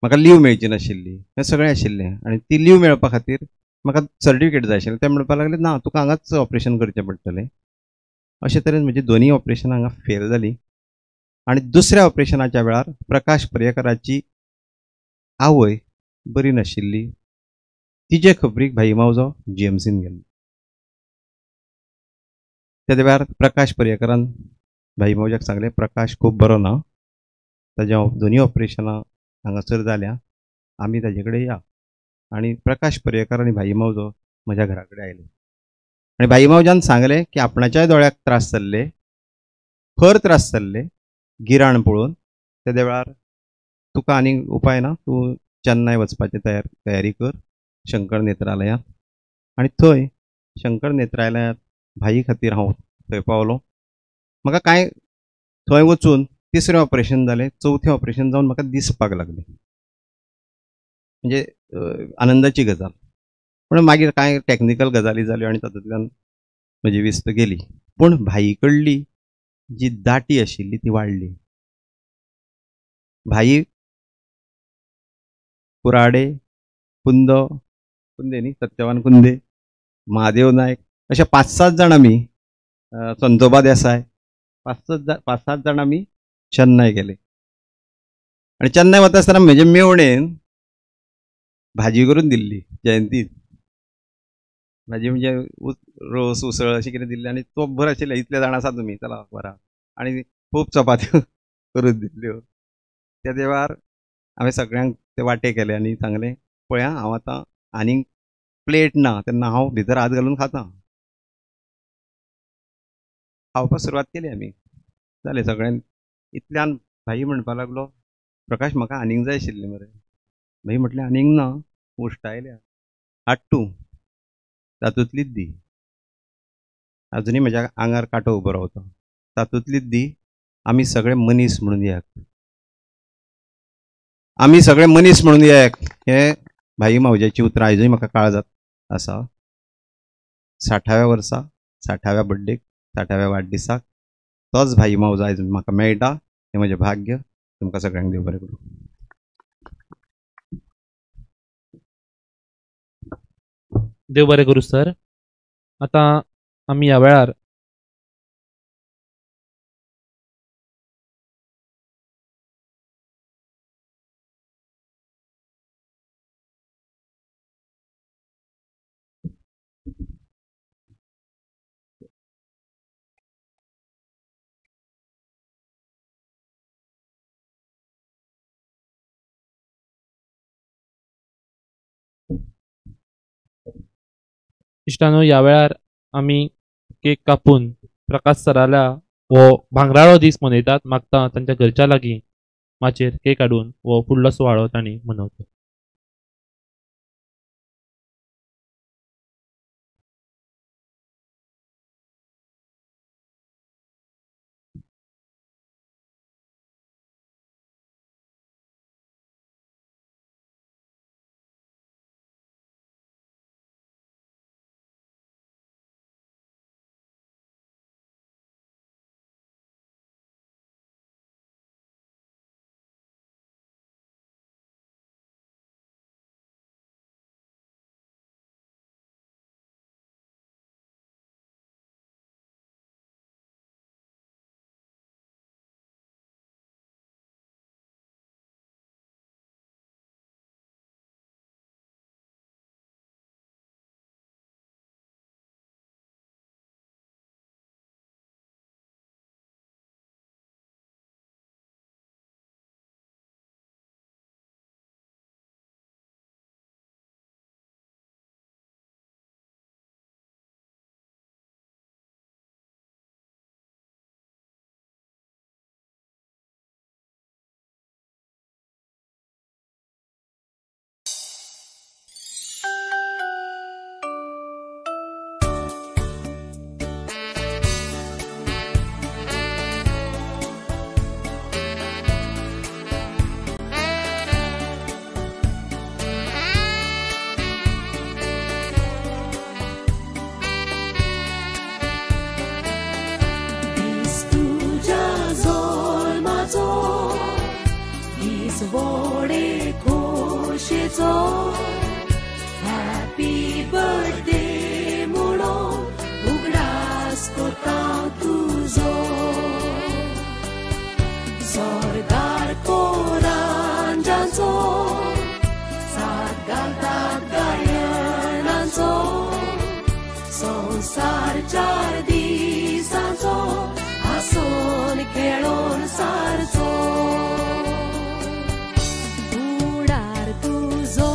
म्हाका लीव मेळची नाशिल्ली, हें सगळें आशिल्लें. आनी ती लीव मेळपा खातीर म्हाका सर्टिफिकेट जाय आशिल्लें. ते म्हणपाक लागले ना, तुका हांगाच ऑपरेशन करचें पडटलें. अशे तरेन म्हजी दोनूय ऑपरेशनां हांगा फेल जालीं. आनी दुसऱ्या ऑपरेशनाच्या वेळार प्रकाश पर्येकाराची आवय बरी नाशिल्ली, तिजे खबरीक भाई मावजो GMCन गेल्लो. त्या वेळार प्रकाश पर्येकारान भाई मावज्याक सांगलें प्रकाश खूब बरो ना, ताजें दोनूय ऑपरेशनां हांगासर जाल्या, आमी ताजे कडेन या. आनी प्रकाश पर्येकार आनी भाई मावजो म्हज्या घरा कडेन आयले आनी भाई मावज्यान सांगलें की आपणाच्याय दोळ्याक त्रास जाल्ले, खर त्रास जाल्ले गिराण पळोवन. तेदे वेळार तुका आनीक उपाय ना, तूं चेन्नय वचपाची तयारी कर शंकर नेत्रालयांत. आनी थंय शंकर नेत्रालयांत भाई खातीर हांव थंय पावलो. म्हाका कांय थंय वचून तिसरें ऑपरेशन जालें, चवथें ऑपरेशन जावन म्हाका दिसपाक लागलें, म्हणजे आनंदाची गजाल. पूण मागीर कांय टॅक्निकल गजाली जाल्यो आनी तातूंतल्यान म्हजी विस्त गेली. पूण भाई कडली जी दाटी आशिल्ली ती वाडली. भाई कुराडे, कुंदो, कुंदे न्ही, सत्यवान कुंदे, महादेव नायक, अशे 5-7 जाण आमी, संतोबा देसाय, 5-7 जाण आमी चेन्नय गेले. आनी चेन्नय वता आसतना म्हजे मेवणेन भाजी करून दिल्ली जयंतीन. भाजी म्हणजे रोस उसळ अशें कितें दिल्लें आनी तोप भर आशिल्लें, इतले जाण आसा तुमी चला बरा, आनी खूब चपात्यो करून दिल्ल्यो. त्या वेळार हांवें सगळ्यांक ते वांटे केले आनी सांगलें पळया हांव आतां आनीक प्लेट ना तेन्ना हांव भितर हात घालून खाता. खावपाक सुरवात केली आमी, जालें सगळ्यान. इतल्यान भाई म्हणपाक लागलो, प्रकाश म्हाका आनीक जाय आशिल्लें मरे. भाई म्हटलें आनीक ना, उश्टायल्या, हाड तूं, तातूंतलीच दी. अजुनूय म्हज्या आंगार कांटो उबो रावता. तातूंतलीच दी, आमी सगळे मनीस म्हणून एक, आमी सगळे मनीस म्हणून एक. हे भाई मावज्याची उतरां आयजूय म्हाका काळजांत आसा. 60व्या वर्सा, 60व्या बड्डेक, 60व्या वाडदिसाक तोच भाई मावजो आयज म्हाका मेळटा, हें म्हजें भाग्य. तुमकां सगळ्यांक देव बरें करूं. देव बरें करूं सर. आतां आमी ह्या वेळार इश्टानो ह्या वेळार आमी केक कापून प्रकाश सराल्या हो भांगराळो दीस मनयतात. मागता तांच्या घरच्या लागीं माचयेर केक हाडून हो फुडलो सुवाळो तांणी मनोवचो. हॅपी बर्थडे म्हणून उगडास करता तुजो, स्वर्गार कोरांजांचो साथ घालतात गायनांचो, संवसार चार दिसांचो हांसून खेळोन सारचो. तुजो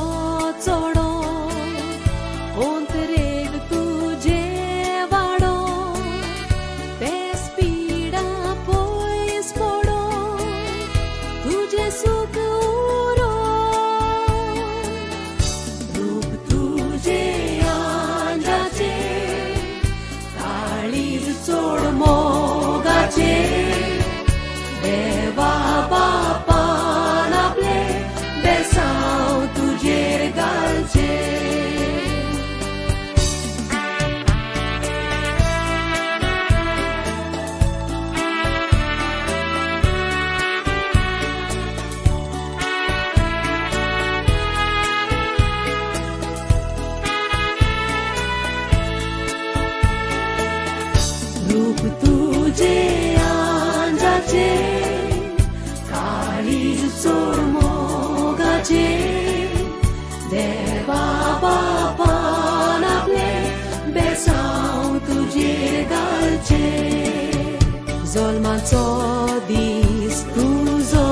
जल्माचो दीस तुजो,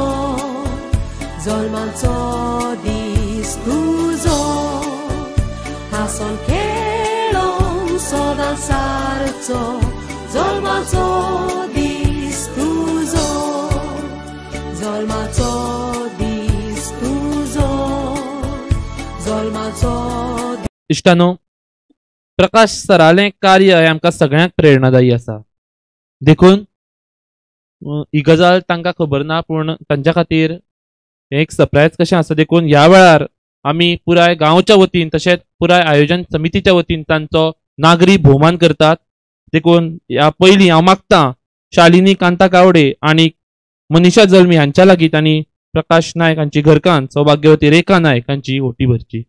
जल्माचो दीस तुजो, हांसोन खेळोन सदां सारचो, जल्माचो दीस तुजो, जल्माचो दीस तुजो, जल्माचो. इश्टानो, प्रकाश सरालें कार्य हें आमकां सगळ्यांक प्रेरणादायी आसा. देखून ही गजाल तांकां खबर ना, पूण तांच्या खातीर हें एक सरप्रायज कशें आसा. देखून ह्या वेळार आमी पुराय गांवच्या वतीन तशेंच पुराय आयोजन समितीच्या वतीन तांचो नागरी भोवमान करतात. देखून ह्या पयलीं हांव मागतां शालिनी कांता गावडे आनी मनीषा जल्मी हांच्या लागीं आनी प्रकाश नायक हांची घरकान्न सौभाग्यवती रेखा नायक हांची ओटी भरची.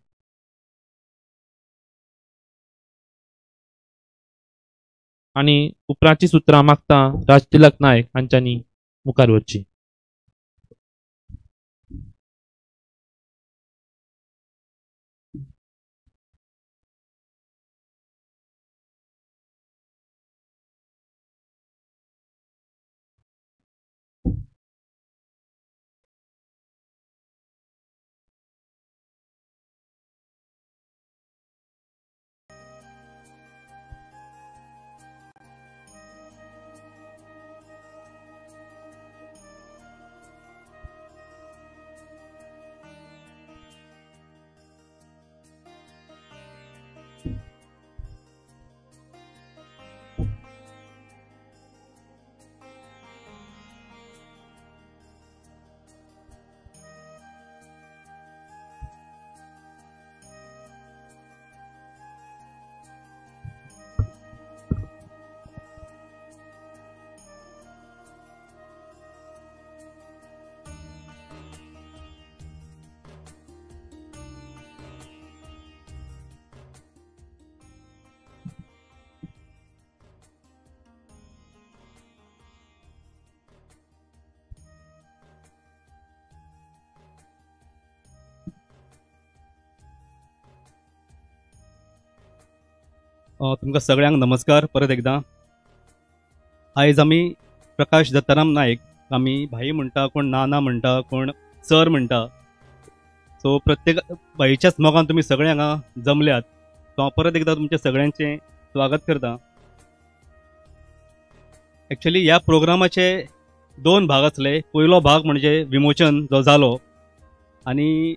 आनी उपरांतची सुत्रां मागता राजतिलक नायक हांच्यांनी मुखार व्हरची. तुमकां सगळ्यांक नमस्कार परत एकदां. आयज आमी प्रकाश दत्ताराम नायक, आमी भाई म्हणटा, कोण नाना म्हणटा, कोण सर म्हणटा. सो प्रत्येक भाईच्याच मोगान तुमी सगळे हांगा जमल्यात. सो हांव परत एकदां तुमचें सगळ्यांचें स्वागत करता. एक्चुअली ह्या प्रोग्रामाचे दोन भाग आसले. पयलो भाग म्हणजे विमोचन जो जालो आनी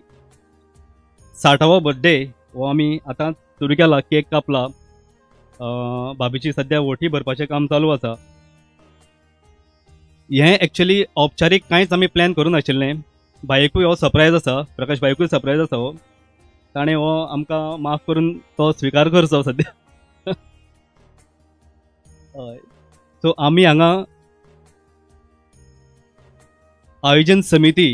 60वो बड्डे हो आमी आतां सुरू केला, केक कापला. भाभीची सद्या ओटी भरपाचें काम चालू आसा. हें एक्चुअली औपचारीक कांयच आमी प्लॅन करूं नाशिल्लें. बायकूय हो सरप्रायज आसा, प्रकाश बायकूय सरप्रायज आसा. हो ताणें हो आमकां माफ करून तो स्विकार करचो सद्या. हय, सो आमी हांगा आयोजन समिती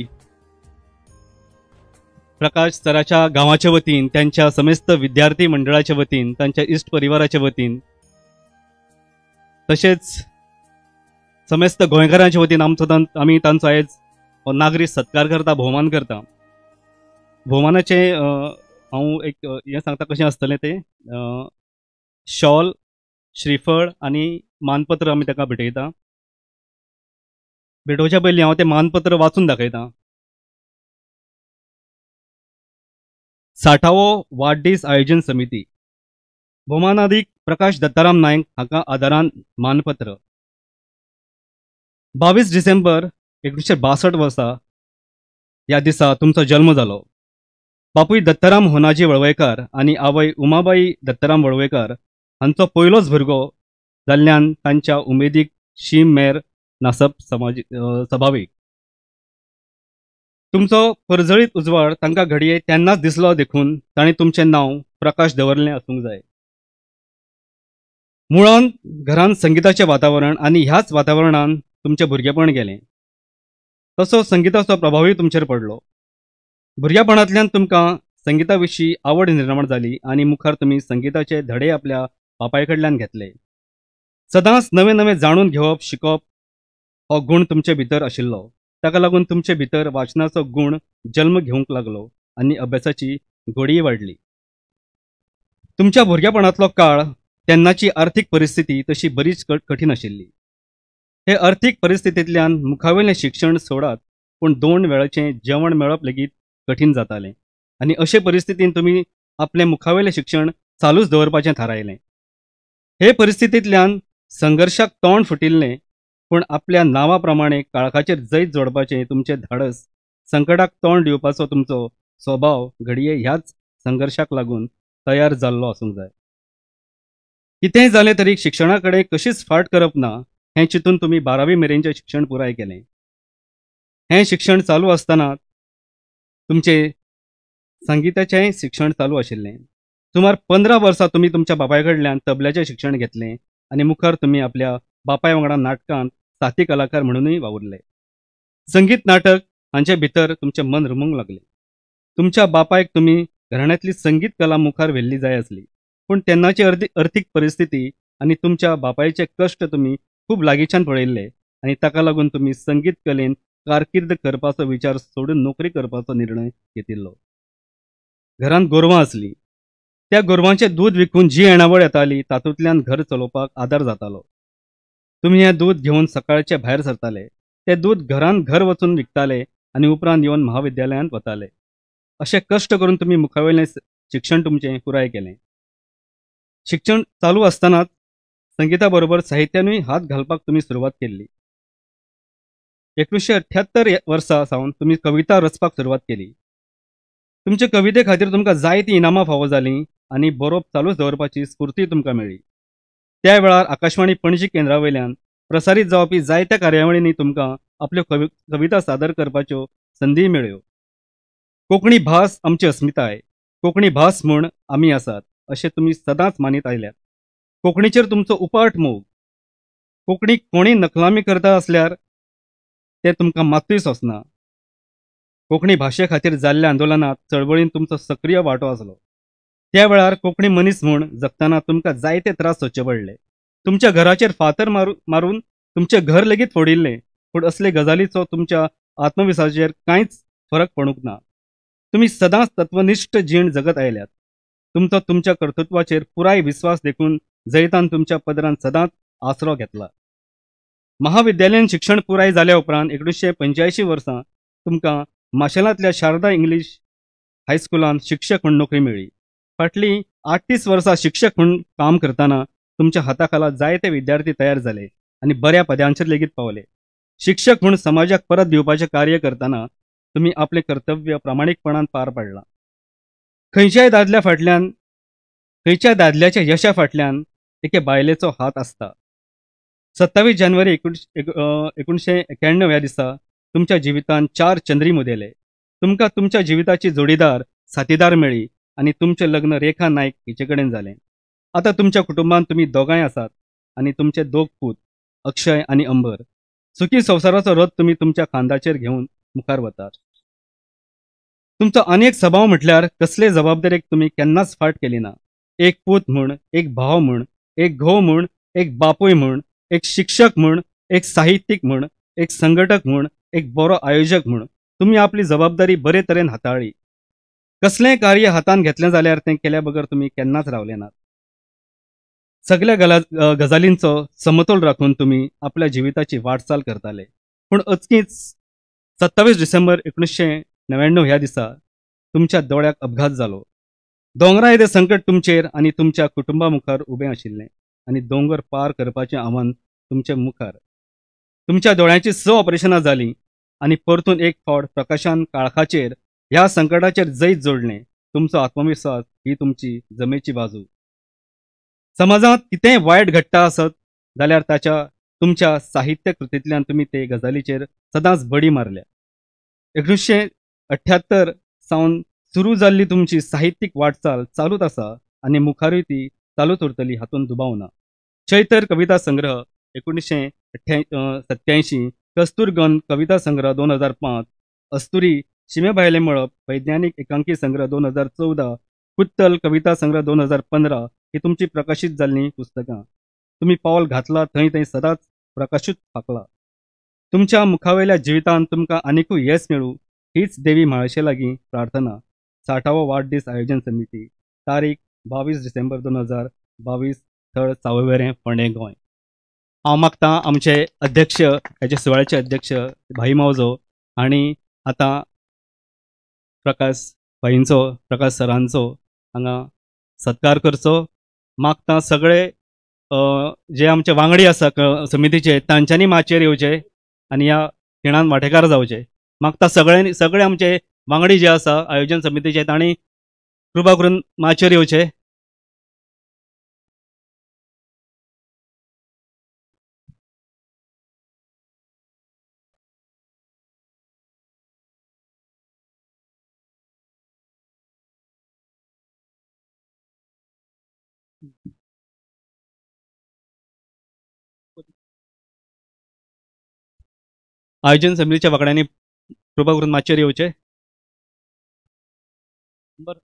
प्रकाश सराच्या गांवाच्या वतीन, त्यांच्या समेस्त विद्यार्थी मंडळाच्या वतीन, तांच्या इश्ट परिवाराच्या वतीन, तशेंच समेस्त गोंयकारांच्या वतीन आमचो आमी तांचो आयज हो नागरी सत्कार करता, भोवमान करता. भोवमानाचें हांव एक हें सांगता कशें आसतलें तें. शॉल, श्रीफळ आनी मानपत्र आमी ताका भेटयता. भेटोवच्या पयलीं हांव तें मानपत्र वाचून दाखयता. 60वो वाडदीस आयोजन समिती, भोवमानादीक प्रकाश दत्ताराम नायक हांकां आदारान मानपत्र. 22 डिसेंबर 1962 वर्सा ह्या दिसा तुमचो जल्म जालो. बापूय दत्ताराम होनाजी वळवयकार आनी आवय उमाबाई दत्ताराम वळवयकार हांचो पयलोच भुरगो जाल्ल्यान तांच्या उमेदीक शीम मेर नासप सभावीक. तुमचो परजळीत उजवाड तांकां घडये तेन्नाच दिसलो, देखून तांणी तुमचें नांव प्रकाश दवरलें आसूंक जाय. मुळांत घरांत संगिताचें वातावरण आनी ह्याच वातावरणान तुमचें भुरगेपण गेलें. तसो संगिताचो प्रभावूय तुमचेर पडलो. भुरगेपणांतल्यान तुमकां संगिता विशीं आवड निर्माण जाली आनी मुखार तुमी संगिताचे धडे आपल्या बापाय कडल्यान घेतले. सदांच नवें नवें जाणून घेवप, शिकप हो गूण तुमचे भितर आशिल्लो. ताका लागून तुमचे भितर वाचनाचो गूण जल्म घेवंक लागलो आनी अभ्यासाची गोडीय वाडली. तुमच्या भुरगेपणांतलो काळ, तेन्नाची आर्थीक परिस्थिती तशी बरीच कठीण आशिल्ली. हे अर्थीक परिस्थितींतल्यान मुखावेलें शिक्षण सोडात, पूण 2 वेळाचें जेवण मेळप लेगीत कठीण जातालें आनी अशे परिस्थितीन तुमी आपलें मुखावेलें शिक्षण चालूच दवरपाचें थारायलें. हे परिस्थितींतल्यान संघर्शाक तोंड फुटिल्लें, पूण आपल्या नांवा प्रमाणे काळखाचेर जैत जोडपाचें तुमचें धाडस, संकटाक तोंड दिवपाचो तुमचो स्वभाव घडये ह्याच संघर्शाक लागून तयार जाल्लो आसूंक जाय. कितेंय जालें तरी शिक्षणा कडेन कशीच फाट करप ना हें चिंतून तुमी 12वी मेरेनचें शिक्षण पुराय केलें. हें शिक्षण चालू आसतना तुमचें संगिताचेंय शिक्षण चालू आशिल्लें. सुमार 15 वर्सां तुमी तुमच्या बापाय कडल्यान तबल्याचें शिक्षण घेतलें आनी मुखार तुमी आपल्या बापाय वांगडा नाटकांत साथी कलाकार म्हणूनय वावुरले. संगीत नाटक हांचे भितर तुमचें मन रमूंक लागलें. तुमच्या बापायक तुमी घराण्यांतली संगीत कला मुखार व्हेल्ली जाय आसली, पूण तेन्नाची अर्थीक परिस्थिती आनी तुमच्या बापायचे कश्ट तुमी खूब लागींच्यान पळयल्ले आनी ताका लागून तुमी संगीत कलेन कारकीर्द करपाचो विचार सोडून नोकरी करपाचो निर्णय घेतिल्लो. घरांत गोरवां आसलीं. त्या गोरवांचें दूद विकून जी येणावळ येताली तातूंतल्यान घर चलोवपाक आदार जातालो. तुमी हें दूद घेवन सकाळचे भायर सरताले. तें दूद घरान घर वचून विकताले आनी उपरांत येवन महाविद्यालयांत वताले. अशें कश्ट करून तुमी मुखावेलें शिक्षण तुमचें पुराय केलें. शिक्षण चालू आसतनाच संगीता बरोबर साहित्यानूय हात घालपाक तुमी सुरवात केल्ली. 1978 वर्सा सावन तुमी कविता रचपाक सुरवात केली. तुमचे कविते खातीर तुमकां जायतीं इनामां फावो जालीं आनी बरोवप चालूच दवरपाची स्फूर्ती तुमकां मेळ्ळी. त्या वेळार आकाशवाणी पणजी केंद्रा वयल्यान प्रसारीत जावपी जायत्या कार्यावळींनी तुमकां आपल्यो कविता सादर करपाच्यो संदीय मेळ्ळ्यो. कोंकणी भास आमची अस्मिताय, कोंकणी भास म्हूण आमी आसात अशें तुमी सदांच मानीत आयल्यात. कोंकणीचेर तुमचो उपाट मोग. कोंकणी कोणी नकलामी करता आसल्यार तें तुमकां मात्तूय सोंसना. कोंकणी भाशे खातीर जाल्ल्या आंदोलनांत चळवळीन तुमचो सक्रीय वांटो आसलो. त्या वेळार कोंकणी मनीस म्हूण जगतना तुमकां जायते त्रास सोंसचे पडले. तुमच्या घराचेर फातर मारून तुमचें घर लेगीत फोडिल्लें, पूण असले गजालीचो तुमच्या आत्मविस्वासाचेर कांयच फरक पडूंक ना. तुमी सदांच तत्वनिश्ठ जीण जगत आयल्यात. तुमचो तुमच्या कर्तृत्वाचेर पुराय विस्वास देखून जैतान तुमच्या पदरान सदांच आसरो घेतला. महाविद्यालयीन शिक्षण पुराय जाल्या उपरांत 1985 वर्सां तुमकां माशेलांतल्या शारदा इंग्लीश हायस्कुलांत शिक्षक म्हूण नोकरी मेळ्ळी. फाटलीं 38 वर्सां शिक्षक म्हूण काम करतना तुमच्या हाताखाला जायते विद्यार्थी तयार जाले आनी बऱ्या पदांचेर लेगीत पावले. शिक्षक म्हूण समाजाक परत दिवपाचें कार्य करतना तुमी आपलें कर्तव्य प्रामाणीकपणान पार पाडलां. खंयच्याय दादल्याच्या यशा फाटल्यान एके बायलेचो हात आसता. 27 जानेवारी 1991 ह्या दिसा तुमच्या जिवितांत 4 चंद्रीम उदेले. तुमकां तुमच्या जिविताची जोडीदार, साथीदार मेळ्ळी आनी तुमचें लग्न रेखा नायक हिचे कडेन जालें. आतां तुमच्या कुटुंबांत तुमी दोगांय आसात आनी तुमचे 2 पूत अक्षय आनी अंबर. सुखी संवसाराचो रथ तुमी तुमच्या खांदाचेर घेवन मुखार वतात. तुमचो अनेक सभाव म्हटल्यार कसले जबाबदारेक तुमी केन्नाच फाट केली ना. एक पूत म्हूण, एक भाव म्हूण, एक घोव म्हूण, एक बापूय म्हूण, एक शिक्षक म्हूण, एक साहित्यीक म्हूण, एक संघटक म्हूण, एक बरो आयोजक म्हूण तुमी आपली जबाबदारी बरे तरेन हाताळ्ळी. कसलेंय कार्य हातान घेतलें जाल्यार तें केल्या बगर तुमी केन्नाच रावले नात. सगल्या गजालींचो समतोल राखून तुमी आपल्या जिविताची वाटचाल करताले. पूण अचकीच 27 डिसेंबर 1999 ह्या दिसा तुमच्या दोळ्याक अपघात जालो. दोंगरा येदें संकट तुमचेर आनी तुमच्या कुटुंबा मुखार उबें आशिल्लें आनी दोंगर पार करपाचें आव्हान तुमचे मुखार. तुमच्या दोळ्यांची 6 ऑपरेशनां जालीं आनी परतून एक फावट प्रकाशान काळखाचेर ह्या संकटाचेर जैत जोडलें. तुमचो आत्मविस्वास ही तुमची जमेची बाजू. समाजांत कितेंय वायट घडटा आसत जाल्यार ताच्या तुमच्या साहित्य कृतींतल्यान तुमी ते गजालीचेर सदांच बडी मारल्या. 1978 सावन सुरू जाल्ली तुमची साहित्यीक वाटचाल चालूच आसा आनी मुखारूय ती चालूच उरतली हातूंत दुबाव ना. चैतर कविता संग्रह 1987, कस्तूरगंध कविता संग्रह 2005, अस्तुरी शिमे भायलें मळब वैज्ञानीक एकांकी संग्रह 2014, कुत्तल कविता संग्रह 2015 ही तुमची प्रकाशीत जाल्लीं पुस्तकां. तुमी पावल घातला थंय थंय सदांच प्रकाशूच फांकला. तुमच्या मुखावेल्या जिवितांत तुमकां आनिकूय येस मेळूं हीच देवी म्हाळशे लागीं प्रार्थना. 60वो वाडदीस आयोजन समिती, तारीख 22 डिसेंबर 2022, थळ सावयवेरें, फोंडें, गोंय. हांव मागतां आमचे अध्यक्ष, हेजे सुवाळ्याचे अध्यक्ष भाई मावजो आनी आतां प्रकाश भाईंचो, प्रकाश सरांचो हांगा सत्कार करचो. मागतां सगळे जे आमचे वांगडी आसा समितीचे तांच्यांनी माचयेर येवचे आनी ह्या खिणान वांटेकार जावचे. मागता सगळ्यांनी, सगळे आमचे वांगडी जे आसा आयोजन समितीचे तांणी कृपा करून माचयेर येवचे. आयोजन समितीच्या वांगड्यांनी कृपा करून माचयेर येवचे. बरं,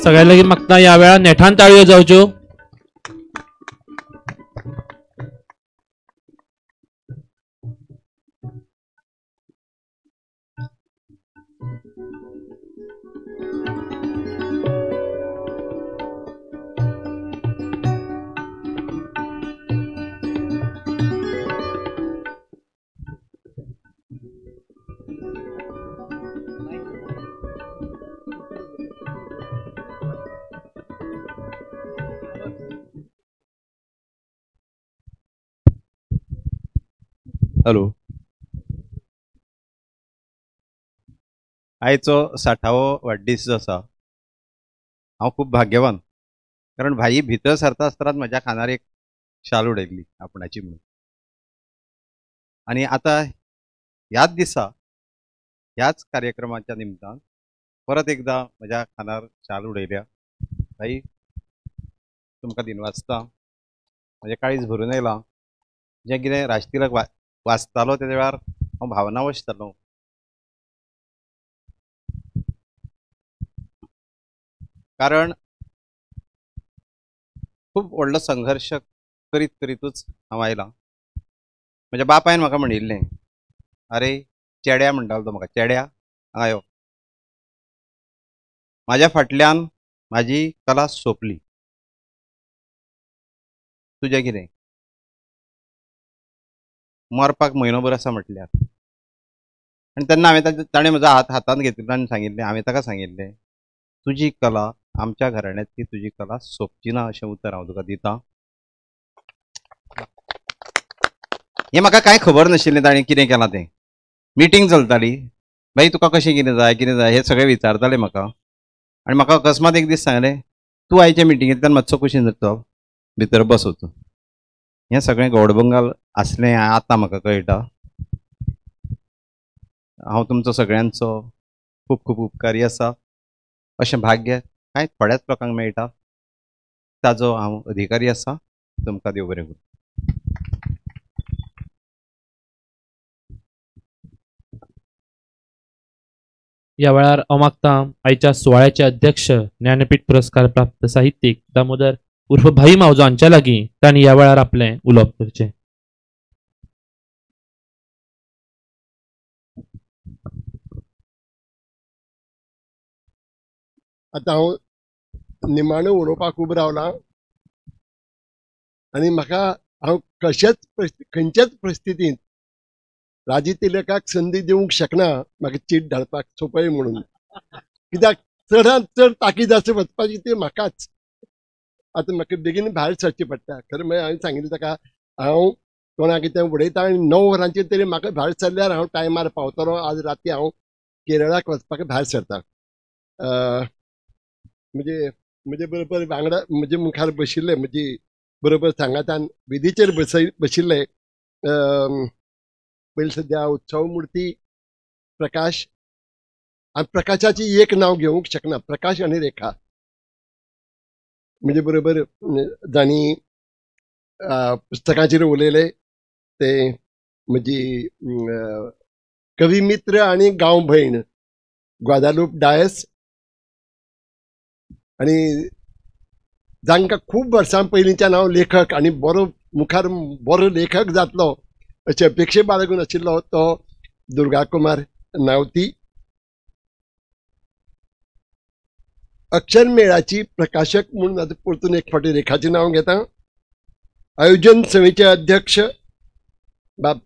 सगळ्या लागीं मागता ह्या वेळार नेठान ताळयो जावच्यो. हॅलो, आयचो 60वो वाडदीस जो आसा, हांव खूब भाग्यवान, कारण भाई भितर सरता आसतनाच म्हज्या खांदार एक शाल उडयल्ली आपणाची म्हणून. आनी आतां ह्याच दिसा ह्याच कार्यक्रमाच्या निमतान परत एकदां म्हज्या खांदार शाल उडयल्या. भाई तुमकां दिनवासता, म्हजें काळीज भरून आयलां. जें कितें राजतिलक वाचतालो त्या वेळार हांव भावनावश जालो. कारण खूब व्हडलो संघर्श करीत करीतूच हांव आयलां. म्हज्या बापायन म्हाका म्हणिल्लें, अरे चेड्या म्हणटालो तो म्हाका, चेड्या हांगा यो, म्हाज्या फाटल्यान म्हाजी कला सोंपली, तुजें कितें मरपाक म्हयनोभर आसा म्हटल्यार. आनी तेन्ना हांवें ताणें म्हजो हात हातांत घेतिल्लो आनी सांगिल्लें, हांवें ताका सांगिल्लें, तुजी कला आमच्या घराण्यांतली तुजी कला सोंपची ना अशें उतर हांव तुका दितां. हें म्हाका कांय खबर नाशिल्लें ताणें कितें केलां तें. मिटींग चलताली, बाई तुका कशें कितें जाय कितें जाय हें सगळें विचारतालें म्हाका. आनी म्हाका अकस्मात एक दीस सांगलें, तूं आयच्या मिटिंगेंतल्यान मातसो कुशीन चल, भितर बस वचून. हें सगळें गौडबंगाल आसलें आतां म्हाका कळटा. हांव तुमचो सगळ्यांचो खूब खूब उपकारी आसा. अशें भाग्य कांय थोड्याच लोकांक मेळटा, ताजो हांव अधिकारी आसा. तुमकां देव बरें करूं. ह्या वेळार हांव मागतां आयच्या सुवाळ्याचे अध्यक्ष ज्ञानपीठ पुरस्कार प्राप्त साहित्यीक दामोदर उर्फ भाई मावजो हांच्या लागीं तांणी ह्या वेळार आपलें उलोवप करचें. आतां हांव निमाणें उलोवपाक उबो रावलां आनी म्हाका हांव कशेंच खंयच्याच परिस्थितींत राजी तिलकाक संदी दिवंक शकना म्हाका चीट धाडपाक सोंपय म्हणून, कित्याक चडांत चड ताकीद आसा वचपाची ती म्हाकाच. आतां म्हाका बेगीन भायर सरचें पडटा. खरें म्हळ्यार हांवें सांगिल्लें ताका हांव कोणाक कितें उडयता आनी 9 वरांचेर तरी म्हाका भायर सरल्यार हांव टायमार पावतलो. आज राती हांव केरळाक वचपाक भायर सरता. म्हणजे म्हजे बरोबर वांगडा म्हजे मुखार बशिल्ले, म्हजी बरोबर सांगातान वेदीचेर बशिल्ले पयलीं सद्या उत्सव मुर्ती प्रकाश, आनी प्रकाशाची एक नांव घेवंक शकना, प्रकाश आनी रेखा. म्हजे बरोबर जांणी पुस्तकाचेर उलयले ते म्हजी कवी मित्र आनी गांव भयण ग्वादालूप डायस, आनी जांकां खूब वर्सां पयलींच्यान हांव लेखक आनी बरो मुखार बरो लेखक जातलो अशें अपेक्षा बाळगून आशिल्लो तो दुर्गा कुमार नावती. अक्षर मेळाची प्रकाशक म्हणून आतां परतून एक फावटी रेखाचें नांव घेता. आयोजन समितीचे अध्यक्ष बाब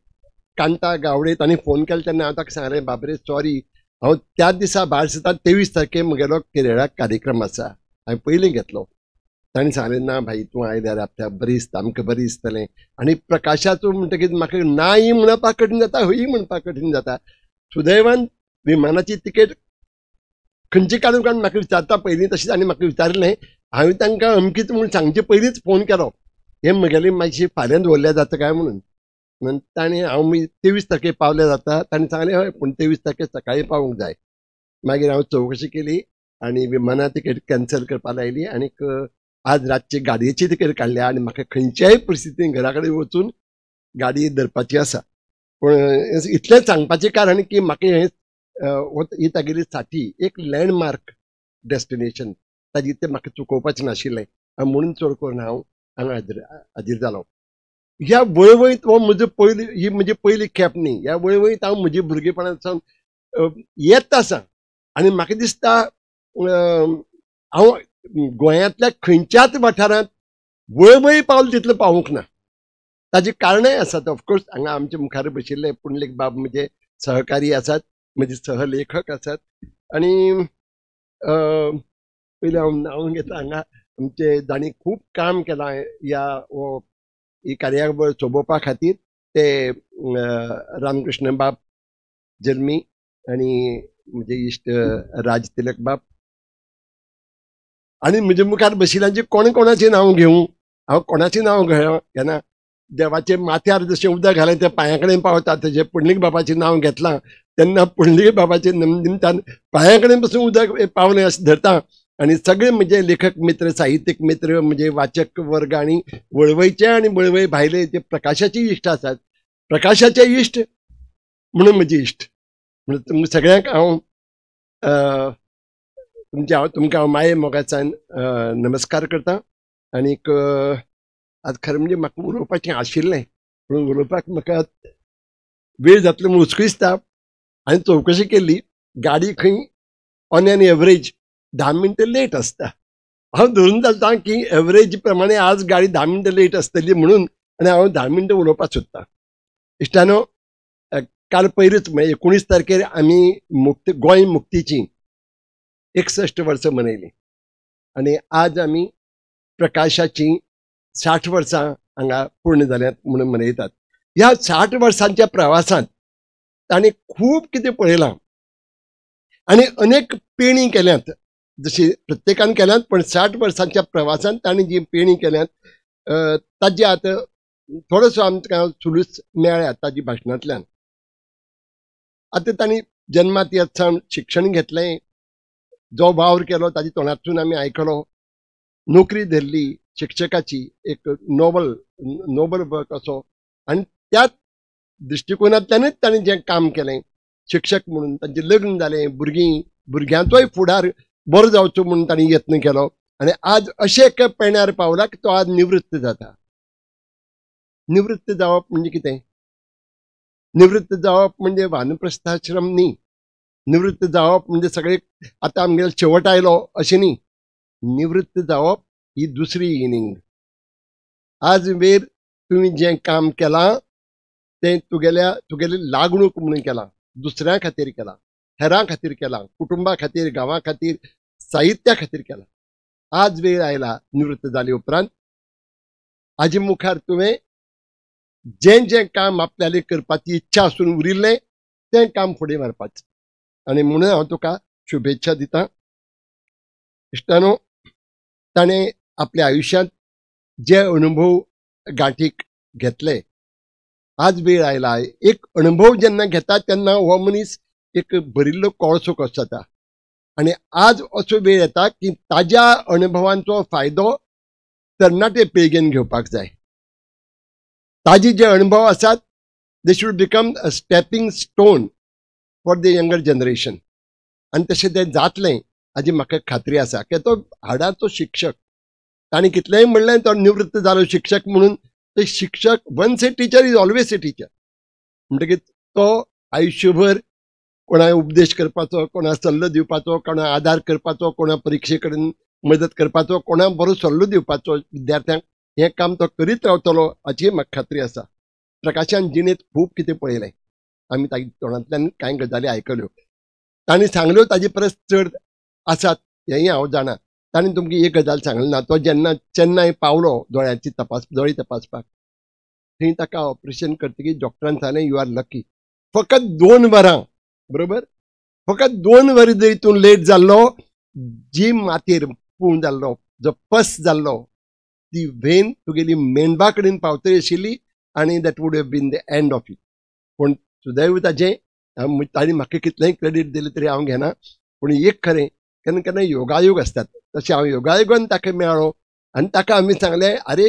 कांता गावडे, तांणी फोन केलो तेन्ना हांव ताका सांगलें, बाबरे सॉरी, हांव त्याच दिसा भायर सरता, 23 तारखे म्हगेलो केरळाक कार्यक्रम आसा, हांवें पयलीं घेतलो. तांणी सांगलें ना भाई, तूं आयल्यार आपल्याक बरें दिसता, आमकां बरें दिसतलें. आनी प्रकाशाचो म्हणटकीच म्हाका नाय म्हणपाक कठीण जाता, हय म्हणपाक कठीण जाता. सुदैवान विमानाची तिकेट खंयची काडून काडून म्हाका विचारता पयलीं, तशेंच आनी म्हाका विचारलें, हांवें तांकां अमकीच म्हूण सांगचे पयलींच फोन केलो, हें म्हगेली मातशी फाल्यां दवरल्या जाता काय म्हणून. ताणें हांव 23 तारखेर पावल्या जाता, ताणें सांगलें हय, पूण 23 तारखेर सकाळीं पावूंक जाय. मागीर हांव चवकशी केली आनी विमाना तिकेट कॅन्सल करपाक लायली आनीक आज रातची गाडयेची तिकेट काडल्या आनी म्हाका खंयच्याय परिस्थितीन घरा कडेन वचून गाडी धरपाची आसा. पूण इतलेंच सांगपाचें कारण की म्हाका हें ही तागेली साठी एक लँडमार्क डेस्टिनेशन, ताजी तें म्हाका चुकोवपाचें नाशिल्लें म्हणून चड करून हांव हांगा हाजीर जालो. ह्या वळवयत हो म्हजो पयली, ही म्हजी पयली खेप न्ही, ह्या वळवयत हांव म्हजी भुरगेपणांत सावन येत आसा आनी म्हाका दिसता हांव गोंयांतल्या खंयच्याच वाठारांत वळवय पावल तितलें पावूंक ना. ताजी कारणांय आसात. ऑफकोर्स हांगा आमच्या मुखार बशिल्ले पुंडलीक बाब म्हजे सहकारी आसात, म्हजे सहलेखक आसात. आनी पयलीं हांव नांव घेता हांगा आमचे जांणी खूब काम केलां ह्या ही कार्यावळ सोबोवपा खातीर, ते रामकृष्ण बाब जल्मी आनी म्हजे इश्ट राज तिलक बाब. आनी म्हजे मुखार बशिल्ल्यांची कोण कोणाचें नांव घेवं, हांव कोणाचें नांव घेना. देवाचे माथ्यार जशें उदक घालें तें पांया कडेन पावता, तशें पुंडलीक बाबाचें नांव घेतलां तेन्ना पुंडलीक बाबाचें निमतान पांया कडेन पसून उदक पावलें अशें धरता. आनी सगळे म्हजे लेखक मित्र, साहित्यीक मित्र, म्हजे वाचक वर्ग आनी वळवयचे आनी वळवय भायले जे प्रकाशाचे इश्ट आसात, प्रकाशाचे इश्ट म्हणून म्हजे इश्ट म्हणून तुमकां सगळ्यांक हांव तुमचे हांव तुमकां हांव माये मोगाच्यान नमस्कार करता. आनीक आज खरें म्हणजे म्हाका उलोवपाचें आशिल्लें, पूण उलोवपाक म्हाका वेळ जातलो म्हूण हुस्को दिसता. हांवें चवकशी केल्ली, गाडी खंय ऑन एन एवरेज 10 मिनटां लेट आसता. हांव धरून चलता की एवरेज प्रमाणे आज गाडी 10 मिनटां लेट आसतली म्हणून, आनी हांव 10 मिनटां उलोवपाक सोदतां. इश्टानो, काल पयरूच म्हळ्यार 19 तारखेर आमी मुक्ती गोंय मुक्तीची 61 वर्सां मनयलीं आनी आज आमी प्रकाशाची 60 वर्सां हांगा पूर्ण जाल्यात म्हणून मनयतात. ह्या 60 वर्सांच्या प्रवासांत तांणी खूब कितें पळयलां आनी अनेक पेणी केल्यात, जशी प्रत्येकान केल्यात, पण 60 वर्सांच्या प्रवासांत तांणी जी पेणी केल्यात ताजी आतां थोडोसो आमकां सुलूस मेळ्ळ्या ताजी भाशणांतल्यान. आतां तांणी जन्मात येत सावन शिक्षण घेतलें, जो वावर केलो ताजी तोंडांतसून आमी आयकलो, नोकरी धरली शिक्षकाची, एक नोबल नोबल वर्क असो, आनी त्याच दृश्टिकोनांतल्यानूच तांणी जें काम केलें शिक्षक म्हणून, तांचें लग्न जालें, भुरगीं भुरग्यांचोय फुडार बरो जावचो म्हणून तांणी यत्न केलो आनी आज अशें एका पेण्यार पावला की तो आज निवृत्त जाता. निवृत्त जावप म्हणजे कितें? निवृत्त जावप म्हणजे वानप्रस्थाश्रम न्ही. निवृत्त जावप म्हणजे सगळे आतां आमगेलो शेवट आयलो अशें न्ही. निवृत्त जावप ही दुसरी इनिंग. आज वेर तुवें जें काम केलां तें तुगेल्या तुगेली लागणूक म्हणून केलां, दुसऱ्यां खातीर केलां, हेरां खातीर केलां, कुटुंबा खातीर, गांवा खातीर, साहित्या खातीर केलां. आज वेळ आयला निवृत्त जाले उपरांत हाजे मुखार तुवें जें जें काम आपल्याले करपाची इच्छा आसून उरिल्लें तें काम फुडें व्हरपाचें. आनी म्हणून हांव तुका शुभेच्छा दितां. इश्टानो, ताणें आपल्या आयुश्यांत जे अणभव गांठीक घेतले, आज वेळ आयला. एक अणभव जेन्ना घेता तेन्ना हो मनीस एक भरिल्लो कोळसो कसो जाता. आनी आज असो वेळ येता की ताज्या अणभवांचो फायदो तरणाटे पिळगेन घेवपाक जाय. ताजे जे अणभव आसात they should become a stepping stone for the younger generation. आनी तशें तें जातलें हाजी म्हाका खात्री आसा. की तो हाडाचो शिक्षक, ताणें कितलेंय म्हणलें तो निवृत्त जालो शिक्षक म्हणून, ते शिक्षक once a teacher is always a teacher. म्हणटकीर तो आयुश्यभर कोणाक उपदेश करपाचो, कोणाक सल्लो दिवपाचो, कोणाक आदार करपाचो, कोणाक परिक्षे कडेन मदत करपाचो, कोणाक बरो सल्लो दिवपाचो विद्यार्थ्यांक, हें काम तो करीत रावतलो हाची म्हाका खात्री आसा. प्रकाशान जिणेंत खूब कितें पळयलें, आमी ताजे तोंडांतल्यान कांय गजाली आयकल्यो, तांणी सांगल्यो ताजे परस चड आसात हेंय हांव जाणा. ताणें तुमकां एक गजाल सांगली ना, तो जेन्ना चेन्नय पावलो दोळ्यांची तपास दोळे तपासपाक, थंय ताका ऑपरेशन करतकीर डॉक्टरान सांगलें you are lucky, फकत 2 वरां, बरोबर, फकत 2 वरां जरी तूं लेट जाल्लो, जी मातयेर पूण जाल्लो, जो पस जाल्लो, ती when तुगेली मेंदवा कडेन पावतली आशिल्ली आनी that would have been the end of it. पूण सुदैव ताजें ताणें म्हाका कितलेंय क्रेडीट दिलें तरी हांव घेना. पूण एक खरें, केन्ना केन्ना योगायोग आसतात, तशें हांव योगायोगान ताका मेळ्ळो आनी ताका आमी सांगलें आरे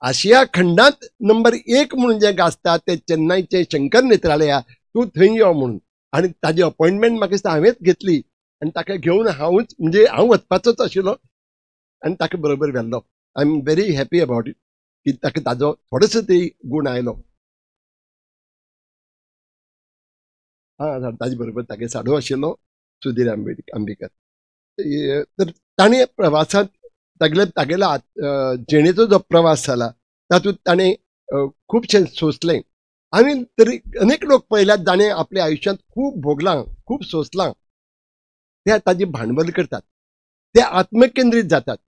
आशिया खंडांत नंबर 1 म्हणून जें गाजता तें चेन्नयचें शंकर नेत्रालया, तूं थंय यो म्हणून. आनी ताजी अपॉयंटमेंट म्हाका दिसता हांवेंच घेतली आनी ताका घेवन हांवूच, म्हणजे हांव वचपाचोच आशिल्लो आनी ताका बरोबर व्हेल्लो. I am very happy about it की ताका ताजो थोडोसो तरी गूण आयलो. हां, ताजे बरोबर तागे साडो आशिल्लो सुधीर आंबेकर. तर ताणें प्रवासांत तागेले तागेलो जिणेचो जो प्रवास जाला तातूंत ताणें खुबशें सोंसलें. आमी तरी अनेक लोक पळयल्यात जाणें आपल्या आयुश्यांत खूब भोगलां, खूब सोंसलां, ते ताजी भांडवल करतात, ते आत्मकेंद्रीत जातात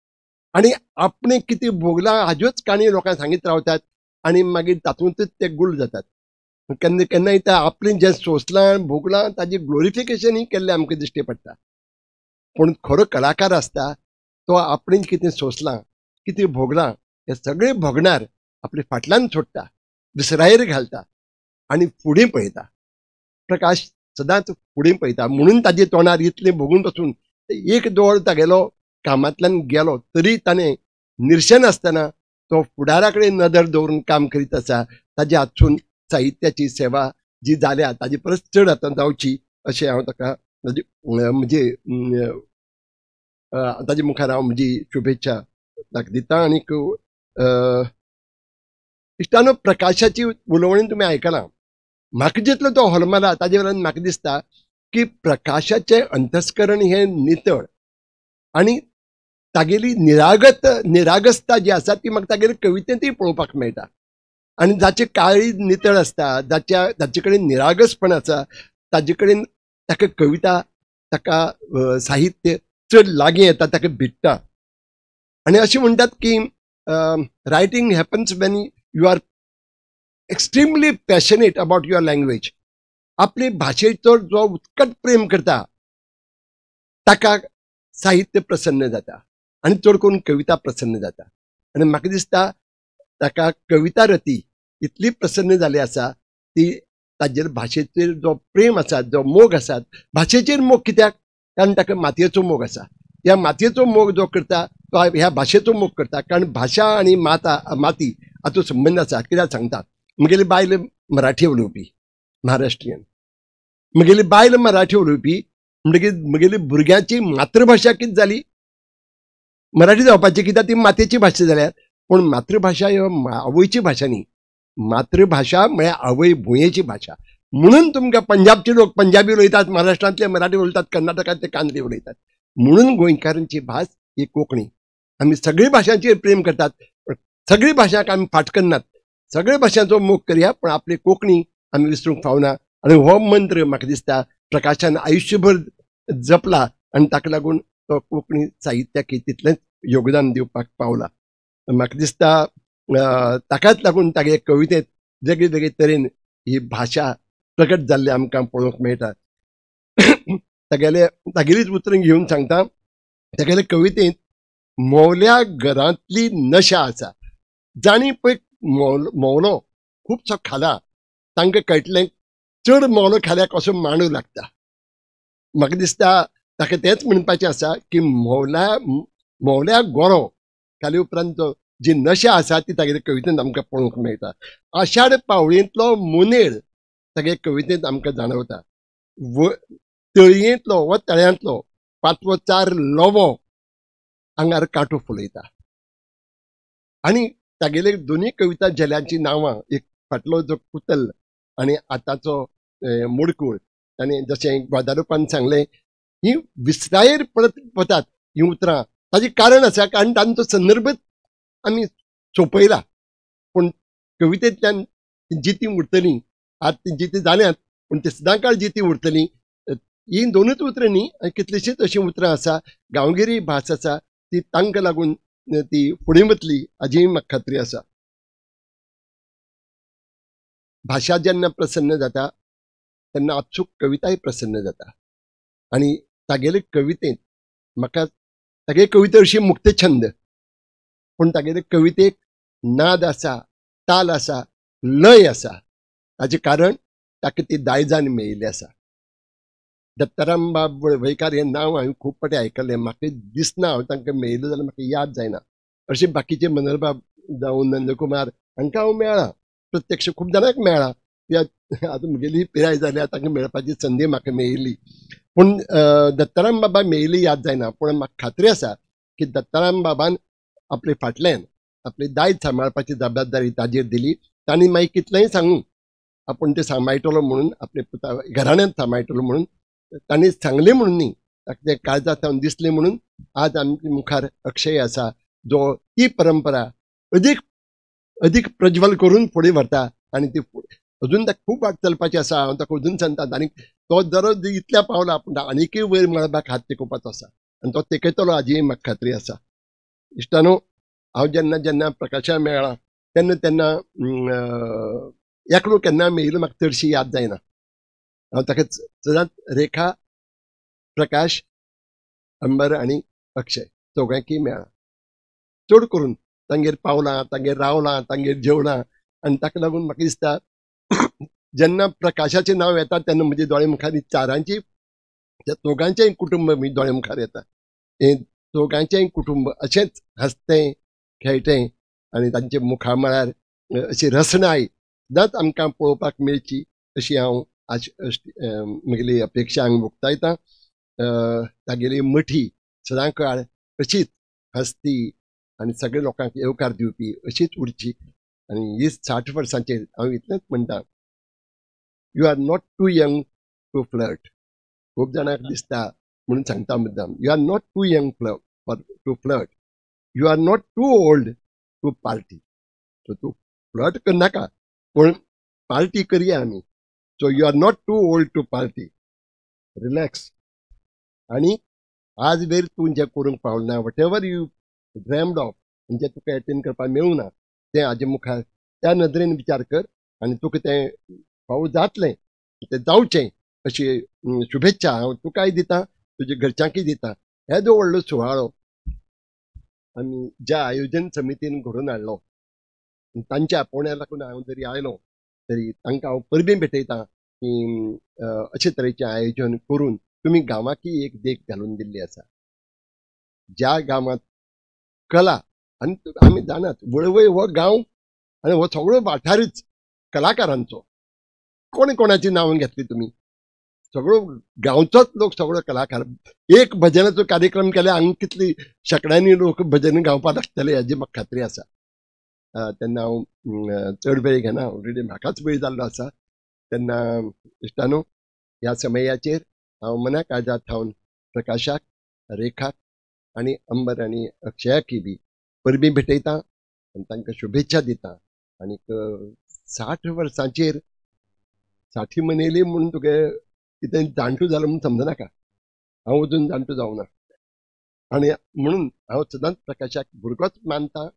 आनी आपणें कितें भोगलां हाज्योच काणी लोकांक सांगीत रावतात आनी मागीर तातूंतच ते गुल जातात. केन्ना केन्नाय ते आपणें जें सोंसलां भोगलां ताजें ग्लोरिफिकेशनूय केल्लें आमकां दिश्टी पडटा. पूण खरो कलाकार आसता तो आपणें कितें सोंसलां, कितें भोगलां हें सगळें भोगणार आपले फाटल्यान सोडटा, विसरायेर घालता आनी फुडें पळयता. प्रकाश सदांच फुडें पळयता म्हणून ताजे तोंडार इतलें भोगून पसून एक दोळ तागेलो कामांतल्यान गेलो तरी ताणें निर्शेनासतना तो फुडारा कडेन नदर दवरून काम करीत आसा. ताजे हातसून साहित्याची सेवा जी जाल्या ताजे परस चड आतां जावची अशें हांव ताका म्हणजे ताजे मुखार हांव म्हजी शुभेच्छा ताका दिता. आनीक इश्टानो, प्रकाशाची उलोवणी तुमी आयकलां, म्हाका जितलो तो होलमला ताजे वेल्यान म्हाका दिसता की प्रकाशाचें अंतस्करण हें नितळ आनी तागेली निरागसता जी आसा ती म्हाका तागेले कवितेंतूय पळोवपाक मेळटा. आनी जाचें काळीज नितळ आसता, जाचे कडेन निरागसपण आसा, ताजे कडेन ताका कविता, ताका साहित्य चड लागीं येता, ताका भिडटा. आनी अशें म्हणटात की writing happens when you are extremely passionate about your language. आपले भाशेचो जो उत्कट प्रेम करता ताका साहित्य प्रसन्न जाता आनी चड करून कविता प्रसन्न जाता. आनी म्हाका दिसता ताका कविता रती इतली प्रसन्न जाली आसा ती ताजेर भाशेचेर जो प्रेम आसा, जो मोग आसा, भाशेचेर मोग कित्याक, कारण ताका मातयेचो मोग आसा. ह्या मातयेचो मोग जो करता तो ह्या भाशेचो मोग करता, कारण भाशा आनी माती हाचो संबंद आसा. कित्याक सांगता, म्हगेली बायल मराठी उलोवपी, महाराष्ट्रीयन, म्हगेली बायल मराठी उलोवपी म्हणटकीर म्हगेली भुरग्यांची मातृभाशा कितें जाली, मराठी जावपाची, कित्याक ती मातयेची भाशा जाल्यार. पूण मातृभाशा ह्यो आवयची भाशा न्ही, मातृभाशा म्हळ्यार आवय भुंयेची भाशा, म्हणून तुमकां पंजाबचे लोक पंजाबी उलयतात, महाराष्ट्रांतले मराठी उलयतात, कर्नाटकांतले कानडी उलयतात. म्हणून गोंयकारांची भास ही कोंकणी. आमी सगळी भाशांचेर प्रेम करतात, पण सगळी भाशांक आमी फाट करनात. सगळे भाशांचो मोग करया, पण आपली कोंकणी आमी विसरूंक फावना. आनी हो मंत्र म्हाका दिसता प्रकाशान आयुश्यभर जपला आनी ताका लागून तो कोंकणी साहित्याक तितलेंच योगदान दिवपाक पावला. म्हाका दिसता ताकाच लागून तागे कवितेंत वेगळे वेगळे तरेन ही भाशा प्रकट जाल्ली आमकां पळोवंक मेळटा. तागेलीच उतरां घेवन सांगता, तागेले कवितेंत मोवल्या घरांतली नशा आसा. जाणी पळय मोवलो खुबसो खाला, तांकां कळटलें चड मोवलो खाल्यार कसो मांडू लागता. म्हाका दिसता ताका तेंच म्हणपाचें आसा की मोवल्या गोरो खाली उपरांत जी नशा आसा ती तागेले कवितेंत आमकां पळोवंक मेळटा. आषाढ पावळेंतलो मोनेळ तागे कवितेंत आमकां जाणवता. तळयेंतलो वा तळ्यांतलो पांचवो चार लोवो आंगार कांटो फुलयता. आनी तागेले दोनूय कविता झेल्यांची नांवां, एक फाटलो जो कुतल आनी आतांचो मोडकूळ, आनी जशें ग्वादालुपान सांगलें, ही विसरायेर पडत वतात हीं उतरां. ताचें कारण आसा, कारण तांचो संदर्भ आमी सोंपयला. पूण कवितेंतल्यान जिती उरतलीं, आज ती जिती जाल्यांत पूण ती सदांकाळ जिती उरतलीं. ही दोनूच उतरां न्ही, कितलींशींच अशीं उतरां आसा, गांवगिरी भास आसा, ती तांकां लागून ती फुडें वतली हाजी म्हाका खात्री आसा. भाशा जेन्ना प्रसन्न जाता तेन्ना आपसूक कविताय प्रसन्न जाता. आनी तागेले कवितेंत म्हाका तागेले कविते अशी मुक्तछंद, पूण तागेले कवितेक नाद आसा, ताल आसा, लय आसा. ताचें कारण ताका ती दायजान मेळिल्ली आसा. दत्ताराम बाब वळवयकार हें नांव हांवें खूब फावटी आयकल्लें, म्हाका दिसना हांव तांकां मेळिल्लो जाल्यार म्हाका याद जायना. अशें बाकीचे मनोहरबाब जावं नंदकुमार हांकां हांव मेळ्ळां, प्रत्यक्ष खूब जाणांक मेळ्ळां. आतां म्हगेली पिराय जाल्या, तांकां मेळपाची संदी म्हाका मेळिल्ली. पूण दत्ताराम बाबा मेळिल्ली याद जायना, पूण म्हाका खात्री आसा की दत्ताराम बाबान आपले फाटल्यान आपले दायज सांबाळपाची जबाबदारी ताजेर दिली. तांणी मागीर कितलेंय सांगूं, आपूण तें सांबाळटलो म्हणून, आपले पुता घराण्यांत सांबाळटलो म्हणून तांणी सांगलें म्हणून न्ही, ताका तें काळजांत सावन दिसलें म्हणून आज आमचे मुखार अक्षय आसा, जो ती परंपरा अदीक अदीक प्रज्वल करून फुडें व्हरता. आनी ती अजून ताका खूब वाट चलपाची आसा. हांव ताका अजून सांगता, आनी तो दर इतल्या पावला पूण आनीकय वयर मळबाक हात तेकोवपाचो आसा आनी तो तेकयतलो हाजी म्हाका खात्री आसा. इश्टानो, हांव जेन्ना जेन्ना प्रकाशा मेळ्ळा तेन्ना तेन्ना एकलो केन्ना मेळिल्लो म्हाका चडशी याद जायना. हांव ताका सदांच रेखा, प्रकाश, अंबर आनी अक्षय चौगांकय मेळ्ळा. चड करून तांगेर पावलां, तांगेर रावलां, तांगेर जेवलां. आनी ताका लागून म्हाका दिसता जेन्ना प्रकाशाचें नांव येता तेन्ना म्हज्या दोळे मुखार चारांची, त्या दोगांचेंय कुटुंब म्हज्या दोळे मुखार येता. हें दोगांचेंय कुटुंब अशेंच हांसतें खेळटें आनी तांच्या मुखामळार अशी रसणाय सदांच आमकां पळोवपाक मेळची अशी हांव म्हगेली अपेक्षा हांगा उक्तायता. तागेली मठी सदांकाळ अशीच हसती आनी सगळे लोकांक येवकार दिवपी अशीच उरची. आनी ही 60 वर्सांचेर हांव इतलेंच म्हणटा, you are not too young to flirt. खूब जाणांक दिसता म्हणून सांगता मुद्दाम, you are not too young to flirt, you are not too old to party. So तूं फ्लर्ट करनाका, पूण पार्टी करया आमी. So you are not too old to party, relax. आनी आज वेर तूं जें करूंक पावना, whatever you dreamed of, म्हणजे तुका एटेंड करपाक मेळूं ना, तें हाजे मुखार त्या नदरेन विचार कर आनी तुका तें फावो जातलें, तें जावचें अशी शुभेच्छा हांव तुकाय दितां, तुज्या घरच्यांकय दितां. येदो व्हडलो सुवाळो आमी ज्या आयोजन समितीन घडोवन हाडलो तांच्या आपोवण्या लागून हांव जरी आयलो तरी तांकां हांव परबीं भेटयतां की अशे तरेचें आयोजन करून तुमी गांवाकय एक देख घालून दिल्ली आसा. ज्या गांवांत कला, आनी आमी जाणात वळवय हो गांव आनी हो सगळो वाठारूच कलाकारांचो. कोण कोणाची नांवां घेतली तुमी, सगळो गांवचोच लोक सगळो कलाकार. एक भजनाचो कार्यक्रम केल्यार हांगा कितली शेंकड्यांनी लोक भजन गावपाक लागतले हाजी म्हाका खात्री आसा. तेन्ना हांव चड वेळ घेना, ऑलरेडी म्हाकाच वेळ जाल्लो आसा. तेन्ना इश्टानो, ह्या समयाचेर हांव मना काळजांत थावन प्रकाशाक, रेखाक आनी अंबर आनी अक्षयाकी बी परबीं भेटयता आनी तांकां शुभेच्छा दिता. आनीक 60 वर्सांचेर 60 मनयली म्हणून तुगे कितें जाणटो जालो म्हणून समजनाका. हांव अजून जाणटो जावना आनी म्हणून हांव सदांच प्रकाशाक भुरगोच मानता,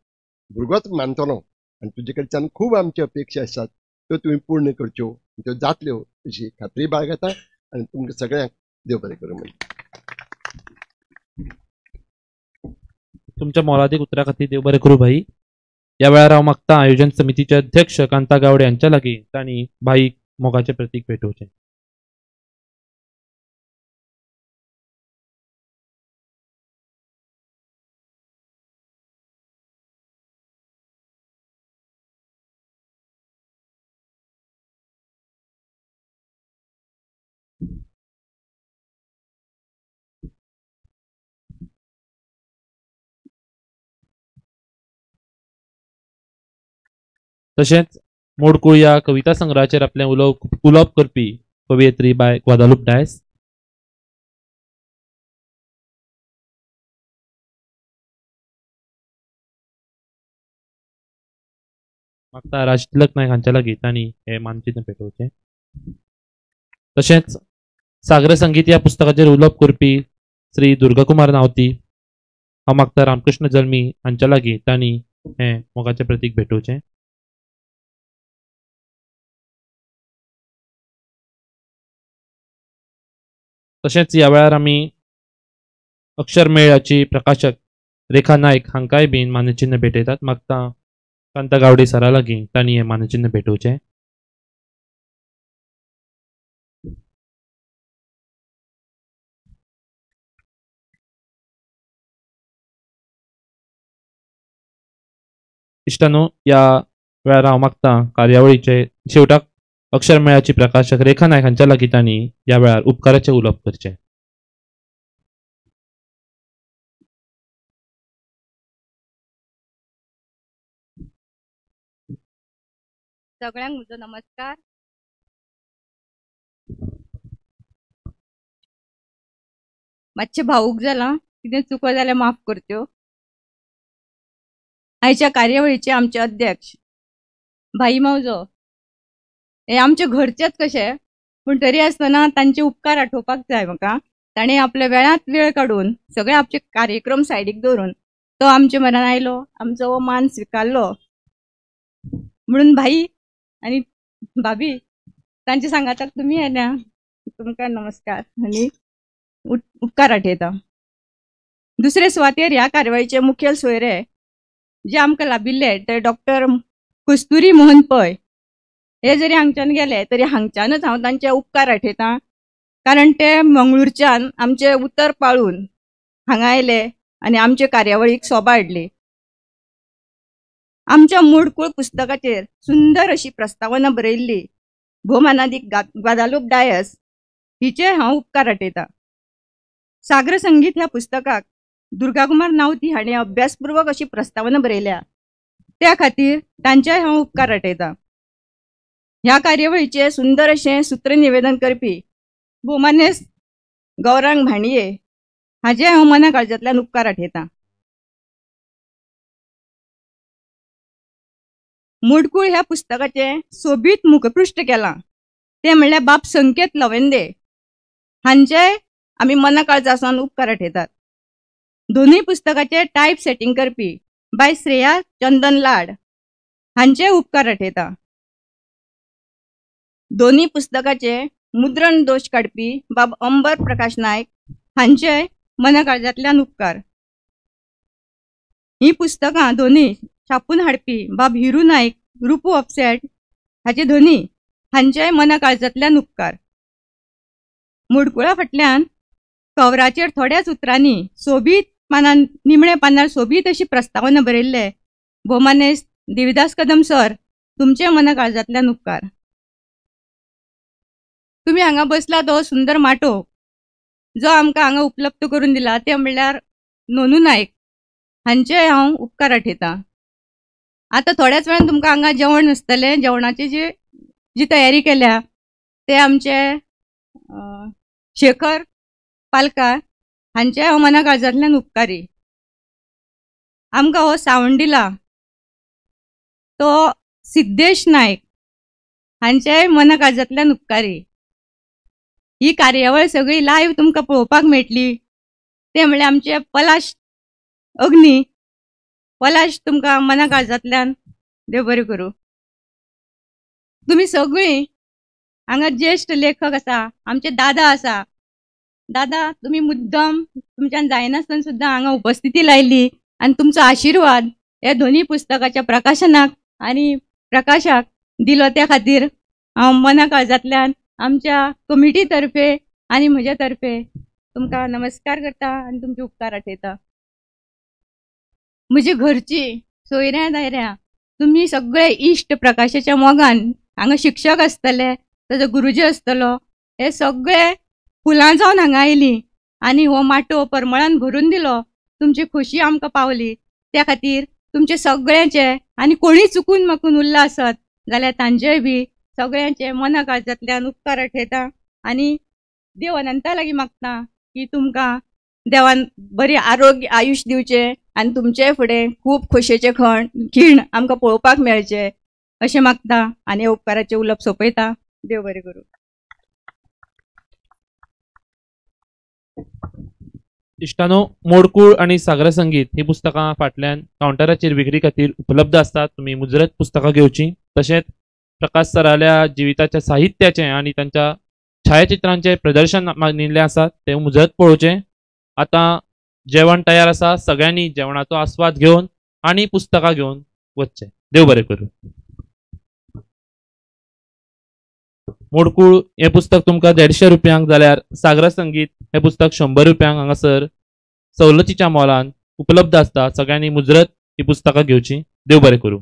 भुरगोच मानतलो. आनी तुजे कडच्यान खूब आमच्यो अपेक्षा आसात, त्यो तुवें पूर्ण करच्यो, त्यो जातल्यो अशी खात्री बाळगता आनी तुमकां सगळ्यांक देव बरें करूं. तुमच्या मोलादीक उतरा खातीर देव बरें करूं भाई. ह्या वेळार हांव मागता आयोजन समितीचे अध्यक्ष कांता गावडे हांच्या लागीं तांणी भाईक मोगाचें प्रतीक भेटोवचें. तशेंच मोडकूळ ह्या कविता संग्रहाचेर आपलें उलोवप करपी कवयित्री बाय ग्वादालूप डायस. मागता राजतिलक नायक हांच्या लागीं तांणी हें मानचिन्न भेटोवचें. तशेंच सागर संगीत ह्या पुस्तकाचेर उलोवप करपी श्री दुर्गाकुमार नावती. हांव मागता रामकृष्ण जल्मी हांच्या लागीं तांणी हें मोगाचें प्रतीक भेटोवचें. तशेंच ह्या वेळार आमी अक्षर मेळाची प्रकाशक रेखा नायक हांकांय बीन मानचिन्न भेटयतात. मागता कांता गावडे सरा लागीं तांणी हें मानचिन्न भेटोवचें. इश्टानो, ह्या वेळार हांव मागता कार्यावळीचे शेवटाक अक्षर मेळाची प्रकाशक रेखा नायक हांच्या लागीं तांणी ह्या वेळार उपकाराचें उलोवप करचें. सगळ्यांक म्हजो नमस्कार. मातशें भावूक जालां, कितें चुको जाल्यार माफ करच्यो. आयच्या कार्यावळीचे आमचे अध्यक्ष भाई मावजो हे आमचे घरचेच कशे, पूण तरी आसतना तांचे उपकार आठोवपाक जाय म्हाका. ताणें आपल्या वेळांत वेळ काडून सगळे आमचे कार्यक्रम सायडीक दवरून तो आमचे मनान आयलो, आमचो हो मान स्विकारलो म्हणून भाई आनी भाभी तांचे सांगाताक तुमी आयल्या, तुमकां नमस्कार आनी उपकार आठयता. दुसरे सुवातेर ह्या कार्यावळीचे मुखेल सोयरे जे आमकां लाभिल्ले ते डॉक्टर कस्तुरी मोहन पै हे जरी हांगच्यान गेले तरी हांगच्यानच हांव तांचे उपकार आठयतां, कारण ते मंगळूरच्यान आमचे उतर पाळून हांगा आयले आनी आमचे कार्यावळीक सोबा हाडली. आमच्या मोडकूळ पुस्तकाचेर सुंदर अशी प्रस्तावना बरयल्ली भोवमानादीक ग्वादालूप डायस हिचे हांव उपकार आठयतां. सागर संगीत ह्या पुस्तकाक दुर्गाकुमार नावती हाणें अभ्यासपूर्वक अशी प्रस्तावना बरयल्या, त्या खातीर तांचेय हांव उपकार आठयतां. ह्या कार्यावळीचें सुंदर अशें सूत्रनिवेदन करपी भोवमानेस्त गौरांग भांडये हाजे हांव मना काळजांतल्यान उपकार आठयतां. मोडकूळ ह्या पुस्तकाचें सोबीत मुखपृश्ठ केलां तें म्हणल्यार बाब संकेत लवेंदे हांचे आमी मना काळजा सावन उपकार आठयतात. दोनूय पुस्तकाचे टायप सेटींग करपी बाय श्रेया चंदन लाड हांचे उपकार आठयता. दोनूय पुस्तकाचे मुद्रण दोश काडपी बाब अंबर प्रकाश नायक हांचे मना काळजांतल्यान उपकार. ही पुस्तकां दोनूय छापून हाडपी बाब हिरू नायक रुपू ऑफसेट हाचे धनी हांचेय मना काळजांतल्यान उपकार. मोडकुळा फाटल्यान कवराचेर थोड्याच उतरांनी सोबीत पानान निमणे पानार सोबीत अशी प्रस्तावना बरयल्ले भोवमानेस्त देविदास कदम सर तुमचे मना काळजांतल्यान उपकार. तुमी हांगा बसला तो सुंदर माटो जो आमकां हांगा उपलब्ध करून दिला ते म्हणल्यार नोनू नायक हांचे हांव उपकार आठयतां. आतां थोड्याच वेळान तुमकां हांगा जेवण आसतलें, जेवणाची जी जी तयारी केल्या ते आमचे शेखर पालकार हांचे हांव मना काळजांतल्यान उपकारी. आमकां हो सावंड दिला तो सिद्धेश नायक हांचेय मना काळजांतल्यान उपकारी. ही कार्यावळ सगळी लायव्ह तुमकां पळोवपाक मेळटली ते म्हणल्यार आमचे पलाश अग्नी. पलाश तुमकां मना काळजांतल्यान देव बरें करूं. तुमी सगळीं हांगा ज्येश्ठ लेखक आसा, आमचे दादा आसा. दादा तुमी मुद्दम तुमच्यान जायनासतना सुद्दां हांगा उपस्थिती लायली आनी तुमचो आशिर्वाद ह्या दोनूय पुस्तकाच्या प्रकाशनाक आनी प्रकाशाक दिलो त्या खातीर हांव मना काळजांतल्यान आमच्या कमिटी तर्फे आनी म्हज्या तर्फे तुमकां नमस्कार करता आनी तुमचे उपकार आठयता. म्हजी घरची सोयऱ्यां दायऱ्यां तुमी सगळे इश्ट प्रकाशाच्या मोगान हांगा शिक्षक आसतले, ताजो गुरुजी आसतलो, हे सगळे फुलां जावन हांगा आयलीं आनी हो माटो परमळान भरून दिलो. तुमची खोशी आमकां पावली त्या खातीर तुमचे सगळ्यांचे आनी कोणीय चुकून माकून उरला आसत जाल्यार तांचेय बी सगळ्यांचे मना काळजांतल्यान उपकार आठयता आनी देव अनंता लागीं मागता की तुमकां देवान बरी आरोग्य आयुश्य दिवचें आनी तुमचे फुडें खूब खोशयेचे खीण आमकां पळोवपाक मेळचे अशें मागता आनी उपकाराचें उलोवप सोंपयता. देव बरें करूं. इश्टानो, मोडकूळ आनी सागरा संगीत ही पुस्तकां फाटल्यान कावंटराचेर विक्री खातीर उपलब्ध आसतात. तुमी मुजरत पुस्तकां घेवची. तशेंच प्रकाश सराल्या जिविताच्या साहित्याचें आनी तांच्या छायाचित्रांचें प्रदर्शन मांडिल्लें आसा, तें मुजरत पळोवचें. आतां जेवण तयार आसा, सगळ्यांनी जेवणाचो आस्वाद घेवन आनी पुस्तकां घेवन वचचें. देव बरें करूं. मोडकूळ हें पुस्तक तुमकां 150 रुपयांक जाल्यार सागरा संगीत हें पुस्तक 100 रुपयांक हांगासर सवलतीच्या मोलान उपलब्ध आसता. सगळ्यांनी मुजरत ही पुस्तकां घेवची. देव बरें करूं.